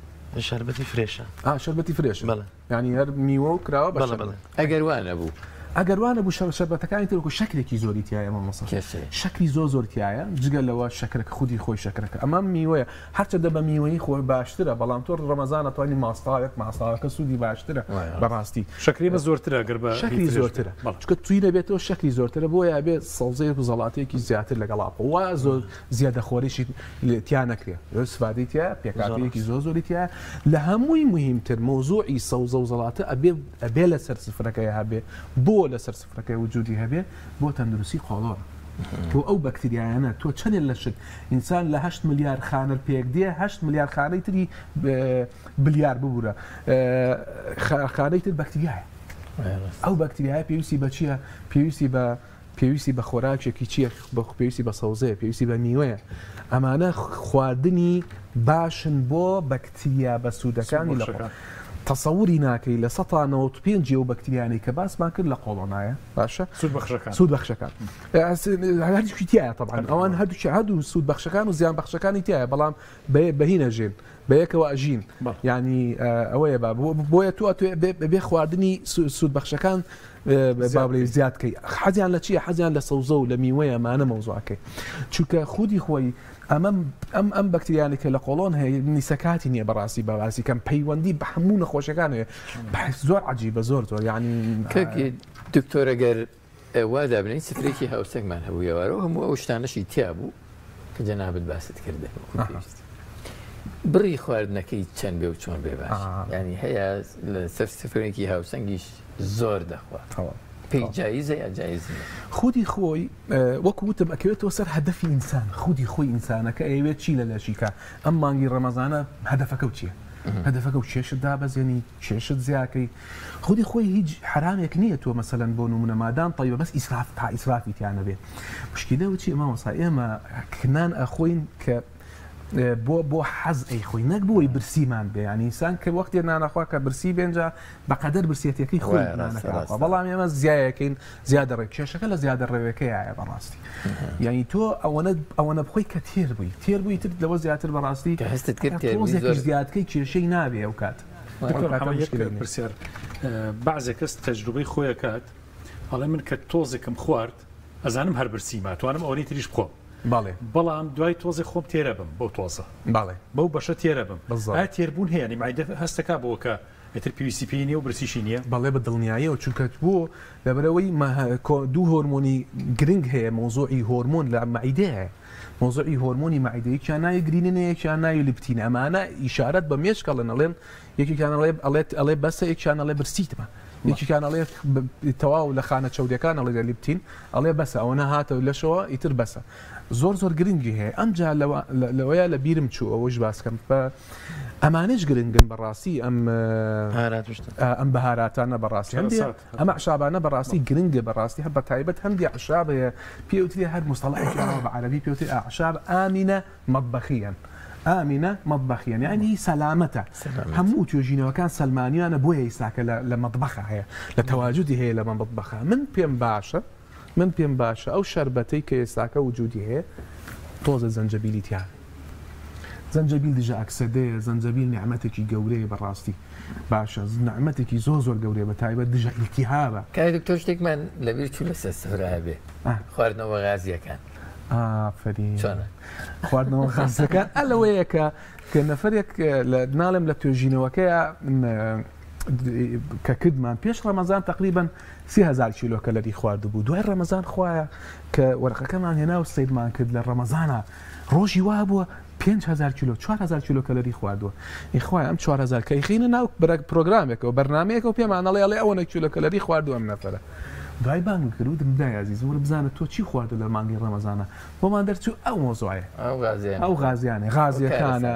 شەربەتی فرێشە ئا شەربەتی فرێشە بەڵێ یانی هەر میوە و کراوە بە بەڵێ شەربەت. بەڵێ ئەگەر وا نەبوو. ئەگەر وا نەبوو شەربەتەکانی تر وەکو شەکرێکی زۆری تیایە مامۆستا کێشەیە. شەکری زۆر زۆر تیایە جگە لەوە شەکرەکە خودی خۆی شەکرەکە ئەمە میوەیە هەرچەندە بە میوەیی خۆی باشترە بەڵام تۆ ڕەمەزان ئەتوانی ماستاوێک ماستاوەکە سوودی باشترە بەڕاستی شەکری بە زۆرترە گەر بە شەکری زۆرترە چونکە توی نەبێتەوە شەکری زۆرترە بۆیە ئەبێ سەوزەیەک و زەڵاتەیەکی زیاتر لەگەڵا بخۆ وا زۆر زیادەخۆریشی تیا نەکرێ سفادەی تیا پێکهاتەیەکی زۆر زۆری تیا لە هەمووی مهمتر مەوزوعی سەوزە و زەڵاتە ئەبێ ئەبێ لەسەر سفرەکەی هەبێ بۆ لەسەر سفرەکەی وجودی هەبێ بۆ تەندروستی قۆڵۆن تۆ ئەو بەکتریایانە تۆ چەندێ لەشت ئینسان لە هەشت ملیار خانە پێک دێ هەشت ملیار خانەی تری بلیار ببورە خانەی تر بەکتریایە ئەو بەکتریایە پێویستی بە چییە پێویستی بە پێویستی بە خۆراکێکی چییە پێویستی بە سەوزەیە پێویستی بە میوەیە ئەمانە خواردنی باشن بۆ بەکتریا بەسوودەکانی لە تەسەوری ناکەی 95% ئەو بەکتریانەی کە باسمان کرد لە قۆڵۆنایە باشە سوود بەخشەکان سوود بەخشەکان هەردووکی تایە طبعا ئەوان هەردووکی هەردوو سوود بەخشەکان و زیان بەخشەکانی تایە بەڵام بەهینە ژێن بەیەکەوە ئەژین ینی ئەوەیە با بۆیە تو بێ خواردنی سوود بەخشەکان با بڵێ زیادکەی حەزیان لە چییە حەزیان لە سەوزە و لە میوەیە مانە مەوزوعەکەی چونکە خودی خۆی ئەمە ئەم ئەم بەکتریانەی کە لە قۆڵۆن هەیە نیسەکاتی نییە بەڕاستی بە باسی کەم پەیوەندی بە هەموو نەخۆشیەکان هەیە زۆر عجیبە زۆر زۆر یعنی کاک دکتۆر ئەگەر وا دابنێین سفرێکی هاوسەنگمان هەبوو ئێوارە و هەموو ئەو شتانەشی تیا بوو کە جەنابت باست کردن وەکو پێویست بڕی خواردنەکەی چەند بێ و چۆن بێ باش ینی هەیە لەسەر سفرێکی هاوسەنگیش زۆر دەخوا پێی جایزە یا جایز نییە؟ خودی خۆی وەکو وتم ئەکەوێتەوە سەر هەدەفی ئینسان خودی خۆی ئینسانەکە ئەیەوێت چی لە لەشی کا ئەم مانگی ڕەمەزانە هەدەفەکەو چییە هەدەفەکەو کێشت دابەزێنی کێشت زیاکەی خودی خۆی هیچ حەرامێک نییە تۆ مەسەلەن بۆ نمونە مادام تەیبە بەس ئیسراف تا ئیسرافی تیا نەبێ مشکلە و چیە مامۆستا ئێمە نان ئەخۆین کە بۆ بۆ حەز ئەیخۆی نەک بۆی برسیمان بێ یانی ئینسان کە وەختێ نانەخوا کە برسی بێنجا بەقەدەر برسێتیەکەی خۆی نانەکە بەڵام ئێمە زیایەکەین زیادە ڕێ کێشەکە لە زیادە ڕێوەکەیە بەڕاستی یعنی تۆ ئەوەنە ئەوەنە بخۆی کە تێر بووی تێر بووی تر لەوە زیاتر بەڕاستی کە هەستت کرد تێر بووی زۆر زیادکەی کێشەی نابێ ئەو کات پرسیار بەعزێ کەس تەجروبەی خۆیەکات ئەڵێ من کە تۆزێکم خوارد ئەزانم هەر برسیمە توانم ئەوەی تریش بخۆم بەڵێ. بەڵام دوای تۆزێ خۆم تێرە بم بەو تۆزە. بەڵێ. بەو بەشە تێرە بم. بالضبط. ئایا تێربوون هەیە یانی مەعیدە هەستەکا بەوە کە ئیتر پێویستی پێی نییە و برسیشی نییە؟ بەڵێ بە دڵنیاییەوە چونکە بۆ لەبەرئەوەی دوو هۆرمۆنی گرنگ هەیە مەوزوعی هۆرمۆن لە مەعیدەیە هەیە مەوزوعی هۆرمۆنی مەعیدە یەکیان ناوی گرینینە یەکیان ناوی لپتینە ئەمانە ئیشارەت بە مێشک ئەڵێن ئەڵێن یەکێکیان ئەڵێ ئەڵێت ئەڵێ بەسە یەکیان ئەڵێ برسیتمە یەکێکیان ئەڵێ تەواو لە خانە چەوریەکان ئەڵێ لە لیپتین ئەڵێ بەسە ئەوەنە هاتەوە لەشەوە ئیتر بەسە زۆر زۆر گرنگی هەیە ئەمجا لەوەیە لە بیرم چوو ئەوەش باسکەم بە ئەمانەش گرنگن بەڕاستی ئەم ئەم بەهاراتانە بەڕاستی هەندێ ئەمە عشابانە بەڕاستی گرنگە بەڕاستی هەر بە تایبەت هەندێ عشاب هەیە پێوتری هەر مستەڵحێکی بە عەرەبی پێوتری ئەعشاب ئامینە مطبخیان آمنە مطبخیان یعنی سەلامەتە هەموو توێژینەوەکان سەلمانیانە بۆیە ئیستاکە لە مەطبەخە هەیە لە تەواجودی هەیە لە مەطبەخە من پێم باشە من پێم باشە ئەو شەربەتەی کە ئێستاکە وجودی هەیە تۆزە زەنجەبیلی تیا زەنجەبیل دژە ئەکسەدەیە زەنجەبیل نیعمەتێکی گەورەیە بەڕاستی باشە نعمەتێکی زۆر زۆر گەورەیە بە تایبەت دژە ئیلتیهابە. کاک دکتۆر شتێکمان لەبیر چوو لەسەر سفرە هەبێ خواردنەوە غازیەکان. ئافەرین چۆنە؟ خواردنەوە غازەکان ئە لەوەیە کە کە نەفەرێک لە ناڵێم لە توێژینەوەکەیە کە کردمان پێش ڕەمەزان تقریبا 3000 کیلۆ کەلەری خواردبوو دوای ڕەمەزان خوایە کە وەرقەکەمان هێنا و سەیرمان کرد لە ڕەمەزانە ڕۆژی وا بووە. 5000 کیلۆ 4000 کیلۆ کەلەری خواردووە ئیخوای ئەم 4000 کە ئیخینە ناو بەرەک پرۆگرامێکەوە بەرنمەیەکەوە پێمان ئەڵێ ئەڵێ ئەوەنە کیلۆ کەلەری خواردووە ئەم نەفەرە دوای بانگ کرد وتم برای ئازیز وەرە بزانە تۆ چی خواردووە لە مانگی ڕەمەزانە بۆمان دەرچوو ئەو مۆزوعەیە ئەو غازیانە ئەو غازیانە غازیەکانە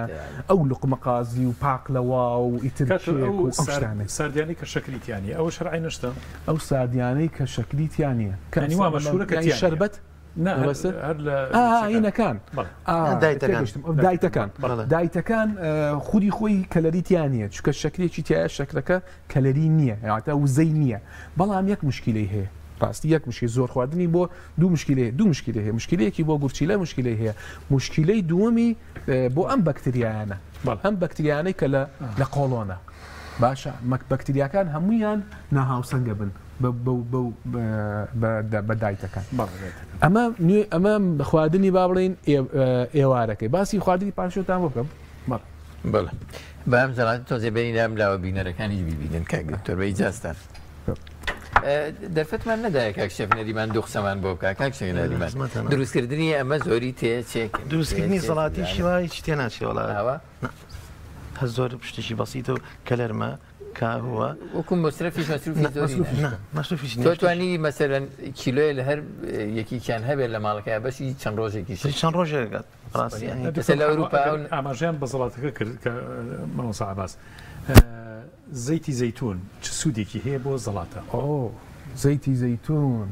ئەو لوقمە قازی و پاقلەوا و ئیتر کاک کێک ئەو و ئەو شتانەی ساردیانەی کە شەکری تیا نییە ئەوە شەرعی نەشتە؟ ئەو ساردیانەی کە شەکری تیا نییە کە یانی وا مەشهورە کە یانی تیا نییە. شەربەت نا هەر مەبەستت؟ هەر لە ئا چیەکان. هینەکان بەڵێ. ئا دایتەکان. تێگەشتم ئەو دایتەکان بەڵێ. دایتەکان خودی خۆی کەلەری تیا نییە چونکە شەکرێکی تیایە شەکرەکە کەلەری نییە واتە وزەی نییە بەڵام یەک مشکیلەی هەیە ڕاستی یەک مشکل زۆر خواردنی بۆ دوو مشکیلەی دوو مشکیلەی هەیە مشکیلەیەکی بۆ گورچیلە مشکیلەی هەیە مشکیلەی دووەمی بۆ ئەم بەکتریایانە ئەم بەکتریانەی کە لە لە قۆڵۆنە باشە مەک بەکتریاکان هەمویان ناهاوسەنگە بن بە دایتەکان ئەمە نوێ ئەمە خواردنی با بڵین ئێوارەکەی باسی خواردنی پاشۆتان بۆ بکەم بەڵێ با ئەم زەڵاتە تۆزێ بێنینە ئەم لاوە بینەرەکانیش بیبینن کاک دکتۆر بە ئیجازتان. دەرفەتمان نەدایە کاک شێف نەریمان دوو قسەمان بۆ بکا کاک شێف نەریمان دروستکردنی ئەمە زۆری تێ چێک دروستکردنی زەڵاتی شیوا هیچ تێ ناچێ وەڵا هەر زۆر شتێکی بەسیتە و کەلەرمە کاهووە وەکو مەسرەفیش مەسروفی زۆری نا مەسروفیش تۆ توانی مەسەلەن کیلۆیە لە هەر یەکێکیان هەبێت لە ماڵەکەیا بەشی چەند ڕۆژێکیش چەند ڕۆژێک ڕاستی ئێستا لە ئەوروپا ئاماژەیان بە زەڵاتەکە کرد کە مامۆستا عەباس زەیتی زەیتون چ سوودێکی هەیە بۆ زەڵاتە؟ ئۆ زەیتی زەیتون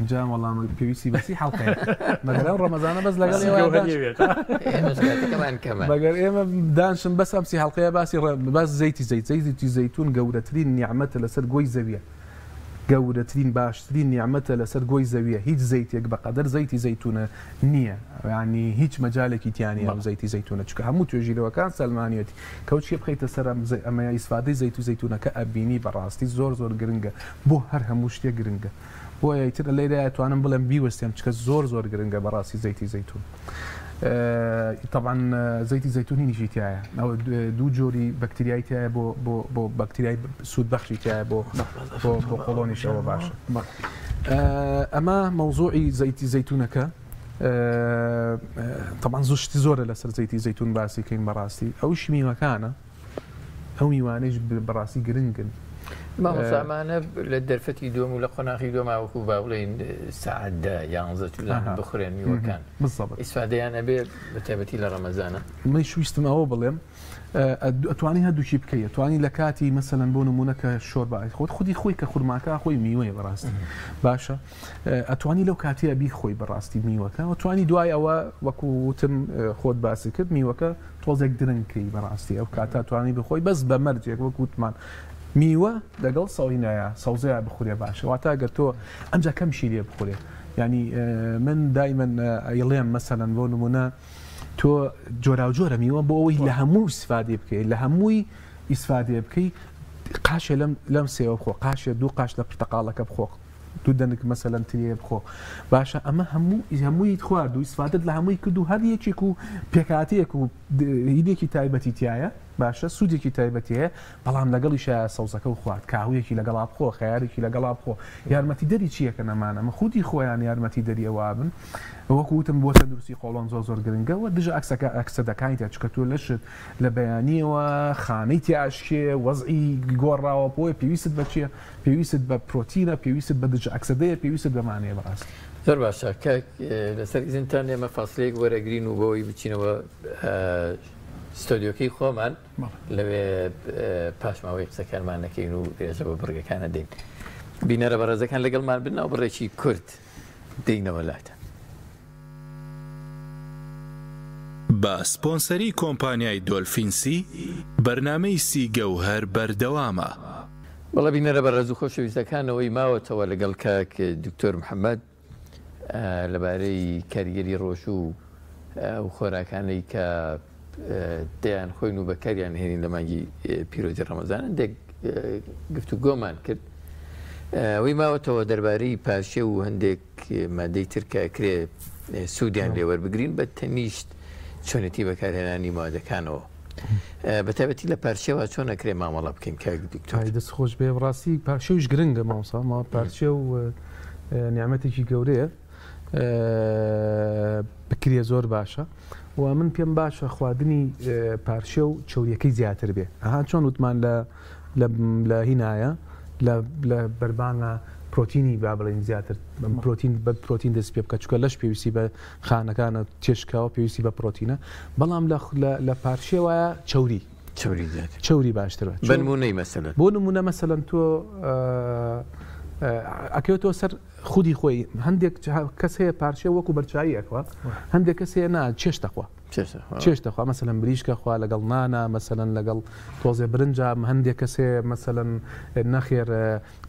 جا وەڵام پێویستی بە سی حەڵقەیە مەگەر ئەم ڕەمەزانە بەس لەگەڵ ئێوە مەگەر ئێمە دانشم بەس ئەم سی حەڵقەیە باسی باس زەیتی زەیت زەیتی زەیتون گەورەترین نیعمەتە لەسەر گۆی زەویە گەورەترین باشترین نیعمەتە لەسەر گۆی زەویە هیچ زەیتێک بەقەدەر زەیتی زەیتونە نییە یانی هیچ مەجالێکی تیا نییە ئەم زەیتی زەیتونە چونکە هەموو توێژینەوەکان سەلمانیەتی کەوچکێ بخەیتە سەر ئەم ئەمەیە ئیسفادەی زەیت و زەیتونەکە ئەبینی بەڕاستی زۆر زۆر گرنگە بۆ هەر هەموو شتێک گرنگە بۆیە ئیتر لێرەیا ئەتوانم بڵێم بیوەستێم چکە زۆر زۆر گرنگە بەڕاستی زەیتی زەیتون تەبعەن زەیتی زەیتون هینیشی تایە ئەوە دوو جۆری بەکتریای تایە بۆ بۆ بۆ بەکتریای سوودبەخشی تایە بۆ بۆ بۆ قۆڵۆنیشەوە باشە ئەمە مەوزوعی زەیتی زەیتونەکە تەبعەن زۆر شتی زۆرە لەسەر زەیتی زەیتون باسی کەین بەڕاستی ئەوش میوەکانە ئەو میوانەیش بەڕاستی گرنگن. مامۆستا ئەمانە لە دەرفەتی دووەم و لە قۆناغی دووەما وەکو با بڵێین سەعات دە یانزە چوزانم بخورێن میوەکان ئیسفادەیان ئەبێ بە تایبەتی لە ڕەمەزانە؟ منیش ویستم ئەوە بڵێم ئەتوانی هەردووکی بکەی ئەتوانی لە کاتی مەسەلەن بۆ نمونە کە شۆربا خۆت خودی خۆی کە خورماکە خۆی میوەیە بەڕاستی باشە ئەتوانی لەو کاتەیە بیخۆی بەڕاستی میوەکە ئەتوانی دوای ئەوە وەکو وتم خۆت باسی کرد میوەکە تۆزێک درەنگ کەی بەڕاستی ئەو کاتە توانی بخۆی بەس بە مەرجێک وەک وتمان میوە لەگەڵ سەوینایە سەوزەیە بخورێ باشە واتە گەر تۆ ئەمجا کەمشی لێ بخورێ ینی من دایمەن ئەیڵێم مەسەلەن بۆ نمونە تۆ جۆراوجۆرە میوە بۆ ئەوەی لە هەموو ئیسفادەی بکەی لە هەمووی ئیسفادەیە بکەی قاشێ لەم لەم سێوە بخۆ قاشێ دوو قاش لە پرتەقاڵەکە بخۆ دوو دەنک مەسەلەن ترێ بخۆ باشە ئەمە هەموو هەمووی خوارد و ئیسفادەت لە هەمووی کرد و هەر یەکێک و پێکهاتەیەک و هینێکی تایبەتی تایە باشە سوودێکی تایبەتی هەیە بەڵام لەگەڵیشا سەوزەکە و خوارد کاهویەکی لەگەڵا بخۆ خەیارێکی لەگەڵا بخۆ یارمەتی دەری چیەکە نەمانە مە خودی خۆیان یارمەتی دەری ئەوە بن وەکو وتم بۆ تەندروستی قۆڵۆن زۆر زۆر گرنگە و دژە ئەکسەکە ئەکسەدەکانی تیا چونکە تۆ لەشت لە بەیانیەوە خانەی تیا ئەشکێ وەزعی گۆڕاوە بۆیە پێویستت بە چیە پێویستت بە پرۆتینە، پێویستت بە دژە ئەکسەدەیە، پێویستت بەمانەیە بەڕاستی. زۆر باشە کاک لەسەر ئیزنتان ئێمە فاسلەیەک وەرەگرین و بەوەی بچینەوە ستۆدیۆکەی خۆمان لەوێ پاشماوەی قسەکانمان نەکەین و درێژە بە بڕگەکان ئەدەین. بینەرە بەڕێزەکان لەگەڵمان بن ناو بڕێکی کورت دێینەوە لاتان. بە سپۆنسەری کۆمپانیای دۆلفینسی بەرنامەی سی گەوهەر بەردەوامە. بەڵێ بینەرە بەڕێز و خۆشەویستەکان ئەوەی ماوەتەوە لەگەڵ کاک دکتۆر محەممەد لەبارەی کاریگەری ڕۆژوو و ئەو خۆراکانەی کە دەیان خۆین و بەکاریان هێنین لە مانگی پیرۆزی ڕەمەزان هەندێک گفتوگۆمان کرد ئەوەی ماوەتەوە دەربارەی پارچە و هەندێک مادەی تر کە ئەکرێ سوودیان لێ وەربگرین بە تەنیشت چۆنێتی بەکارهێنانی مادەکانەوە بە تایبەتی لە پارچەوە چۆن ئەکرێ مامەڵە بکەین کاک دکتۆر؟ دەست خۆش بێ بەڕاستی پارچەویش گرنگە مامۆستا ما پارچە و نیعمەتێکی گەورەیە. بکرێ زۆر باشە و من پێم باشە خواردنی پارشێ و چەوریەکەی زیاتر بێ ئەها چۆن وتمان لە لە هینایە لە لە بەربانگە پرۆتینی با بڵێین زیاتر پرۆتین بە پرۆتین دەست پێ بکە چکە لەش پێویستی بە خانەکانە تێشکاوە پێویستی بە پرۆتینە بەڵام لە لە پارشێ وایە چەوری چەوری زیاتر چەوری باشترە بەنمونەی مەسەلەن بۆ نمونە مەسەلەن تۆ ئەکەوێتەوە سەر خودی خۆی هەندێک کەس هەیە پارچە وەکو بەرچایی ئەخوا هەندێک کەس هەیە نا چێشت دەخوا چێشت دەخوا مەسەلەن بریشکە خوا لەگەڵ نانە مەسەلەن لەگەڵ تۆزێ برنجا هەندێک کەس هەیە مەسەلەن نەخێر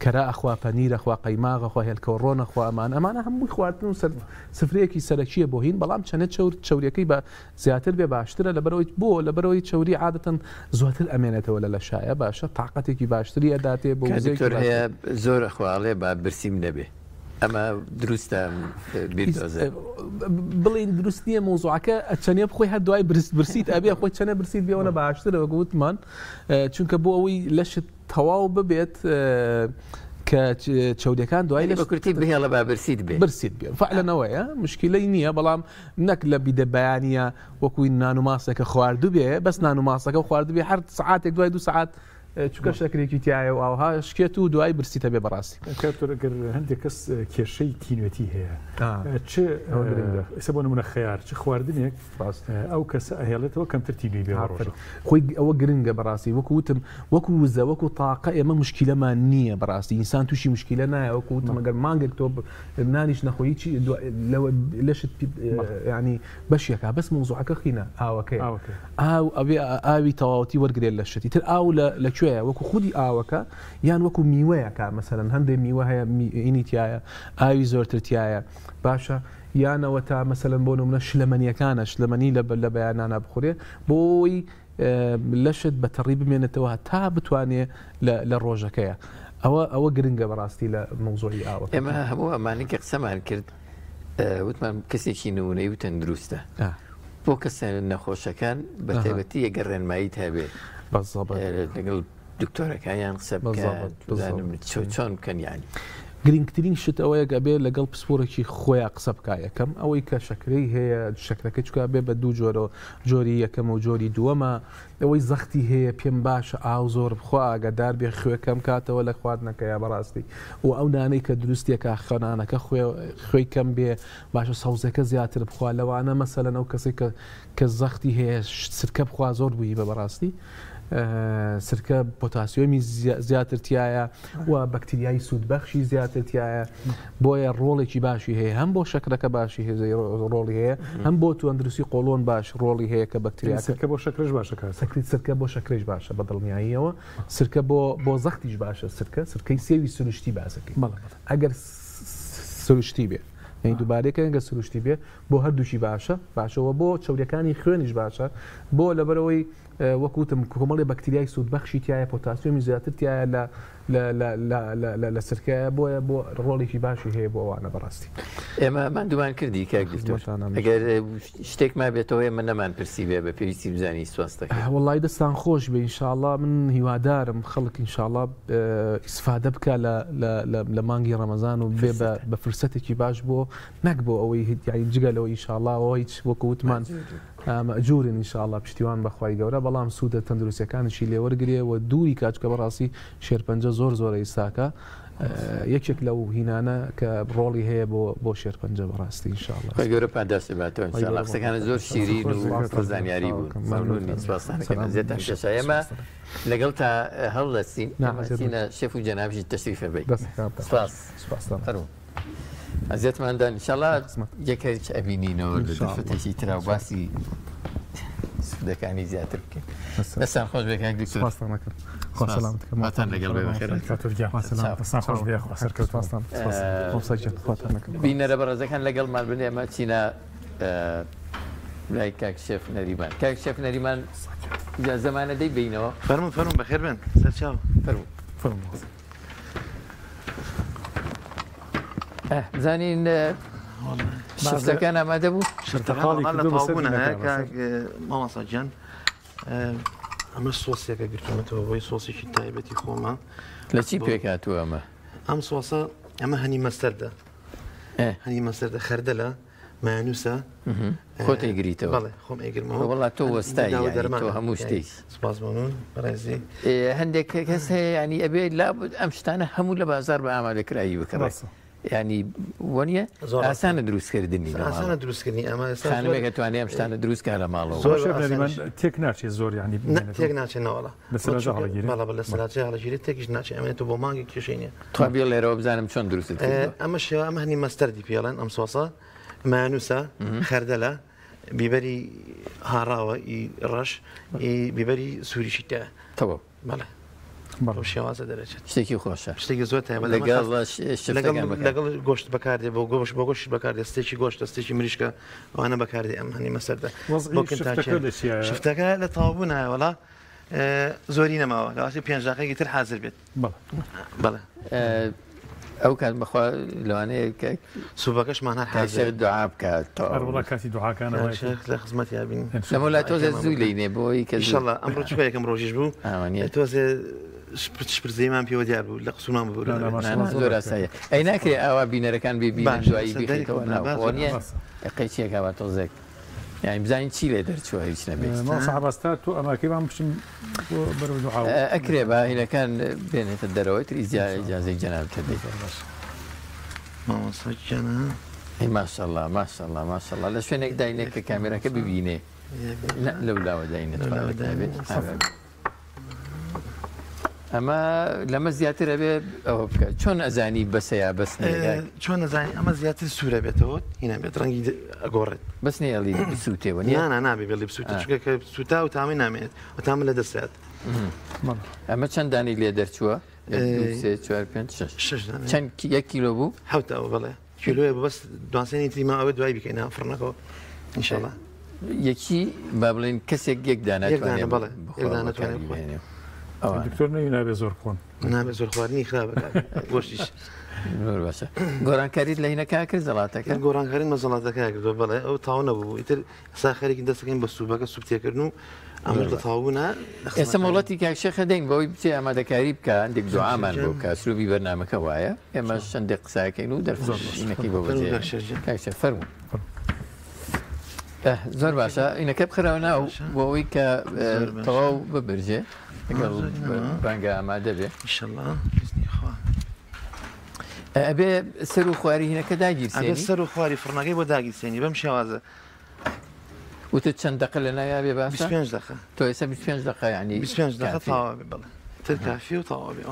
کەرا ئەخوا پەنیر ئەخوا قەیماغ ئەخوا هێلکە و ڕۆن ئەخوا ئەمان ئەمانە هەمووی خواردن و سەر سفرەیەکی سەرەکیە بۆ هین بەڵام چەنێ چەور چەوریەکەی بە زیاتر بێ باشترە لەبەرئەوەی بۆ لەبەرئەوەی چەوری عادەتەن زۆتر ئەمێنێتەوە لە لەشایە باشە تاقەتێکی باشتری ئەداتێ بۆ کاک وزەیەکی دکتۆر هەیە باشتر. زۆر ئەخوا ئەڵێ با برسیم نەبێ ئەمە دروستە ئەم بیردۆزە؟ بڵێین دروست نییە مەوزوعەکە چەنێ بخۆی هەر دوای برست برسیت ئەبێ خۆی چەنێ برسیت بێ ئەوەنە باشترە وەک وتمان چونکە بۆ ئەوەی لەشت تەواو ببێت کە چەوریەکان دوای لەش بە کورتی بهێڵە با برسیت بێ برسیت بێ فعلەن ئەوەیە مشکلەی نییە بەڵام نەک لە بیدە بەیانە وەکوی نان و ماسێکە خواردوبێ بەس نان و ماسەکە خواردبێ هەر سعاتێک دوای دو سعات چونکە شەکرێکی تایە و ئاوها شکێت و دوای برسیتە بێ بەڕاستی. کاک دکتۆر ئەگەر هەندێک کەس کێشەی تینوێتی هەیە چ ئێستا بۆ نمونە خەیار چ خواردنێک ئەو کەسە ئەهێڵێتەوە کەمتر تینوی بێ ڕۆژە؟ خۆی ئەوە گرنگە بەڕاستی وەکو وتم وەکو وزە وەکو تاقە ئێمە مشکلەمان نییە بەڕاستی ئینسان تووشی مشکلە نایە وەکو وتم ئەگەر مانگێک تۆ نانیش نەخۆی چی لەشت ینی بەشێکا بەس مەوزوعەکە خینە ئاوەکەیە ئاو ئەبێ ئاوی تەواوەتی وەرگرێت لە شتی تر ئاو لە کوێیە وەکو خودی ئاوەکە یان وەکو میوەیەکە مەسەلەن هەندێک میوە هەیە ئینی تایە ئاوی زۆرتر تایە باشە یانەوە تا مەسەلەن بۆ نمونە شلەمەنیەکانە شلەمەنی لە بەیانانا بخورێ بۆی لەشت بە تەڕی بمێنێتەوە تا بتوانێ لە ڕۆژەکەیە ئەوە ئەوە گرنگە بەڕاستی لە مەوزوعی ئاوەکە. ئێمە هەموو ئەمانەی کە قسەمان کرد وتمان کەسێکی نمونەی و تەندروستە بۆ کەسە نەخۆشەکان بە تایبەتی ئەگەر ڕێنماییت هەبێ لەگەڵ دکتۆرەکانیان قسە بکەن چۆن بکەن یانی. گرنگترین شت ئەوەیە ئەبێ لەگەڵ پسپۆرێکی خۆیان قسە بکا یەکەم ئەوەی کە شەکرەی هەیە شەکرەکەی چکا بێ بە دوو جۆرەوە جۆری یەکەمە و جۆری دووەمە ئەوەی زەختی هەیە پێم باشە ئاو زۆر بخوا ئاگادار بێ خوێ کەم کاتەوە لە خواردنەکەیا بەڕاستی و ئەو نانەی کە دروستیەکا خەنانەکە خوێ خوێی کەم بێ باشە سەوزەکە زیاتر بخوا لەوانە مەسەلەن ئەو کەسەی کە کە زەختی هەیە سرکە بخوا زۆر بووی بە بەڕاستی سرکە پۆتاسیۆمی زیاتر تایە و بەکتریای سوودبەخشی زیاتر تایە بۆیە ڕۆڵێکی باشی هەیە هەم بۆ شەکرەکە باشی هەیە ڕۆڵی هەیە هەم بۆ تەندروستی قۆڵۆن باش ڕۆڵی هەیە کە بەکتریا سرکە بۆ شەکرەش باشە کاک سەکری سرکە بۆ شەکرەش باشە بە دڵنیاییەوە سرکە بۆ بۆ زەختیش باشە سرکە سرکەی سێوی سروشتی باسەکەی ئەگەر سروشتی بێ یعنی دووبارەکە گە سروشتی بێ بۆ هەردووکی باشە باشەوە بۆ چەوریەکانی خوێنیش باشە بۆ لەبەرەوەی وەک وتم کۆمەڵێ بەکتریای سوودبەخشی تیایە پۆتاسیۆمی زیاتر تیایە لە لە سرکەیە بۆیە بۆ ڕۆڵێکی باشی هەیە بۆ ئەوانە بەڕاستی. ئێمە ماندوومان کردی کاک دکتۆر ئەگەر شتێک مابێتەوە ئێمە نەمان پرسی بێ بە پێویستی بزانی سواس دەکەین. وەڵی دەستان خۆش بێ ئینشاڵڵا من هیوادارم خەڵک ئینشاڵڵا ئیسفادە بکا لە مانگی ڕەمەزان و بێ بە فرسەتێکی باش بۆ نەک بۆ ئەوەی جگە لەوە ئینشاڵڵا هیچ وەکو وتمان مەئجورن ان شاء اللە پشتیوان بەخوای گەورە بەڵام سوودە تەندروستیەکانیشی لێوەرگرێ و دووری کا چونکە بەڕاستی شێرپەنجە زۆر زۆرە ئیستاکە یەکێک لەو هینانە کە ڕۆڵی هەیە بۆ بۆ شێرپەنجە بەڕاستی ان شاء اللە. خوای گەورە پاداشتی باتەوە ان شاء اللە قسەکانت زۆر شیرین و پڕ زانیاری بوون مەمنونین سوپاستان دەکەین ئەزیەتتان کێشا ئێمە لەگەڵ تا هەڵدەستین ئەچینە شێف و جەنابیشت تەشریفە بەی سوپاس فەرموو. ئەزیەتمان دان ئینشاڵا یەکێک ئەبینینەوە لە دەرفەتێکی ترا و باسی سوودەکانی زیاتر بکەین دەستان خۆش بێ کاک دکتۆر سپاستان ئەکەم خوا سەلامەت کە خواتان لەگەڵ بێ بەخێر دەستان خۆش بێ خوا سەرکەوتوو مامۆستا گیان خواتان لەگەڵ بینەرە بەڕێزەکان لەگەڵمان بن ئێمە چینە لای کاک شێف نەریمان کاک شێف نەریمان زەمانە دەی بینەوە فەرموو فەرموو بەخێر بێن سەرچاو فەرموو فەرموو بزانین شفتەکان ئامادە بوو مامۆستا گیان ئەمە سۆسێکە گرتومەتەوە بۆی سۆسێکی تایبەتی خۆمە لە چی پێکاتوە ئەمە ئەم سۆسە ئەمە هەنی مەستەردە هەنی مەستەردە خەردەلە مایۆنوسە. خۆت ئەیگریتەوە؟ بەڵێ خۆم ئەیگرمەوە. وەڵا تۆ وەستای یانی تۆ هەموو شتێک. سپاس بۆ نون بەڕێزی. هەندێک کەس هەیە ینی ئەبێ لابد ئەم شتانە هەموو لە بازار بە ئامادەکراوی بکڕێت. ینی وەنیە ئاسانە دروستکردنی ئاسانە دروستکردنی ئەمە خانمێکە توانێ ئەم شتانە دروست کا لە ماڵەوە. زۆر تێک ناچێت زۆر ینی تێک ناچێت نەوەڵا لە سەلاجە هەڵەگیرێت بەڵێ بەڵێ لە سەلاجە هەڵەگیرێت تێکیش ناچێت ئەمێنێتەوە بۆ مانگێک کێشەی نییە. تخوا بیڵێرەوە بزانم چۆن دروستت کردووە. ئەمە شێوە ئەمە هەنی مەستەردی پێڵێن ئەم سۆسە مایۆنوسە خەردەلە بیبەری هاڕاوە ئی ڕەش ئی بیبەری سووریشی تێ تەواو بەڵێ بەو شێوازە دەرەچێت شتێکی خۆشە شتێکی زۆر تایبەت لەگەڵ لەگەڵ گۆشت بەکاردێ بۆ گۆشت بۆ گۆشت بەکاردێ ستێکی گۆشت ستێکی مریشکە ئەوانە بەکاردێ ئەم هەنی مەسەردە شفتەکە لە تەواوبوون هەیە وەڵا زۆری نەماوە لەواستی پێنج دقیقەیەکی تر حاضر بێت بەڵێ ئەو کات بەخوا لەوانەیە کە سوبەکەشمان هەر حاضر دوعا بکات وڵا کاتی دوعاکان لە خزمەت یابین لەمەلا تۆزێ زوو لینێ بۆی کە ئینشاءاللە ئەمڕۆ چوە یەکەم ڕۆژیش بوو تۆزێ شپرزەیمان پێوە دیار بوو لە قسومان ببوو زۆر ئاساییە ئەی ناکرێ ئاوا بینەرەکان ببینن دوایی بیخەیتەوە ناوخۆ نییە قەیچێک ئاوا تۆزێک یانی بزانین چی لێ دەرچووە هیچ نەبێت. مامۆستا عەباس تا تۆ ئەماکەی با من بچم بۆ بەرەو دوعا و. ئەکرێ با هینەکان بێنێتە دەرەوە تر ئیجازەی جەنابت هەبێت. مامۆستا گیانە. ئەی ماشەڵا ماشەڵا ماشەڵا لە شوێنێک داینێ کە کامێراکە ببینێ لەو لاوە داینێ بێت. ئەمە لەمە زیاتر ئەبێ ئەوە بکە چۆن ئەزانی بەسە یا بەس نییە چۆن ئەزانی ئەمە زیاتر سوورە بێتەوە هینا بێت ڕەنگی ئەگۆڕێت بەس نێڵی بسووتێەوە نیە نا نابێ بێڵی بسووتێ چونکە کە سووتا و تامی نامێنێت و تامە لە دەستات ئەمە چەند دانی لێ دەرچووە سێ چوار پێنج شەش چەند یەک کیلۆ بوو حوتەوە بڵێ کیلۆیە بەس دوانسێنی تری ما ئەوە دوای بیکەینە فڕنەکەەوە ئینشاءاللە. یەکی با بڵێن کەسێک یەک دانە یەک دانە بەڵێ یەک دانە توانێت بخۆێنێ. دکتۆر نەوی نابێ زۆر بخۆن. نابێ زۆر خواردنی خراپە گۆشتیش. زۆر باشە گۆڕانکاریت لە هینەکە کرد زەڵاتەکە؟ گۆڕانکاریم بە زەڵاتەکە کردووە بەڵێ ئەو تاو نەبوو ئیتر ئێستا خەریکین دەستەکەین بە سوبەکە سوپ تێکردن و ئەمەش لە تەواوبوونە ئێستا مۆڵەتی کاک شێخە دەین بەوەی بچێ ئامادەکاری بکە هەندێک دوعامان بۆ بکە سلوبی بەرنامەکە وایە ئێمەش چەندێک قسەکەین و دەرفەتەکەی بۆ بەجێ کاک شێخ فەرموو زۆر باشە ئینەکە بخەرەوە ناو بۆ ئەوەی کە تەواو ببرژێ لەگەڵ بانگە ئامادە بێ ئینشەڵڵا بزنی خوا ئەبێ سەر و خواری هینەکە داگیرسێنی ئەبێ سەر و خواری فڕنەکەی بۆ داگیرسێنی بەم شێوازە وتت چەند دەقە لە ناویا بێ باشە 25 دقە تۆ ئێستا 25 دقە یعنی 25 دقە تەواو بێ بەڵێ تر کافی و تەواو بێ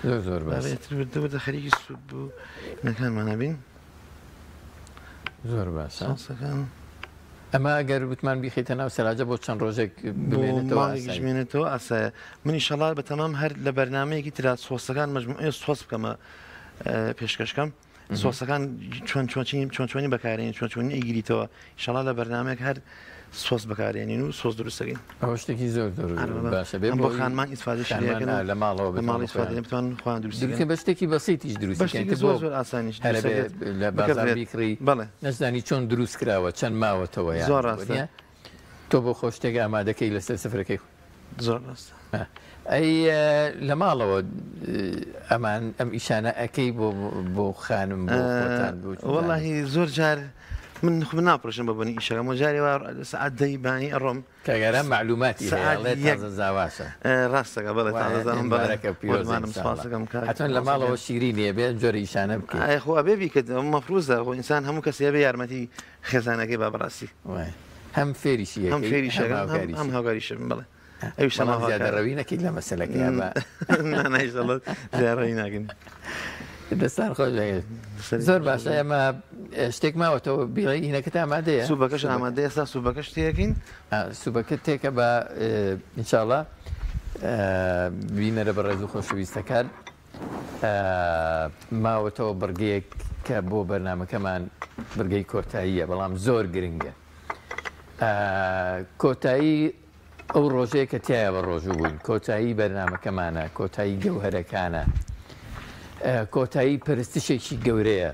زۆر زۆر باشە تر وردە وردە خەریکی سوپ بوو نەکانمان هەبین زۆر باشە سۆسەکان ئەمە ئەگەر وتمان بیخیتە ناو سەلاجە بۆ چەند ڕۆژێک بمێنێتەوە مانگێکیش بمێنێتەوە ئاسایە من ئیشەڵا بە تەمام هەر لە بەرنمەیەکی ترا سۆسەکان مەجموعەی سۆس بکەمە پێشکەشکەم سۆسەکان چۆن چۆنی چۆن چۆنی بەکارێنی چۆن چۆنی ئەیگریتەوە ئیشەڵا لە بەرنمەیەک هەر سۆس بەکارێنین و سۆس دروستەکەین ئەوە شتێکی زۆر زۆر باشە بێ بۆ خانمان ئیسفادەشی لێ بکەن لە ماڵەوە لە ماڵ ئیسفادە بتوانن خۆیان دروستی بکەن بە شتێکی بەسیتیش دروست بکەن شتێکی زۆر زۆر ئاسانیش هەر بێ لە بازاڕ بیکڕی بەڵێ نەزانی چۆن دروست کراوە چەند ماوەتەوە یان زۆر ڕاستە تۆ بۆ خۆ شتێک ئامادەکەی لەسەر سفرەکەی زۆر ڕاستە ئەی لە ماڵەوە ئەمان ئەم ئیشانە ئەکەی بۆ بۆ خانم بۆ خۆتان بۆ وەڵاهی زۆر جار من خۆ ناپڕژم بە بۆنی ئیشەکەم و جارێ وا سەعات دەی بانی ئەڕۆم کاک ئارام مەعلوماتی هەیە ئەڵێ تازە زاواشە. ڕاستەکە بەڵێ تازە زاوام بەڵێ مبارەکە پیرۆزە قوربانم ان شاء الله سوپاسەکەم کاک حەتمەن لە ماڵەوە شیرینی ئەبێ ئەم جۆرە ئیشانە بکەی. ئەی خۆ ئەبێ بیکەت مەفروزە خۆ ئینسان هەموو کەسێ ئەبێ یارمەتی خێزانەکەی با بەڕاستی. وایە هەم فێریشی هەم ئەکەی فێریشی هەم ئەکەم هەم هاوکاریشی. هەم هاوکاریشم بەڵێ. ئەویش بەڵام زیادەڕەوی نەکەیت لە مەسەلەکەیا با. نا نا ئیشەڵا زیادەڕەوی ناکەین. دەستان خۆش بێت. زۆر باشە ئێمە شتێک ماوەتەوە بیڵێ هینەکەت ئامادەیە؟ سوبەکەش ئامادەیە ئێستا سوبەکەش تێکەین. سوبەکە تێکە بە ئینشاڵا بینەرە بەڕێز و خۆشەویستەکان ماوەتەوە بڕگەیەک کە بۆ بەرنمەکەمان بڕگەی کۆتاییە بەڵام زۆر گرنگە کۆتایی ئەو ڕۆژەیە کە تیایا بە ڕۆژوو بووین، کۆتایی بەرنامەکەمانە، کۆتایی گەوهەرەکانە، کۆتایی پەرستشێکی گەورەیە،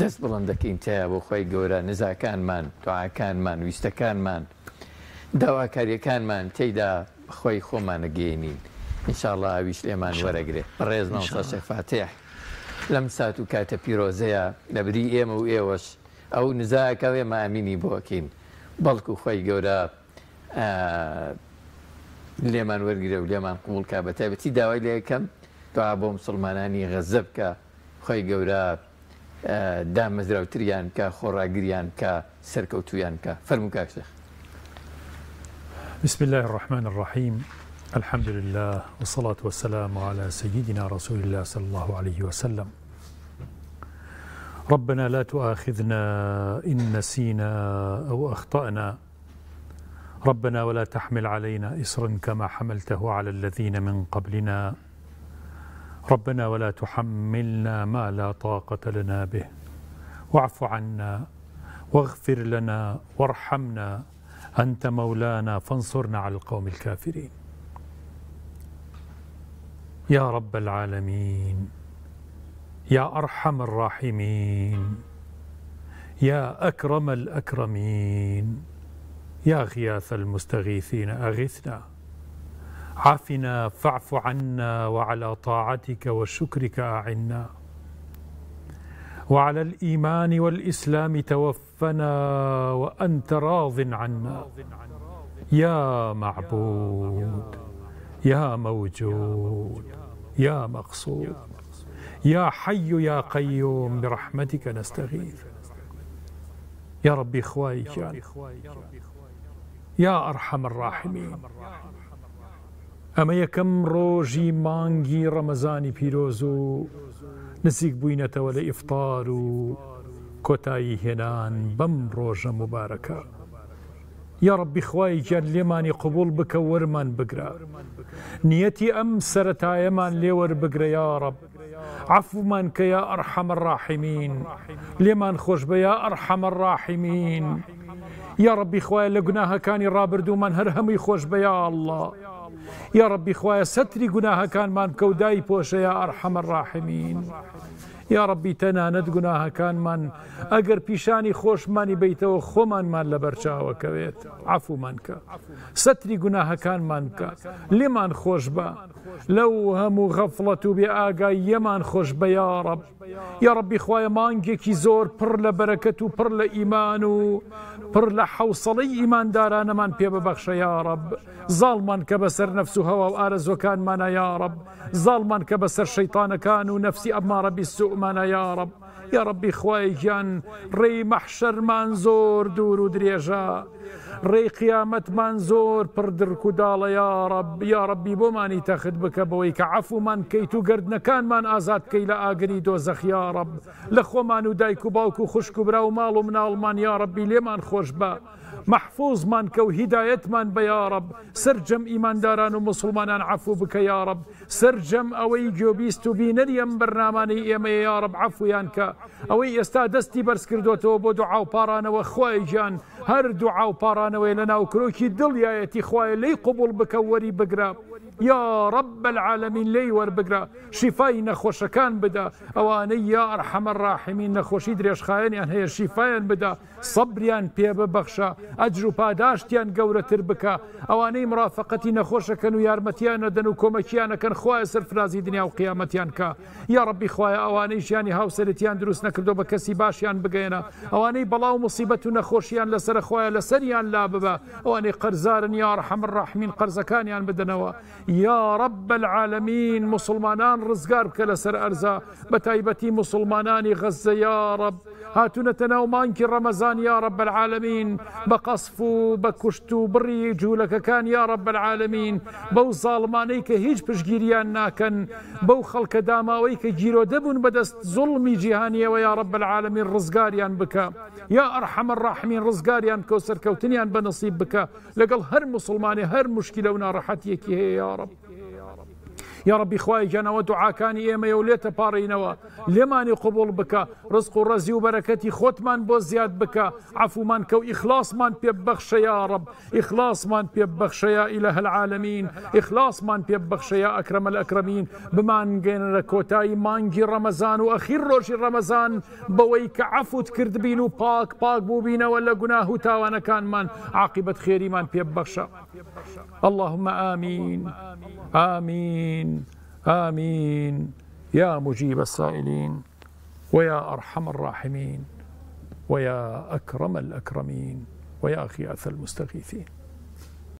دەست بڵند دەکەین تیایا بۆ خوای گەورە، نزاکانمان، دوعاکانمان، ویستەکانمان، داواکاریەکانمان تێیدا بە خوای خۆمان ئەگەیەنین، ان شاء اللە ئەویش لێمان وەرەگرێ. بەڕێز مامۆستا شێخ فاتیح لەم سات و کاتە پیرۆزەیا لەبری ئێمە و ئێوەش ئەو نزایەکە و ئێمە ئامینی بۆ ئەکەین بەڵکو خوای گەورە لێمان وەرگرێ و لێمان قبوڵ کا بەتایبەتی داوای لێ ئەکەم دوعا بۆ موسڵمانانی غەززە بکا خوای گەورە دامەزراوتریان بکا خۆڕاگریان بکا سەرکەوتوویان بکا فەرموو کاک شێخ. بسم اللە الرحمن الرحیم الحمد للە والصلاة والسلام علی سیدنا رسول اللە صلی اللە علیه وسلم ربنا لا تؤاخذنا إن نسينا أو أخطأنا ربنا ولا تحمل علينا إصرا كما حملته على الذين من قبلنا ربنا ولا تحملنا ما لا طاقة لنا به واعف عنا واغفر لنا وارحمنا أنت مولانا فانصرنا على القوم الكافرين يا رب العالمين يا أرحم الراحمين يا أكرم الأكرمين يا غياث المستغيثين أغثنا عافنا فاعف عنا وعلى طاعتك وشكرك أعنا وعلى الإيمان والإسلام توفنا وأنت راض عنا يا معبود يا موجود يا مقصود يا حي يا قيوم برحمتك نستغيث يا ربي خوای گیان یا ارحم الراحمین ئەمە یەکەم ڕۆژی مانگی ڕەمەزانی پیرۆز و نزیک بووینەتەوە لە ئیفتار و کۆتایی هێنان بەم ڕۆژە موبارەکە یا ڕەبی خوای گیان لێمانی قبوڵ بکە وەرمان بگرە نیەتی ئەم سەرەتایەمان لێ وەربگرە یا ڕەب عەفومان کە یا ئەرحەم الراحمین لێمان خۆشبە یا ئەرحەم الراحمین یا ڕەبی خوایە لە گوناهەکانی ڕابردوومان هەر هەمووی خۆشبە یا اللە یا ڕەبی خوایە سەتری گوناهەکانمان بکە و دای پۆشە یا ئەرحەم الراحمین یا ڕەبی تەنانەت گوناهەکانمان ئەگەر پیشانی خۆشمانی بیتەوە خۆمانمان لەبەر چاوەکەوێت عەفومان کە سەتری گوناهەکانمان بکە لێمان خۆش بە لەو هەموو غەفڵەت و بێ ئاگاییەمان خۆش بە یاڕەب یاڕەبی خوایە مانگێکی زۆر پڕ لە بەرەکەت و پڕ لە ئیمان و پڕ لە حەوسەڵەی ئیماندارانەمان پێ ببەخشە یاڕەب زاڵمان کە بەسەر نەفس و هەوا و ئارەزوەکانمانە یاڕەب زاڵمان کە بەسەر شەیتانەکان و نەفسی ئەمارە بیسوءمانە یاڕەب یاڕەبی خوایە گیان ڕێی مەحشەرمان زۆر دوور و درێژە ڕێی قیامەتمان زۆر پڕ درک و داڵە یاڕەب یاڕەبی بۆمانی تەخت بکە بەوەی کە عەفومان بکەیت و گەردنەکانمان ئازاد بکەی لە ئاگری دۆزەخ یاڕەب لە خۆمان و دایک و باوک و خوشک و برا و ماڵ و مناڵمان یاڕەبی لێمان خۆش بە مەحفوزمان کە و هیدایەتمان بە یاڕەب سەرجەم ئیمانداران و موسڵمانان عەفو بکە یاڕەب سەرجەم ئەوەی گوێبیست و بینەری ئەم بەرنامانەی ئێمەیە یاڕەب عەفویان کە ئەوەی ئێستا دەستی بەرز کردۆتەوە بۆ دوعا و پاڕانەوە خوایە گیان هەر دوعا و پاڕانەوەی لە ناو کرۆکی دڵیایەتی خوایە لێی قبوڵ بکە و وەری بگرە یا رب العالمین لێی وەربگرە شیفای نەخۆشەکان بدە ئەوانەی یا ارحم الراحمین نەخۆشی درێژخایەنیان هەیە شیفایان بدە سەبریان پێ ببەخشە، ئەجر و پاداشتیان گەورەتر بکە، ئەوانەی مرافەقەتی نەخۆشەکەن و یارمەتیان ئەدەن و کۆمەکیان ئەکەن خوایە سەرفرازی دنیا و قیامەتیان کە، یاڕەبی خوایە ئەوانەی ژیانی هاوسەرێتیان دروست نەکردوە بە کەسی باشیان بگەیەنە، ئەوانەی بەڵا و موسیبەت و نەخۆشیان لەسەرە خوایە لەسەریان لاببە، ئەوانەی قەرزارن یا ارحم الراحمین قەرزەکانیان بدەنەوە، یا رب العالمین موسڵمانان ڕزگار بکە لەسەر ئەرزا بەتایبەتی موسڵمانانی غەززە یا رب هاتونەتە ناو مانگی ڕەمەزان یا رب العالمین بە قەسف و بە کوشت و بڕی جوولەکەکان یا رب العالمین بەو زاڵمانەی کە هیچ پشتگیریان ناکەن بەو خەڵکە داماوەی کە گیرۆدە بوون بەدەست زوڵمی جیهانیەوە یا رب العالمین ڕزگاریان بکە یا ارحم الراحمین ڕزگاریان بکە و سەرکەوتنیان بە نصیب بکە لەگەڵ هەر موسڵمانێ هەر موشکیلە و ناڕەحەتیەکی هەیە یاڕەب یاڕەبی خوایە گیان ئەوە دوعاکانی ئێمەیە و لێتە پاڕینەوە لێمانی قبوڵ بکە ڕزق و ڕەزی و بەرەکەتی خۆتمان بۆ زیاد بکە عەفومان کە و ئیخلاصمان پێ ببەخشە یاڕەب ئیخلاصمان پێ ببەخشە یا ئیلە العالمین ئیخلاصمان پێ ببەخشە یا ئەکرەم الئەکرەمین بمانگەێنرە کۆتایی مانگی ڕەمەزان و ئەخیر ڕۆژی ڕەمەزان بەوەی کە عەفوت کردبین و پاک پاک بووبینەوە لە گوناه و تاوانەکانمان عاقیبەت خێریمان پێ ببەخشە اللهم آمین آمین آمین یا مجیب السائلین ویا ارحم الراحمین. ويا أكرم الأكرمين ويا غياث المستغيثين.